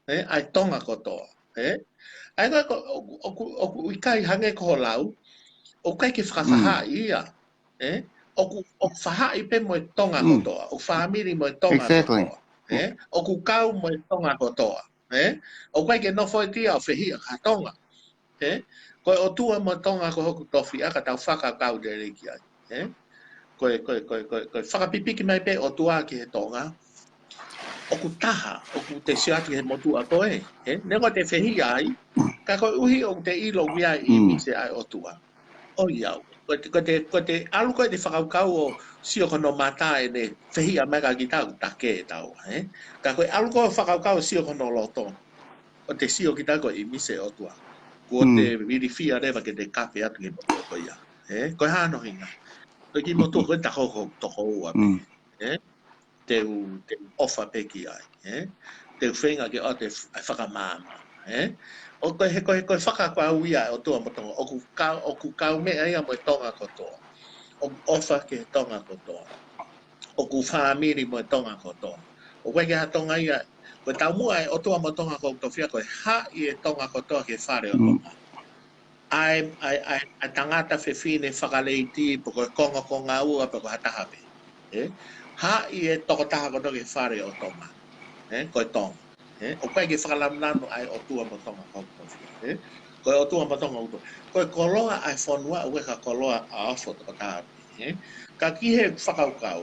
ʻE? ʻA e Tonga kotoa. ʻE? ʻA ia ko, ʻoku, ʻoku, ʻoku ʻikai hangē ko hoʻo lau. ʻOku ʻikai ke fakafahaʻi ia. ʻE? ʻOku, ʻoku fahaʻi pē mo e Tonga kotoa. ʻOku fāmili mo e Tonga kotoa. ʻE? ʻOku kau mo e Tonga kotoa. ʻE? ʻOku ʻikai ke nofo ʻiate ia ʻo fehiʻa ki ha Tonga. ʻE? Ko e ʻOtua mo Tonga ko hoku tofiʻa ka tau fakakaukau lelei ki ai. ʻE? Ko e, ko e, ko e, ko e, ko e fakapipiki mai pē ʻOtua ki he Tonga. ʻOku taha, ʻoku te sio atu ki he motuʻa ko ē. ʻE? Neongo te fehiʻa ai, ka koeʻuhi ʻoku te ʻilo ʻoku ʻi ai ʻi ʻImise ʻa e ʻOtua. ʻOiauē. Ko te, ko te, ko te ʻalu ko ē te fakakaukau ʻo sio ki hono mata ʻene fehiʻa mai kia kita ʻoku take ʻe taua, ʻe? Ka ko e ʻalu ko ē ʻo fakakaukau ʻo sio ki hono loto. ʻO te sio kita ko ʻImise ʻOtua. Kuo te ilifia leva ke te kape atu ki he motuʻa ko ia. ʻE? Ko e hā hono ʻuhinga? Ko e kiʻi motuʻa ko ē ta hoko toko ua pē. ʻE? Te u, te u ʻofa pē ki ai, ʻe? Te u feinga ke ʻoatu e f-, e fakamaama, ʻe? ʻO ko e he, ko e he, ko e fakakaukau ia ʻa e ʻOtua mo Tonga, ʻoku kau, ʻoku kaumeʻa ia mo e Tonga kotoa. ʻOku ʻofa ki he Tonga kotoa. ʻOku fāmili mo e Tonga kotoa. ʻOku ʻikai ke ha Tonga ia, ko e taumuʻa ʻa e ʻOtua mo Tonga ko ʻoku tofia ko e haʻi e Tonga kotoa ki he fale ʻo Tonga. ʻA e, ʻa e, ʻa e, ʻa e tangata fefine fakaleiti, pe ko e konga konga ua, pe ko ha taha pē. ʻE? Haʻi e tokotaha kotoa ki he fale ʻo Tonga. ʻE? Ko e Tonga. ʻE? ʻOku ʻikai ke fakalanulanu ʻa e ʻOtua mo Tonga ko ʻoku tofia. ʻE? Ko e ʻOtua mo Tonga ʻoku tofia. Ko e koloa ʻa e fonua ʻoku ʻikai ko e koloa ʻa e ʻofa tokotaha pē. ʻE? Ka ki he fakakaukau.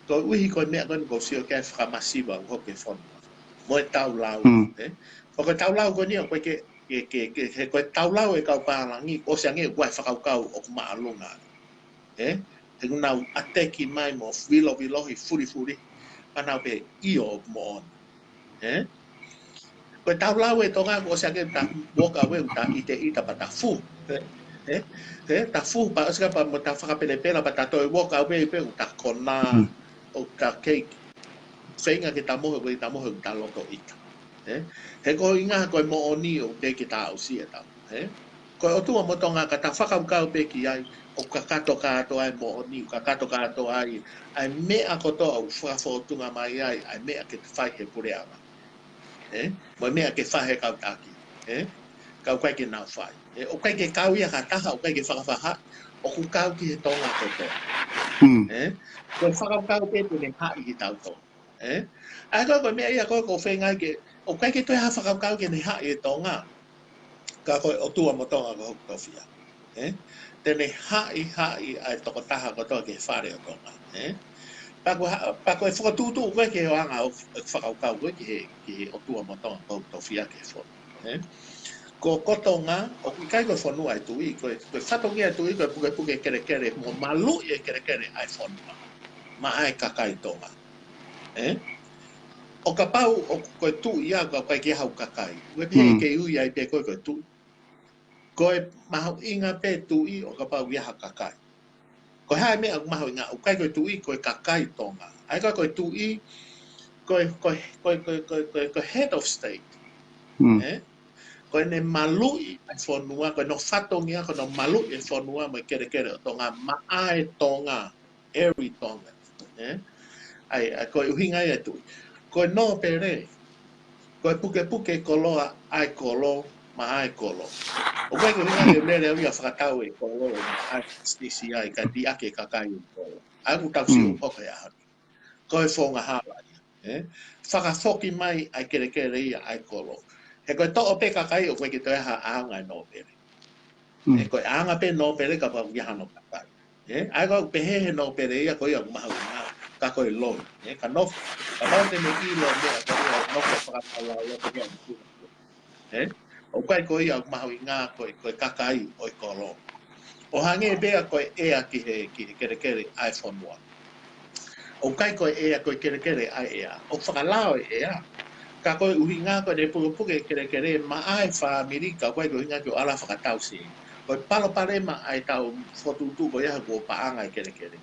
Koeʻuhi ko e meʻa ko eni ʻoku ou sio ki ai fakamasiva ʻoku hoko he fonua. Mo e taulau. ʻE? Ko e taulau ko eni ʻoku ʻikai ke ke, ke, ke, he ko e taulau e kau pālangi, ʻosi ange ʻoku ʻi ai e fakakaukau ʻoku māʻolunga. ʻE? He ʻoku nau ʻateki mai mo vilovilohi fulifuli, pea nau pehē ʻio ʻoku moʻoni. ʻE? Ko e taulau e Tonga ʻoku ʻosi ange ta walk away, ta ʻiteʻita pea ta fuhu. ʻE? ʻE? ʻE? Ta fuhu pea ʻosi ka pea mo ta fakapelepela pea ta toe walk away pē ʻo ta konā, ʻo ta kei feinga ke ta mohe, ko e ta mohe ʻo ta loto ʻita. ʻE? He ko e ʻuhinga ko e moʻoni ʻoku teʻeki ke ta aʻusia ʻe taua. ʻE? Ko e ʻOtua mo Tonga ka ta fakakaukau pē ki ai, ʻoku kakato kātoa ai moʻoni, ʻoku kakato kātoa ai, ʻa e meʻa kotoa ʻoku fakafōtunga mai ai, ʻa e meʻa ke fai he puleʻanga. ʻE? Mo e meʻa ke fai he kau taki. ʻE? Ka ʻoku ʻikai ke nau fai. ʻE? ʻOku ʻikai ke kau ia ha taha, ʻoku ʻikai ke fakafahaʻi, ʻoku kau ki he Tonga kotoa. ʻE? Ko e fakakaukau pē te ne haʻi kitautolu. ʻE? ʻA ia ko e, ko e meʻa ia ko ē ʻoku ou feinga ke, ʻoku ʻikai ke toe ha fakakaukau ke ne haʻi e Tonga. Ka ko e ʻOtua mo Tonga ko ʻoku tofia. ʻE? Te ne haʻi, haʻi ʻa e tokotaha kotoa ki he fale ʻo Tonga. ʻE? Pea ko ha-, pea ko e fokotuʻutuʻu ko ē ki he anga ʻo e fakakaukau ko ē ki he, ki he ʻOtua mo Tonga ko ʻoku tofia ki he fonua. ʻE? Ko, ko Tonga, ʻoku ʻikai ko e fonua e tuʻi, ko e, ko e fatongia e tuʻi, ko e pukepuke kelekele, mo maluʻi e kelekele ʻa e fonua. Maʻa e kakai Tonga. ʻE? ʻO kapau ʻoku ko e tuʻi ia, ka ʻoku ʻikai ke ʻi ai haʻo kakai. ʻOku pehē ke ui ai pē ko e, ko e tuʻi. Ko e mahuʻinga pē tuʻi ʻo kapau ʻoku ʻi ai ha kakai. Ko e hā e meʻa ʻoku mahuʻinga, ʻoku ʻikai ko e tuʻi, ko e kakai Tonga. ʻA ia ko e tuʻi, ko e, ko e, ko e, ko e, ko e, ko e, ko e head of state. ʻE? Ko ʻene maluʻi ʻa e fonua, ko hono fatongia, ko hono maluʻi e fonua mo e kelekele ʻo Tonga, maʻa e Tonga. Every Tongan. ʻE? ʻA ia, ʻa ia, ko e ʻuhinga ia e tuʻi. Ko e nōpele. Ko e pukepuke koloa ʻa e kolo, maʻa e kolo. ʻOku ʻikai ko e ʻuhinga ke lele au ia fakatau e kolo, maʻa e C C I, ka liʻaki e kakai e kolo. ʻA ia ʻoku tau sio ʻoku hoko he ʻaho ni. Ko e founga hala ia. ʻE? Fakafoki mai ʻa e kelekele ia ʻa e kolo. He ko e toʻo pē kakai ʻoku ʻikai ke toe ʻi ai ha ʻaonga e nōpele. ʻE, ko e ʻaonga pē nōpele kapau ʻoku ʻi ai hano kakai. ʻE, ʻa ia ko e pehē he nōpele ia ko ia ʻoku mahuʻinga, ka ko e loi. ʻE, ka nofo, kapau te ne ʻilo e meʻa ko ia ʻoku nofo fakataulauloto ia ʻoku ʻi ai. ʻE, ʻoku ʻikai ko ia ʻoku mahuʻinga ko e, ko e kakai ʻo e kolo. ʻO hangē pē ia ko e ʻea ki he, ki he kelekele ʻa e fonua. ʻOku ʻikai ko e ʻea, ko e kelekele ʻa e ʻea. ʻOku fakalao e ʻea. Ka ko e ʻuhinga ko ʻene pukepuke e kelekele maʻa e fāmili ka ʻoku ʻikai ko e ʻuhinga ke ʻalu ʻo fakatausi. Ko e palopalema ʻa e tau fokotuʻutuʻu ko ia he kuo paʻanga e kelekele.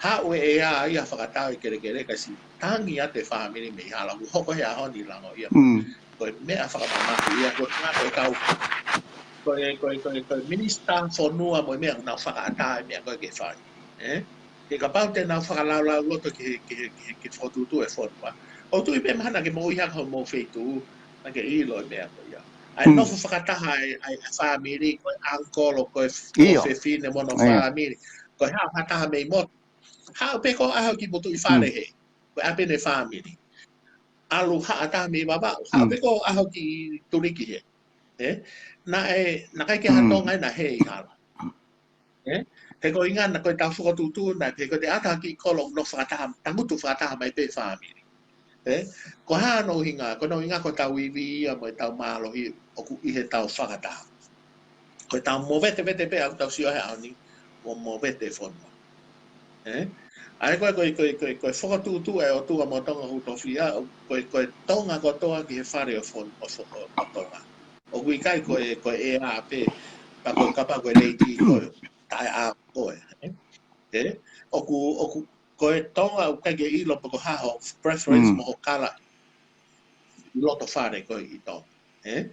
Haʻu e ʻea ia ʻo fakatau e kelekele ka siʻi tangi atu e fāmili mei hala ʻoku hoko he ʻaho ni lango ia. Ko e meʻa fakamamahi ia, ko e ʻuhinga ko e kau ko e, ko e, ko e, ko e minisitā fonua mo e meʻa, nau fakaʻatā e meʻa ko ē ke fai. Ē? Ke kapau te nau fakalaulauloto ki he, ki he, ki he, ki he fokotuʻutuʻu e fonua. ʻOku ou tui pē mahalo naʻa ke moʻui hake homou feituʻu, naʻa ke ʻilo e meʻa ko ia. ʻA e nofo fakataha ʻa e, ʻa e, ʻa e fāmili, ko e uncle, ko e f-, ko e fefine mo hono fāmili. Ko e haʻu ha taha mei motu. Haʻu pē ko e ʻaho ki Motuʻifale he. Ko e ʻapi ʻene fāmili. ʻAlu ha taha mei Vavaʻu. Haʻu pē ko e ʻaho ki Tuliki he. Ē? Naʻe, naʻe ʻikai ke ha Tonga ʻi ai naʻe ʻi hala. Ē? He ko e ʻuhinga naʻe ko e tau fokotuʻutuʻu naʻe, he ko e te ʻata ki kolo nofo fakataha, tangutu fakataha mai pē fāmili. Ē? Ko hono ʻuhinga, ko hono ʻuhinga ko e tau ivi ia mo e tau mālohi ʻoku ʻi he tau fakataha. Ko e tau movetevete pē ʻoku tau sio he ʻaho ni, mo movete fonua. Ē? ʻA e ko e, ko e, ko e, ko e, ko e fokotuʻutuʻu e ʻOtua mo Tonga ʻoku tofia, ko e, ko e Tonga kotoa ki he fale ʻo fon-, ʻo fo-, ʻo, ʻo Tonga. ʻOku ʻikai ko e, ko e ʻea pē, pea ko e kapa ko e leiti ko e, taʻeʻaonga ko ē. Ē? Ē? ʻOku, ʻoku, ko e Tonga ʻoku ʻikai ke ʻilo pe ko e hā ho preference mo ho kala ʻi loto fale ko ē ʻi Tonga. Ē?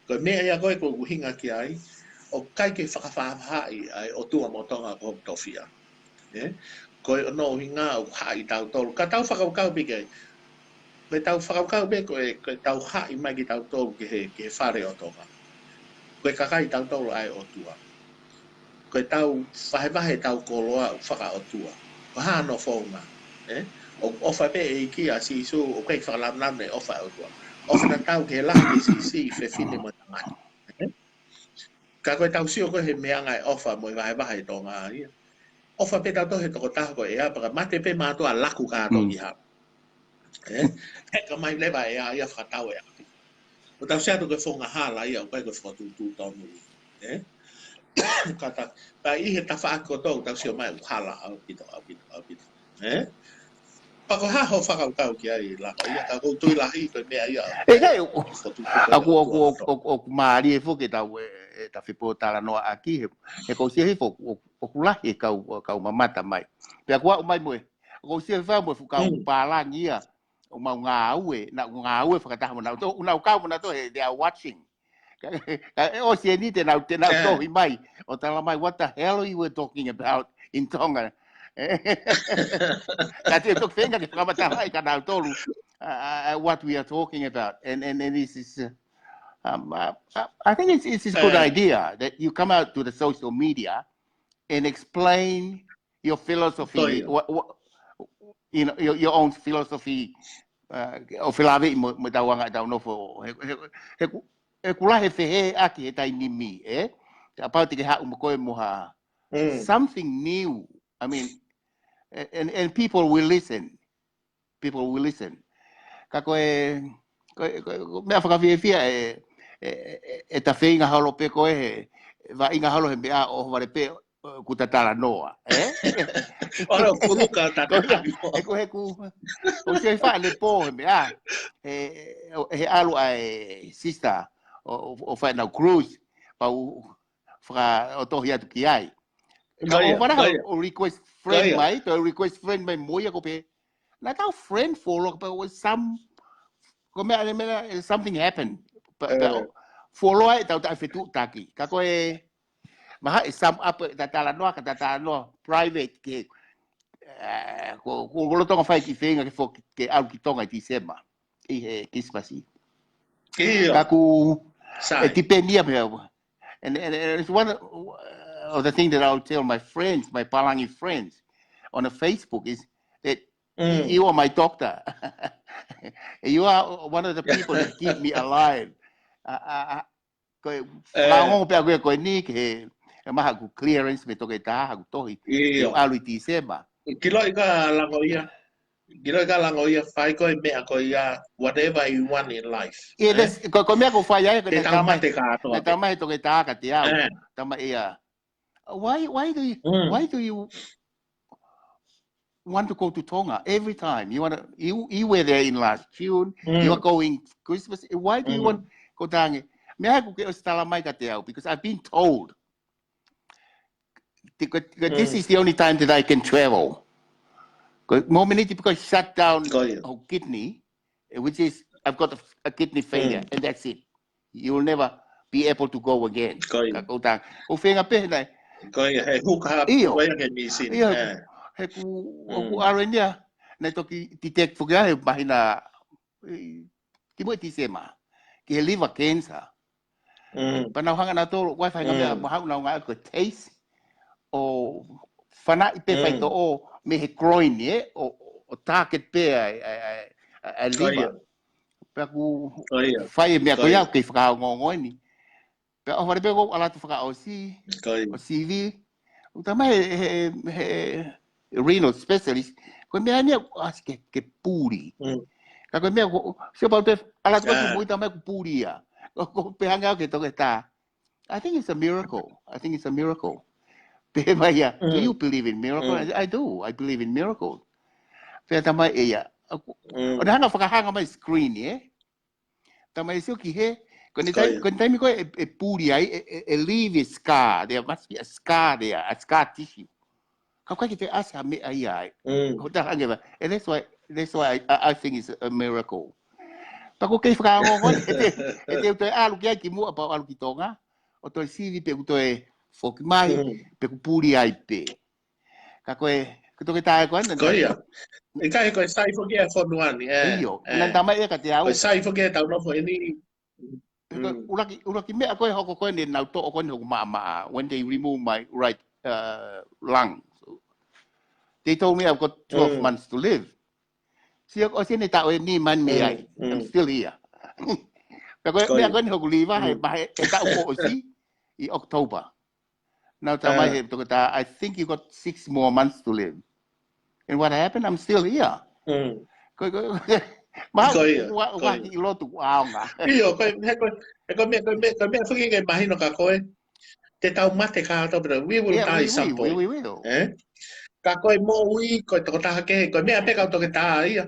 Ko e meʻa ia ko ē ʻoku ou ʻuhinga ki ai, ʻoku ʻikai ke fakafāfāhaʻi ʻa e ʻOtua mo Tonga ʻoku tofia. Ē? Ko hono ʻuhinga ʻoku haʻi tautolu. Ka tau fakakaukau pē ki ai. Ko e tau fakakaukau pē ko e, ko e tau haʻi mai kitautolu ki he, ki he fale ʻo Tonga. Ko e kakai tautolu ʻa e ʻOtua. Ko e tau vahevahe tau koloa fakaʻotua. Ko e hā hono founga. Ē? ʻOku ʻofa pē ʻEiki ʻa Sīsū, ʻoku ʻikai fakalaunau ne ʻofa ʻa e ʻOtua. ʻOfa naʻa tau ke lahi ke siʻisiʻi fefine mo e tangata. Ē? Ka ko e tau sio ko ē he meʻa ngaahi ʻofa mo e vahevahe Tonga ia. ʻOfa pē tautolu he tokotaha ko e ʻea pea ka mate pē mātuʻa laku kātoa ki hala. Ē? He ka mai leva e ʻea ia fakatau e ʻapi. ʻO tau sio atu ko e founga hala ia, ʻoku ʻikai ko e fokotuʻutuʻu tonu ia. Ē? Ka ta, ka ʻi he tafaʻaki kotoa, ʻoku tau sio mai, ʻoku hala ʻaupito, ʻaupito, ʻaupito. Ē? Pea ko e hā hoʻo fakakaukau ki ai, Lako, ia ka ʻoku ou tui lahi ko e meʻa ia. ʻE, kai, ʻoku, fokotuʻutuʻu ko e ʻoku, ʻoku, ʻoku, ʻoku, ʻoku mālie foki e tau, ē, ē, ta fepōtalanoaʻaki, he, he ʻoku ou sio hifo, ʻoku, ʻoku lahi e kau, kau mamata mai. Pea ʻoku aʻu mai mo e, ʻoku ou sio hifo mo e fuʻu kau pālangi ia, ʻoku mau ngāue, naʻa ku ngāue fakataha mo nautolu, ʻoku nau kau mo nautolu, he, they are watching. Ka, ka, ʻe ʻosi eni te nau, te nau tohi mai, ʻo tala mai, "What the hell are you were talking about in Tonga?" Ka te toki feinga ke fakamatalaʻi kia nautolu, uh, uh, what we are talking about. And, and, and this is, uh, um, uh, uh, I think it's, it's a good idea that you come out to the social media and explain your philosophy, what, what, you know, your, your own philosophy, uh, ʻo felāveʻi mo, mo tau anga tau nofo. He, he, he, ku-, he kula he feheʻaki he taimi ni, ē? Kapau te ke haʻu mo koe mo ha something new. I mean, a-, and, and people will listen. People will listen. Ka ko e, ko e, ko e, ko e meʻa fakafiefia e, e, e, e ta feinga holo pē ko e he, vaʻinga holo he meʻa ʻo vale pē, ʻo, kuo ta talanoa, ē? ʻO, ʻo kuluka ta talanoa. He ko e, he ko e, ʻoku ou sio he faʻa ne pō he meʻa, he, he ʻalu ʻa e sister, ʻo, ʻo, ʻo fai ʻenau cruise, pea u, faka-, ʻo tohi atu ki ai. Ka ʻoku ou fana ʻo request friend mai, ʻo request friend mai mo ia ʻoku pehē, naʻa tau friend for a long, but was some, ko e meʻa, meʻa, something happened. But, but for a long, ʻe tau taʻefetuʻutaki. Ka ko e, maha e sum up, ta talanoa, ka ta talanoa private ke, eh, ko, ko, ko lolotonga fai ki feinga ke fo-, ke ʻalu ki Tonga ʻi Tīsema. ʻI he Christmas. Ka ʻoku, ʻe tipeni ia pē. And, and, and it's one of, of the things that I'll tell my friends, my Palangi friends on the Facebook is that you are my doctor. You are one of the people that keep me alive. Uh, uh, uh, ko e, fakaongo pē ʻaku ia ko eni ke, ʻe maha ʻaku clearance mei he toketā, ʻaku tohi, ʻe ʻalu ʻi Tīsema. Kiloʻi ka Lako ia. Kiloʻi ka Lako ia, fai ko e meʻa ko ia, whatever you want in life. Yeah, that's, ko, ko e meʻa ʻoku fai ai, ko e tau mate kātoa. Tau mate toketā ka te au. Tama ia. Why, why do you, why do you want to go to Tonga every time? You wanna, you, you were there in last June. You are going Christmas. Why do you want, ko tangi? Meʻa ʻoku ke ʻosi tala mai ka te au, because I've been told. Because, because this is the only time that I can travel. Ko e momeniti pē ko e shut down ho kidney, which is, I've got a, a kidney failure, and that's it. You will never be able to go again. Ko ia. Ka ʻoku ou tala, ʻoku ou feinga pē naʻe, Ko ia, he huka ʻIo. ko ia ke mīsini. ʻIo, Eh. he ʻoku, ʻoku Mm. ʻalu eni ia, naʻe toki detect foki ai he māhina, ʻi, kimuʻa Tīsema, ki he liver cancer. Mm. Pea naʻa ku hanga naʻa tolo, ʻoku ʻi ai e faʻahinga meʻa, Mm. mahalo naʻa ku ngāueʻaki ko e taste, ʻo fanaʻi pē Mm. faitoʻo mei he groin, ē, ʻo, ʻo target pē ʻa e, ʻa e, ʻa e, ʻa e Ko ia. liver. Pea ʻoku Ko ia. fai e meʻa Ko ko ia ia. ʻoku kei fakaongoongo eni. Pea ʻohovale pē ʻoku ou ʻalu atu fakaʻosi, Ko ia. ʻo sivi. ʻOku talamai ʻe he, he, he renal specialist, ko e meʻa eni ʻoku ʻasi ke, ke puli. Mm. Ka ko e meʻa ko, sio pau te, ʻalu atu ko e Ah. mui talamai ʻoku puli ia. Ko, ko pehē ange au ki he toketā. I think it's a miracle. I think it's a miracle. Pehē mai ia, "Do Mm. you believe in miracle?" Mm. I, "I do. I believe in miracle." Pea talamai ʻe ia, ʻoku, Mm. ʻo ne hanga ʻo fakahanga mai screen, ē? Talamai ʻe sio ki hē, ko ʻene Ko tai-, ia. ko ʻene taimi ko ē ʻe, ʻe puli ai, ʻe, ʻe, ʻe leave a scar. There must be a scar there, a scar tissue. Ka ʻoku ʻikai ke toe ʻasi ha meʻa ia ai. Mm. Ko e taha ange ʻa e, and that's why, that's why I, I, I think it's a miracle. Pea ʻoku kei fakaongoongo, ʻe te, ʻe te u toe ʻalu ki ai kimuʻa pea u ʻalu ki Tonga, ʻo toe sivi pe ʻoku toe foki mai, Mm. pe ʻoku puli ai pē. Ka ko e, ko e toketā ko ena, Ko ia. ʻIkai ko e sai foki ʻa e fonua ni, eh, ʻIo, eh. naʻe talamai ia kiate au. Ko e sai foki ʻetau nofo eni. He ko e Mm. ʻuluaki, ʻuluaki meʻa ko ē hoko ko eni naʻa nau toʻo ko eni hoku maʻamaʻa, when they remove my right, uh, lung. So, they told me I've got twelve Mm. months to live. Sio, ʻosi eni e taʻu ʻe nima mei ai. Mm, I'm mm. still here. Pea ko e Ko meʻa ia. ko eni hoku liver, he, Mm. ma he, he taʻu kuo ʻosi, ʻi October. Naʻa ku talamai ʻe Ah. he toketā, "I think you got six more months to live." And what happened? I'm still here. Mm. Ko, ko, ma, Ko ia, wa, ko wa, ia. ʻi loto ʻaonga. ʻIo, ko e, he ko e, he ko e meʻa, ko e meʻa, ko e meʻa foki ke mahino kia koe. Te tau mate kātoa pē, we will Yeah, die we, some we, we, point. we will. Eh? Ka ko e moʻui, ko e tokotaha kehe, ko e meʻa pē kau toketā ia.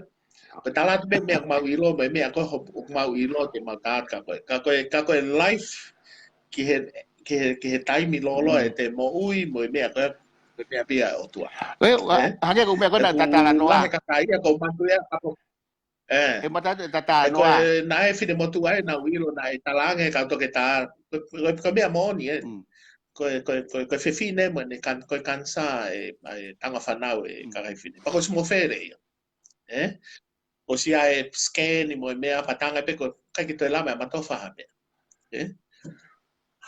Ko e tala atu pē meʻa ʻoku mau ʻilo, mo e meʻa ko ē ho-, ʻoku mau ʻilo, te mau tā atu kia koe. Ka ko e, ka ko e life, ki he, ki he, ki he taimi lōloa ʻe te moʻui, mo e meʻa ko ē, ko e meʻa pē ia ʻa e ʻOtua. Ē, ua, Eh? hangē ko e meʻa ko ena ʻOku tatala noa. lahi e kakai ia, ʻoku matuʻa, ʻoku, eh. ʻE mata tatala He ko noa. e, naʻe finemotuʻa ē naʻa ku ʻilo, naʻe talaange ʻe he kau toketā, ko, ko, ko e meʻa moʻoni ē. Mm. Ko e, ko e, ko e, ko e fefine mo ʻene kan-, ko e kanisā ʻe, ʻe tanga fanau ʻe Mm. kakai fefine. Pea ko e small fere ia. Eh? ʻOsi ʻa e scan mo e meʻa pea talaange pē ko e ʻikai ke toe lava ʻe he matofa ha meʻa. Eh?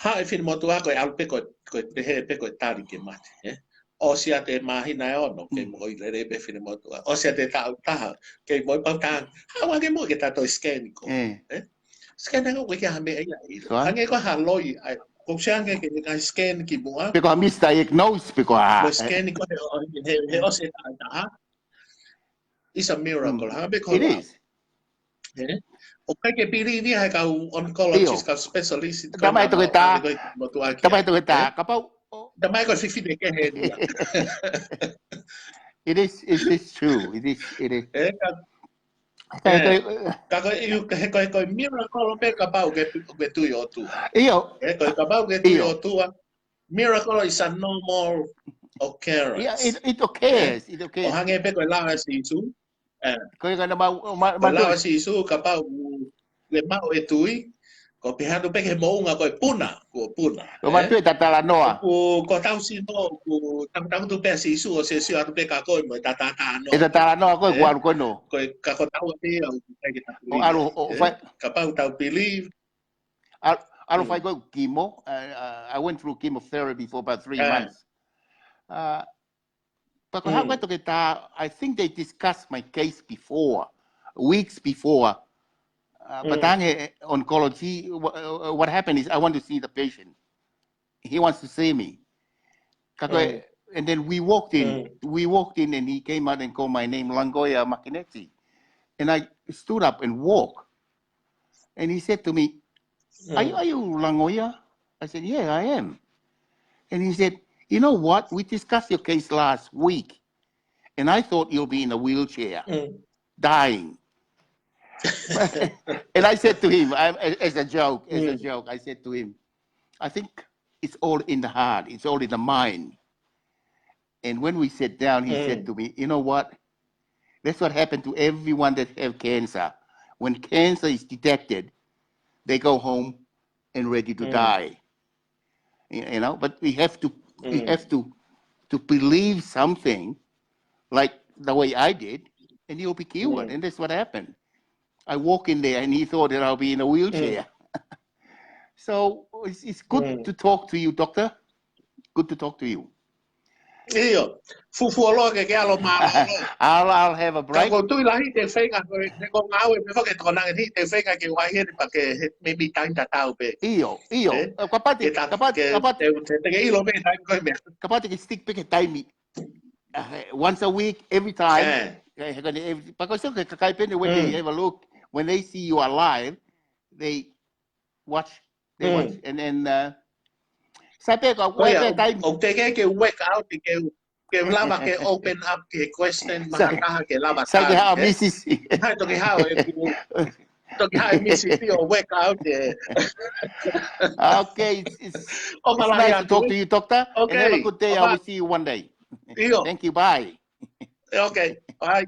Haʻu e finemotuʻa ko e ʻalu pē ko e, ko e pehē pē ko e tali ke mate. Eh? ʻOsi atu e māhina ʻe ono, kei Mm. moʻui lelei pē finemotuʻa. ʻOsi atu e taʻu ʻe taha, kei moʻui pē taha. Haʻu ange mo ke ta toe scan ko. Eh. Eh? Scan ange ko e ʻikai ha meʻa ia ʻilo. Sure. Hangē ko ha loi, ʻai, ko se ange ke ngai scan kimuʻa. Pe ko ha misdiagnose, pe ko ha. Mo scan ko he, he, he ʻosi e taʻu ʻe taha. It's a miracle. Mm. Hangē pē ko It lau. is. Eh? ʻOku ʻikai ke believe ia he kau oncologist, ʻIo. kau specialist, ko Talamai ʻe he ena mau toketā. hangē ko e motuʻa ki Talamai ʻe ai. he toketā. Eh? Kapau, ʻo, Talamai ko e fefine kehe ni ia. it is, it is true. It is, it is. Eh, ka, Ka, eh, ka, ka ko e, ʻiu, he ko e, ko e miracle pē kapau ke, ke tui ʻOtua. ʻio. Eh, ko e kapau ke tui ʻIo. ʻOtua. Miracle is a normal occurrence. Yeah, it, it occurs. It ʻO occurs. hangē pē ko e lau ʻa Sīsū. Eh, Ko e kana mau, ma, ko e lau ma, ʻa Sīsū kapau ʻoku ke maʻu e tui, ko e pehē atu pē ki he moʻunga ko e puna, kuo puna. ko ma Eh? tui tatala noa. ʻOku, ko ʻetau sino, ʻoku tangutangu atu pē ʻa Sīsū ʻo sio atu pē kia koe mo e tatala noa. ʻE tatala noa ko e Eh? kuo ʻalu ko eno. Ko e ka ko tau ate au, ʻikai ke tau ʻO ʻalu, ʻo, ʻo Eh? fai, Kapau tau believe. ʻalu, ʻalu Mm. fai ko e chemo. Uh, uh, I went through chemotherapy for about three Eh. months. Uh, Pea ko e haʻu Mm. ko e toketā, I think they discussed my case before, weeks before. Uh, but Mm. hangē, eh, oncology, wha-, uh, what happened is I want to see the patient. He wants to see me. Ka ko e, Mm. and then we walked in. Mm. We walked in and he came out and called my name, Langoia Makineti. And I stood up and walked. And he said to me, "Are you, Mm. are you Langoia?" I said, "Yeah, I am." And he said, "You know what? We discussed your case last week, and I thought you'll be in a wheelchair, Mm. dying." And I said to him, I, as a joke, as a Mm. joke, I said to him, "I think it's all in the heart. It's all in the mind." And when we sat down, he said Mm. to me, "You know what? That's what happened to everyone that have cancer. When cancer is detected, they go home and ready to die. You know, but we have to we have to to believe something like the way I did, and you'll be cured. And that's what happened. I walk in there, and he thought that I'll be in a wheelchair. So it's, it's good to talk to you, doctor. Good to talk to you. ʻIo, fufuoloa ke ke ʻalu mālōlō. I'll I'll have a Ka break. ko tui lahi te feinga ko e, te ko ngāue me fake toko nange ni te feinga ke wai heni pa ke he, me mi tain tatau pē. ʻIo, ʻio. Eh? Eh, Kapati, Ke ta, kapati, ke, kapati, te, te, te ke ʻilo me tai ko e meʻa. Kapati ke stick pē ke taimi. Uh, once a week, every time. Eh. Eh, he kone every, pa ko so ke kakai pē ne when they have a look, when they see you alive, they watch, they Mm. watch, and then uh, sai pē ka Ko ia, wai pē taimi. ʻoku te ke ke work out ke, ke lava ke open up ke question Sai, mahataha ke lava sai ke tau, hao eh? Misisi. Hai toki hao e ku, toki hao e Misisi ʻo work out e. Okay, it's, it's, ʻOfa it's lahi nice to atu, talk eh? To you, doctor. And have a Okay, good day. I ʻofa. Will see you one day. ʻIo. Thank you. Bye. Okay, bye.